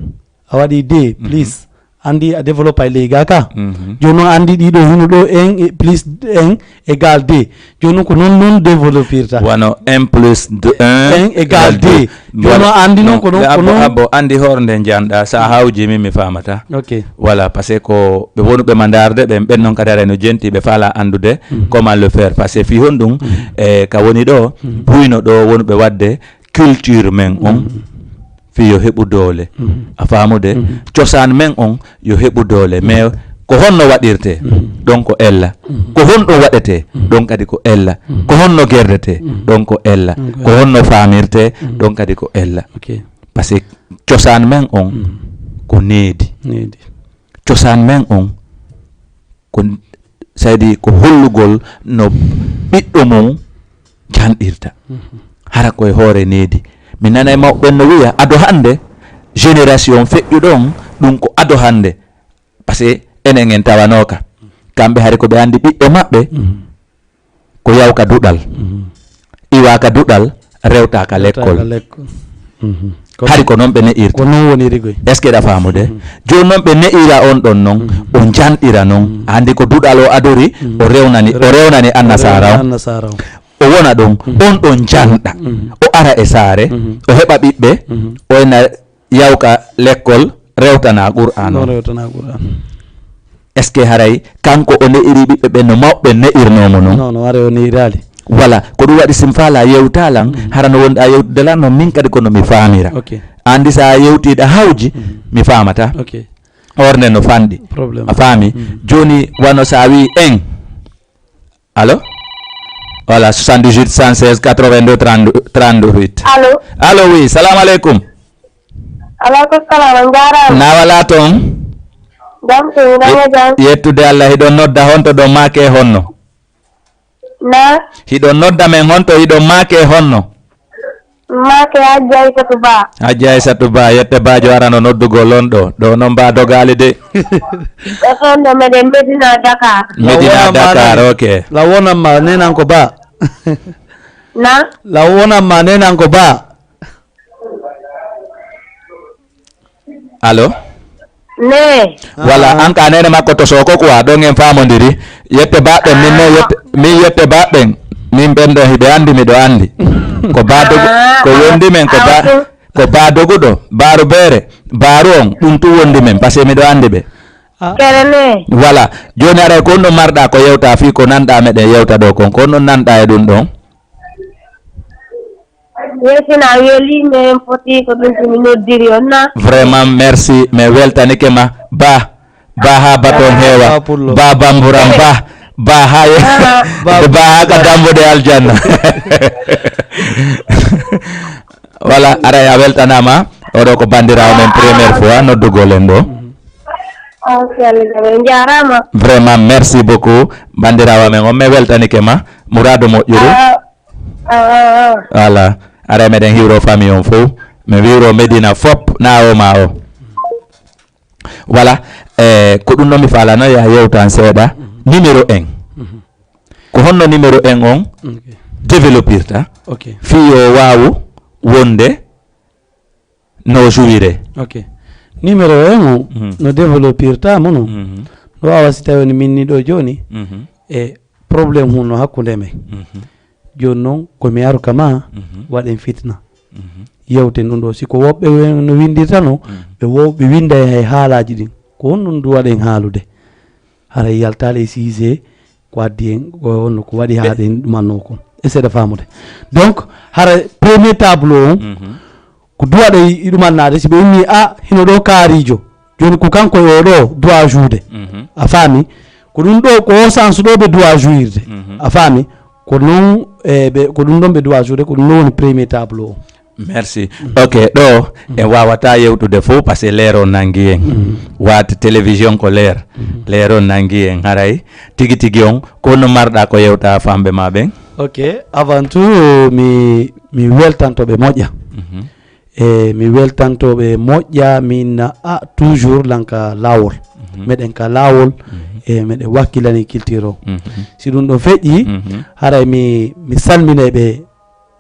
a waɗi deux, mhm, plus, anndi a développe e ley ga ka. Mhm. Jooni noon anndi ɗiɗo hino ɗo un e plus un égal deux. Jooni noon ko noon, noon développirta. Wano un plus deux, un égale deux. Jooni noon anndi noon ko noon, ko noon. Abbo, anndi hoore nde njanɗa, so a hawji min mi faamata. Ok. Voilà, parce que ko ɓe wonu ɓe ma ndaarde, ɓen, ɓen noon kadi aray no jenti, ɓe faala anndude, mhm, comment le faire. Parce que fii honɗum, mhm, e ka woni ɗo, mhm, buyno ɗo wonu ɓe waɗde culture men on, mhm, fii yo heɓu doole. Mhm. A faamude? Mhm. Cosaan men on yo heɓu doole. Mhm. Mais ko honno waɗirtee? Mhm. Ɗon ko ella. Mhm. Ko honɗum waɗetee? Mhm. Ɗon kadi ko ella. Mhm. Ko honno gerdetee? Mhm. Ɗon ko ella. Ɗon ko ella. Ko honno faamirtee? Mhm. Ɗon kadi ko ella. Ok. Parce que cosaan men on, mhm, ko needi. Needi. Cosaan men on ko, c'est-à-dire ko hollugol no ɓiɗɗo mum janɗirta. Mhm. Hara ko e hoore needi. Mi nanay mawɓe ɓen no wiya, ado hannde, génération feƴƴuɗo on, ɗum ko ado hannde. Parce que enen en tawanooka. Kamɓe hari ko ɓe anndi ɓiɓɓe maɓɓe, mhm, ko yawka duɗal. Mhm. Iwaka duɗal, rewtaka lekkol. Rewtaka lekkol. Mhm. Hari ko noon ɓe ne'irta. Ko noon woniri goy. Est-ce que ɗa faamude? Mhm. Jooni noon ɓe ne'ira on ɗon noon, mhm, o janɗira noon. Mhm. Anndi ko duɗal o adori, mhm, o rewnani, o rewnani annasara o. Annasara o. O wona ɗon, mhm, on ɗon janɗa. Mhm. O ara e saare, mhm, o heɓa ɓiɓɓe, mhm, o ena yawka lekkol, rewtana Qur'aan o. Rewtana Qur'aan. Est-ce que haray kanko o ne'iri ɓiɓɓe ɓen no mawɓe ne'irnoo mo non? Non, non, haray o ne'iraali. Voilà, ko ɗum waɗi si mi faalaa yewta lan, mhm, hara no wonɗaa yewtude lan non, min kadi ko no mi faamira. Ok. Anndi so a yewtii ɗa hawji, mi faamata. Ok. Ornde no fanɗi. Problème. A faami? Jooni, wano so a wii en. Allo? Voilà, soixante-dix-huit, cent seize, quatre-vingt-deux, trente, trente-huit. Allo? Allo, oui, salamu aleykum. Aleykum salam, a njaaraama. Na wala toon? Jam tigi, nanga jam? Yettude Allah, hiɗon nodda honto ɗo maake honno? Na? Hiɗon nodda men honto hiɗon maake honno? Maake Hajji Aysatu Ba. Hajji Aysatu Ba, yette baajo arano noddugol on ɗo. Ɗo noon ba dogaali de. Ɗo toon ɗo meɗen Medina Dakar. Medina Dakar, ok. La wonam ma nenan ko ba. Na? La wonam ma nenan ko ba. Allo? Ne. Wala, ah, an ka nene makko to soko quoi, ɗon en faamondiri. Yette baɓɓen, min ne yette, min yette baɓɓen. Min ɓen ɗo hiɓe anndi, miɗo anndi. Ko ba dogu, ah, ko wondi men, ko ba, awa ɗum, ko ba doguɗo, baaru beere, baaru on, ɗum tu wondi men, parce que miɗo anndi ɓe. Ah. Kere ne. Voilà. Jooni aray ko honno marɗa ko yewta fii ko nanɗa meɗen yewta ɗo kon, ko honno nanɗa e ɗum ɗon? Yesina weli, men foti ko ɗum ko mi noddiri on na. Vraiment, merci. Mi weltanike ma. Ba, ba ha baton heewa. Ba Pullo. Ba Bamburan, ba, ba ha ye-, ah, ba ha ka dambude aljanna. Voilà, aray a weltanama. Oɗo ko bandirawo men première fois noddugol en ɗo. Ok, Allah jaɓa. Njaaraama. Vraiment, merci beaucoup. Bandirawo men on, mi weltanike ma. Murado moƴƴuru. Ah, ah, ah, ah. Voilà. Aray meɗen hiwro famille on fof. Mi wiwro Medina fop na o ma o. Voilà. Eh, ko ɗum noon mi falano ya yewtan seeɗa. Numéro un. Ko honno numéro un on, ok, développirta? Ok. Fii yo waawu wonde no jouire. Ok. Numéro un o, mhm, no développirta mo no. Mhm. No waawa si tawi woni min ni ɗo jooni. Mhm. E problème hunno hakkunde men. Mhm. Jooni noon, ko mi aru kama, mhm, waɗen fitna. Mhm. Yewten ɗum ɗo. Si ko woɓɓe wen-, no windirta no, mhm, ɓe wo-, ɓe winda e hay haalaaji ɗin. Ko honɗum ɗum waɗen haalude? Haray yaltaali e siise, ko addi en, ko honno ko waɗi haa ɗen ɗumanno kon. Essayer de faamude. Donc, hara premier tableau on, mhm, ko duwaɗo e, e ɗumannaade, si ɓe inni, "Ah, hino ɗo kaarijo." Jooni ko kanko e o ɗo duwa joude. Mhm. A faami? Ko ɗum ɗo, ko o sens ɗo ɓe duwa jouirde. Mhm. A faami? Ko non, e, ɓe, ko ɗum ɗon ɓe duwa joude, ko ɗum ɗon woni premier tableau o. Merci. Mm. Ok, ɗo, mm, en wawata yewtude fof parce que leer o nangi en. Mm. Waati télévision ko leer. Mm. Leer o nangi en haray. Tigi tigi on, ko no marɗa ko yewta famɓe ma ɓen? Ok, avant tout, mi, mi weltanto ɓe moƴƴa. Mhm. E mi weltanto ɓe moƴƴa, min, a, toujours lan ka laawol. Mhm. Meɗen ka laawol, mhm, e meɗen wakkilani culture o. Mhm. Si ɗum ɗo feƴƴi, mhm, haray mi, mi salminay ɓe.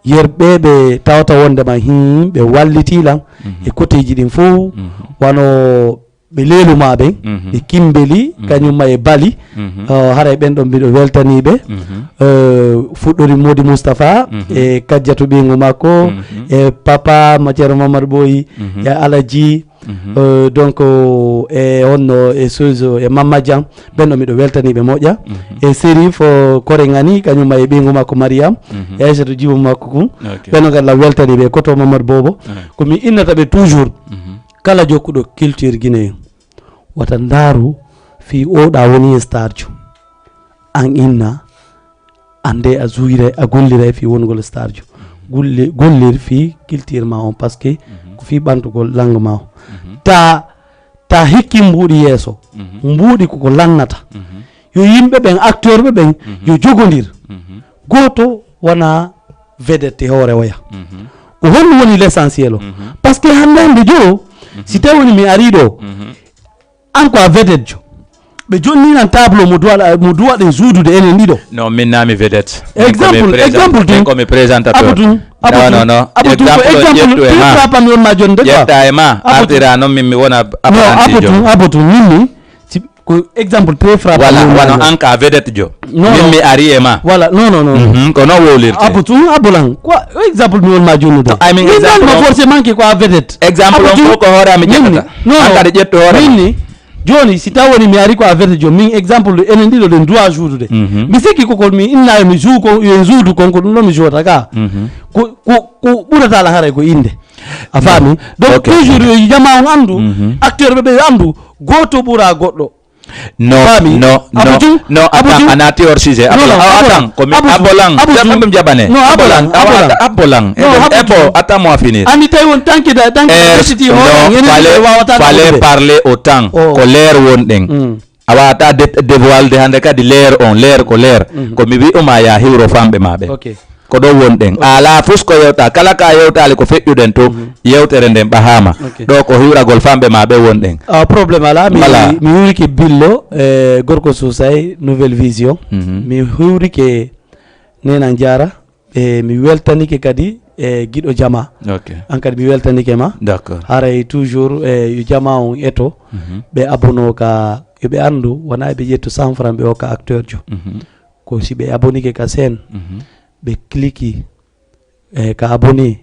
Yerɓe ɓe tawata wondema hin ɓe walliti lan, mhm, e koteeji ɗin fof, mhm, wano ɓe leelu ma ɓen, mhm, ɓe Kimbeli, mhm, kañum ma e Bali, mhm, uh, haray ɓen ɗon mbiɗo weltani ɓe. Mhm. Uh, fuɗɗori Modi Moustapha, mhm, e Kajjatu ɓiyngu makko, mhm, e papa ma Ceerno Mamadou Boyi, mhm, e Alaji, mhm, uh, donc, uh, e honno e Sozo, e Mamma Diam, ɓen ɗon mbiɗo weltani ɓe moƴƴa. Mhm. E Serif, uh, Korengani, kañum ma e ɓiyngu makko Mariam, mhm, e Aissatou Djibo makko kun. Ok. Ɓen ɗon kadi lan weltani ɓe, koto Mamadou Bobo. Ah. Ko mi innata ɓe toujours, mhm, kala jokkuɗo culture Guinée, wata ndaaru fii oɗa woni e star jo. An inna, ande a zuwira, a gollira e fii wongol star jo. Golle-, gollir fii culture ma on, parce que, mhm, ko fii ɓantugol langue ma o. Mhm. Ta, ta hikki mbuuɗi yeeso. Mhm. Mbuuɗi koko lannata. Mhm. Yo yimɓe ɓen, acteur ɓe ɓen, mhm, yo jogondir. Mhm. Gooto wona vedette e hoore oya. Mhm. Ko honɗum woni l'essentiel o? Mhm. Parce que hannde hannde jo, mhm, si tawi woni mi ari ɗo, mhm, an ko a vedette jo. Ɓe jonni nan tableau mo duwa, mo duwa ɗen juudude enen ɗiɗo. Non, min na mi vedette. Min ko mi exemple, présent-, exemple min tun. Ko mi présentateur. Abu tun, abu tun. Non, non, non. Abu tun ko exemple, exemple ƴettu e très ma. Frappant mi on ma jonde quoi. Ƴetta e ma, abu tun. Artira noon min mi wona non, apprenti abu jo. Tun, abu tun, min ni. Si Ko exemple très frappant. Voilà, wano an ka vedette jo. Non, min non. Mi ari e ma. Voilà, non, non, non. Mhm, ko non wowlirte. Abu tun, abu lan. Ko exemple mi won ma jooni ɗo. To, I mean, min exemple non on. Forcément que ko a vedette. Exemple abu on tun, fof ko hoore am mi ƴettata. Non, an non. Kadi ƴettu hoore min ma. Ni, Jooni, si taw woni mi ari ko a verte joom min, exemple, enen ɗiɗo ɗen duwa joudude. Mhm. Mi sikki ko, ko mi inna yo mi joue ko, yo en joudu kon, ko ɗum ɗo mi jouata ka. Mhm. Ko, ko, ko ɓurata la haray ko innde. A faami? Donc, ok, toujours yo jama on anndu, mhm, acteur ɓe ɓe yo anndu, gooto ɓura goɗɗo. No, faami? No, no, no, attends, a naati hors sujet. Non, non, attends, ko mi abolang. Abolang. Jaɓan ɗum jaɓane. Non, abolang, abolang. Abolang. Non, ebo, attends-moi finir. Andi tawi won tanki da, tanki da, eh, siti ho, non, fallait, fallait parler au temps. Oh. Ko leer wonɗen. Mm. A wata de-, dévoile de hande kadi leer on, leer ko leer. Mhm. Ko mi wi'uma ya hiwro famɓe ma ɓe. Ok. Ko ɗo wonɗen. Ok. Ala fus ko yewta, kala ka yewtali ko feƴƴuɗen to, mhm, yewtere nden ɓahama. Ok. Ɗo ko hiwragol famɓe ma ɓe wonɗen. Ah, problème ala, mi, voilà, mi hiwrike Billo, eh, gorko Susay, Nouvelle Vision. Mhm. Mi hiwrike Nenan Jara. E mi weltanike kadi e giɗo jama. Ok. An kadi mi weltanike ma. D'accord. Haray toujours, e, yo jama on eto, mhm, ɓe abono ka, yo ɓe anndu, wona ɓe ƴettu cent francs ɓe okka acteur jo. Mhm. Ko si ɓe abonike ka seen, mhm, ɓe cliquer, e, ka abonné,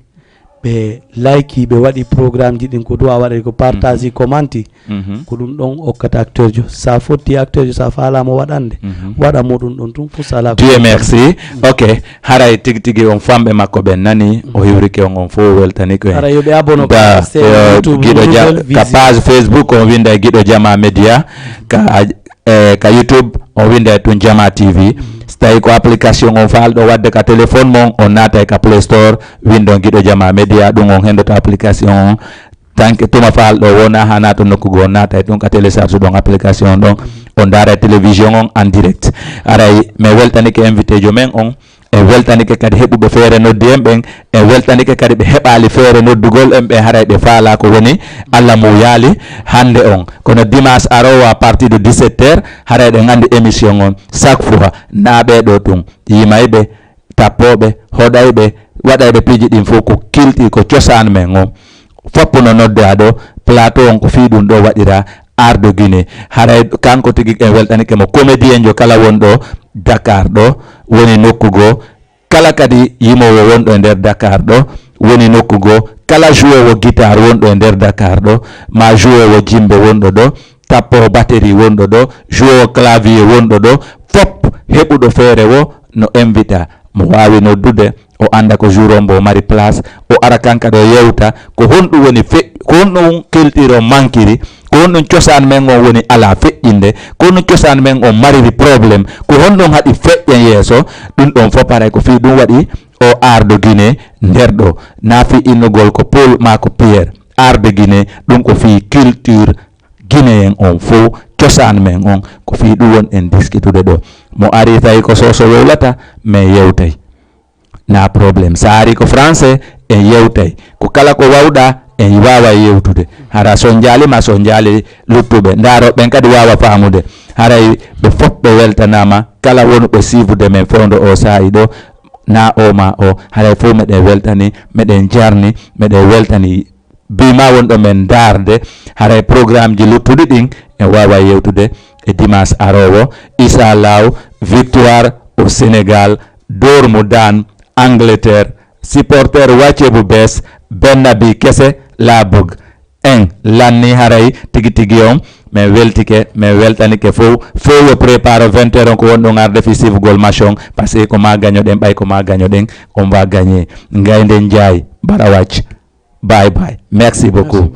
ɓe like, ɓe waɗi programme ji ɗin, ko duwa waɗa ko partage, mhm, commenter. Mhm. Ko ɗum ɗon okkata acteur jo. Sa fotti acteur jo, sa faalamo waɗande, mhm, waɗa mo ɗum ɗon tun, fof sala ko. Dieu merci. Mhm. Ok. Haray tigi tigi on famɓe makko ɓen nani, o hiwrike on, on fof weltani ko en. Haray yo ɓe abono ka chaîne YouTube giɗo ja-, Nouvelle Vision. Ka page Facebook on winda e Giɗo Jama Media, ka, eh, ka YouTube on winda e tun Jama T V. Mhm. So tawi ko application on faalɗo wadde ka téléphone mon, on naata e ka Play Store, windon Giɗo Jama Media, ɗum on hendoto application on. Tanke tuma faal ɗo wona ha naata nokku goo, naata e ɗum ka télécharge ɗon application ɗon, on ndaara e télévision on en direct. Aray, mi weltanike invité jo men on, e weltanike kadi heɓuɓe feere noddi en ɓen, e weltanike kadi ɓe heɓaali feere noddugol en ɓe, haray ɓe faala ko woni Alla muuyaali hannde on. Kono dimanche aroowo à partir de dix-sept heures, haray ɗen anndi émission on chaque fois, naa ɓee ɗo tun, yimayɓe, tappooɓe, hoɗayɓe, waɗayɓe piiji ɗin fof ko kilti, ko cosaan men on. Fop no noddaa ɗo, plateau on ko fii ɗum ɗo waɗiraa, Art de Guinée. Haray kanko tigi en weltanike mo, comédien jo kala won ɗo Dakar ɗo, woni nokku goo, kala kadi yimoowo wonɗo e nder Dakar ɗo, woni nokku goo, kala jouoowo guitare wonɗo e nder Dakar ɗo, ma jouoowo jimbe wonɗo ɗo, tappoowo batterie wonɗo ɗo, jouoowo clavier wonɗo ɗo, fop heɓuɗo feere wo no invita. Mo waawi noddude, o annda ko jour on mbo mari place, o ara kanka ɗo yewta, ko honɗum woni fe-, ko honɗum culture on mankiri, ko honɗum cosaan men on woni alaa feƴƴinde, ko honɗum cosaan men on mariri problème, ko honɗum haɗi feƴƴen yeeso, ɗum ɗon fof paray ko fii ɗum waɗi o Art de Guinée nder ɗo. Naa fii innugol ko Paul maa ko Pierre, Art de Guinée, ɗum ko fii culture Guinéen on fof, cosaan men on, ko fii ɗum won en diskitude ɗo. Mo ari tawi ko soso wowlata, mais yewtay. Na problème. So ari ko français, en yewtay. Ko kala ko wawɗa, en wawa yewtude. Hara so njaali ma so njaali luttuɓe. Ndaaro ɓen kadi wawa faamude. Haray ɓe fof ɓe weltanama, kala wonuɓe siifude men fewndo o saa'i ɗo, na o ma o. Haray fof meɗen weltani, meɗen jarni, meɗen weltani. Bima wonɗo men ndaarde, haray programme ji luttuɗi ɗin en wawa yewtude e dimanche arowo. Inchallahu, victoire au Sénégal, dóor mu daan Angleterre, supporter wàcce bu bees, benn bi kese laa bëgg. En lanni haray tigi tigi on, men weltike, men weltanike fow. Fow yo prépare vingt heures on ko wonɗon arde fi sifugol match on, parce que ko ma gañoɗen, ɓay ko ma gañoɗen, on va gagner. Ngayde Njaay, Barawacc. Bye bye. Merci beaucoup.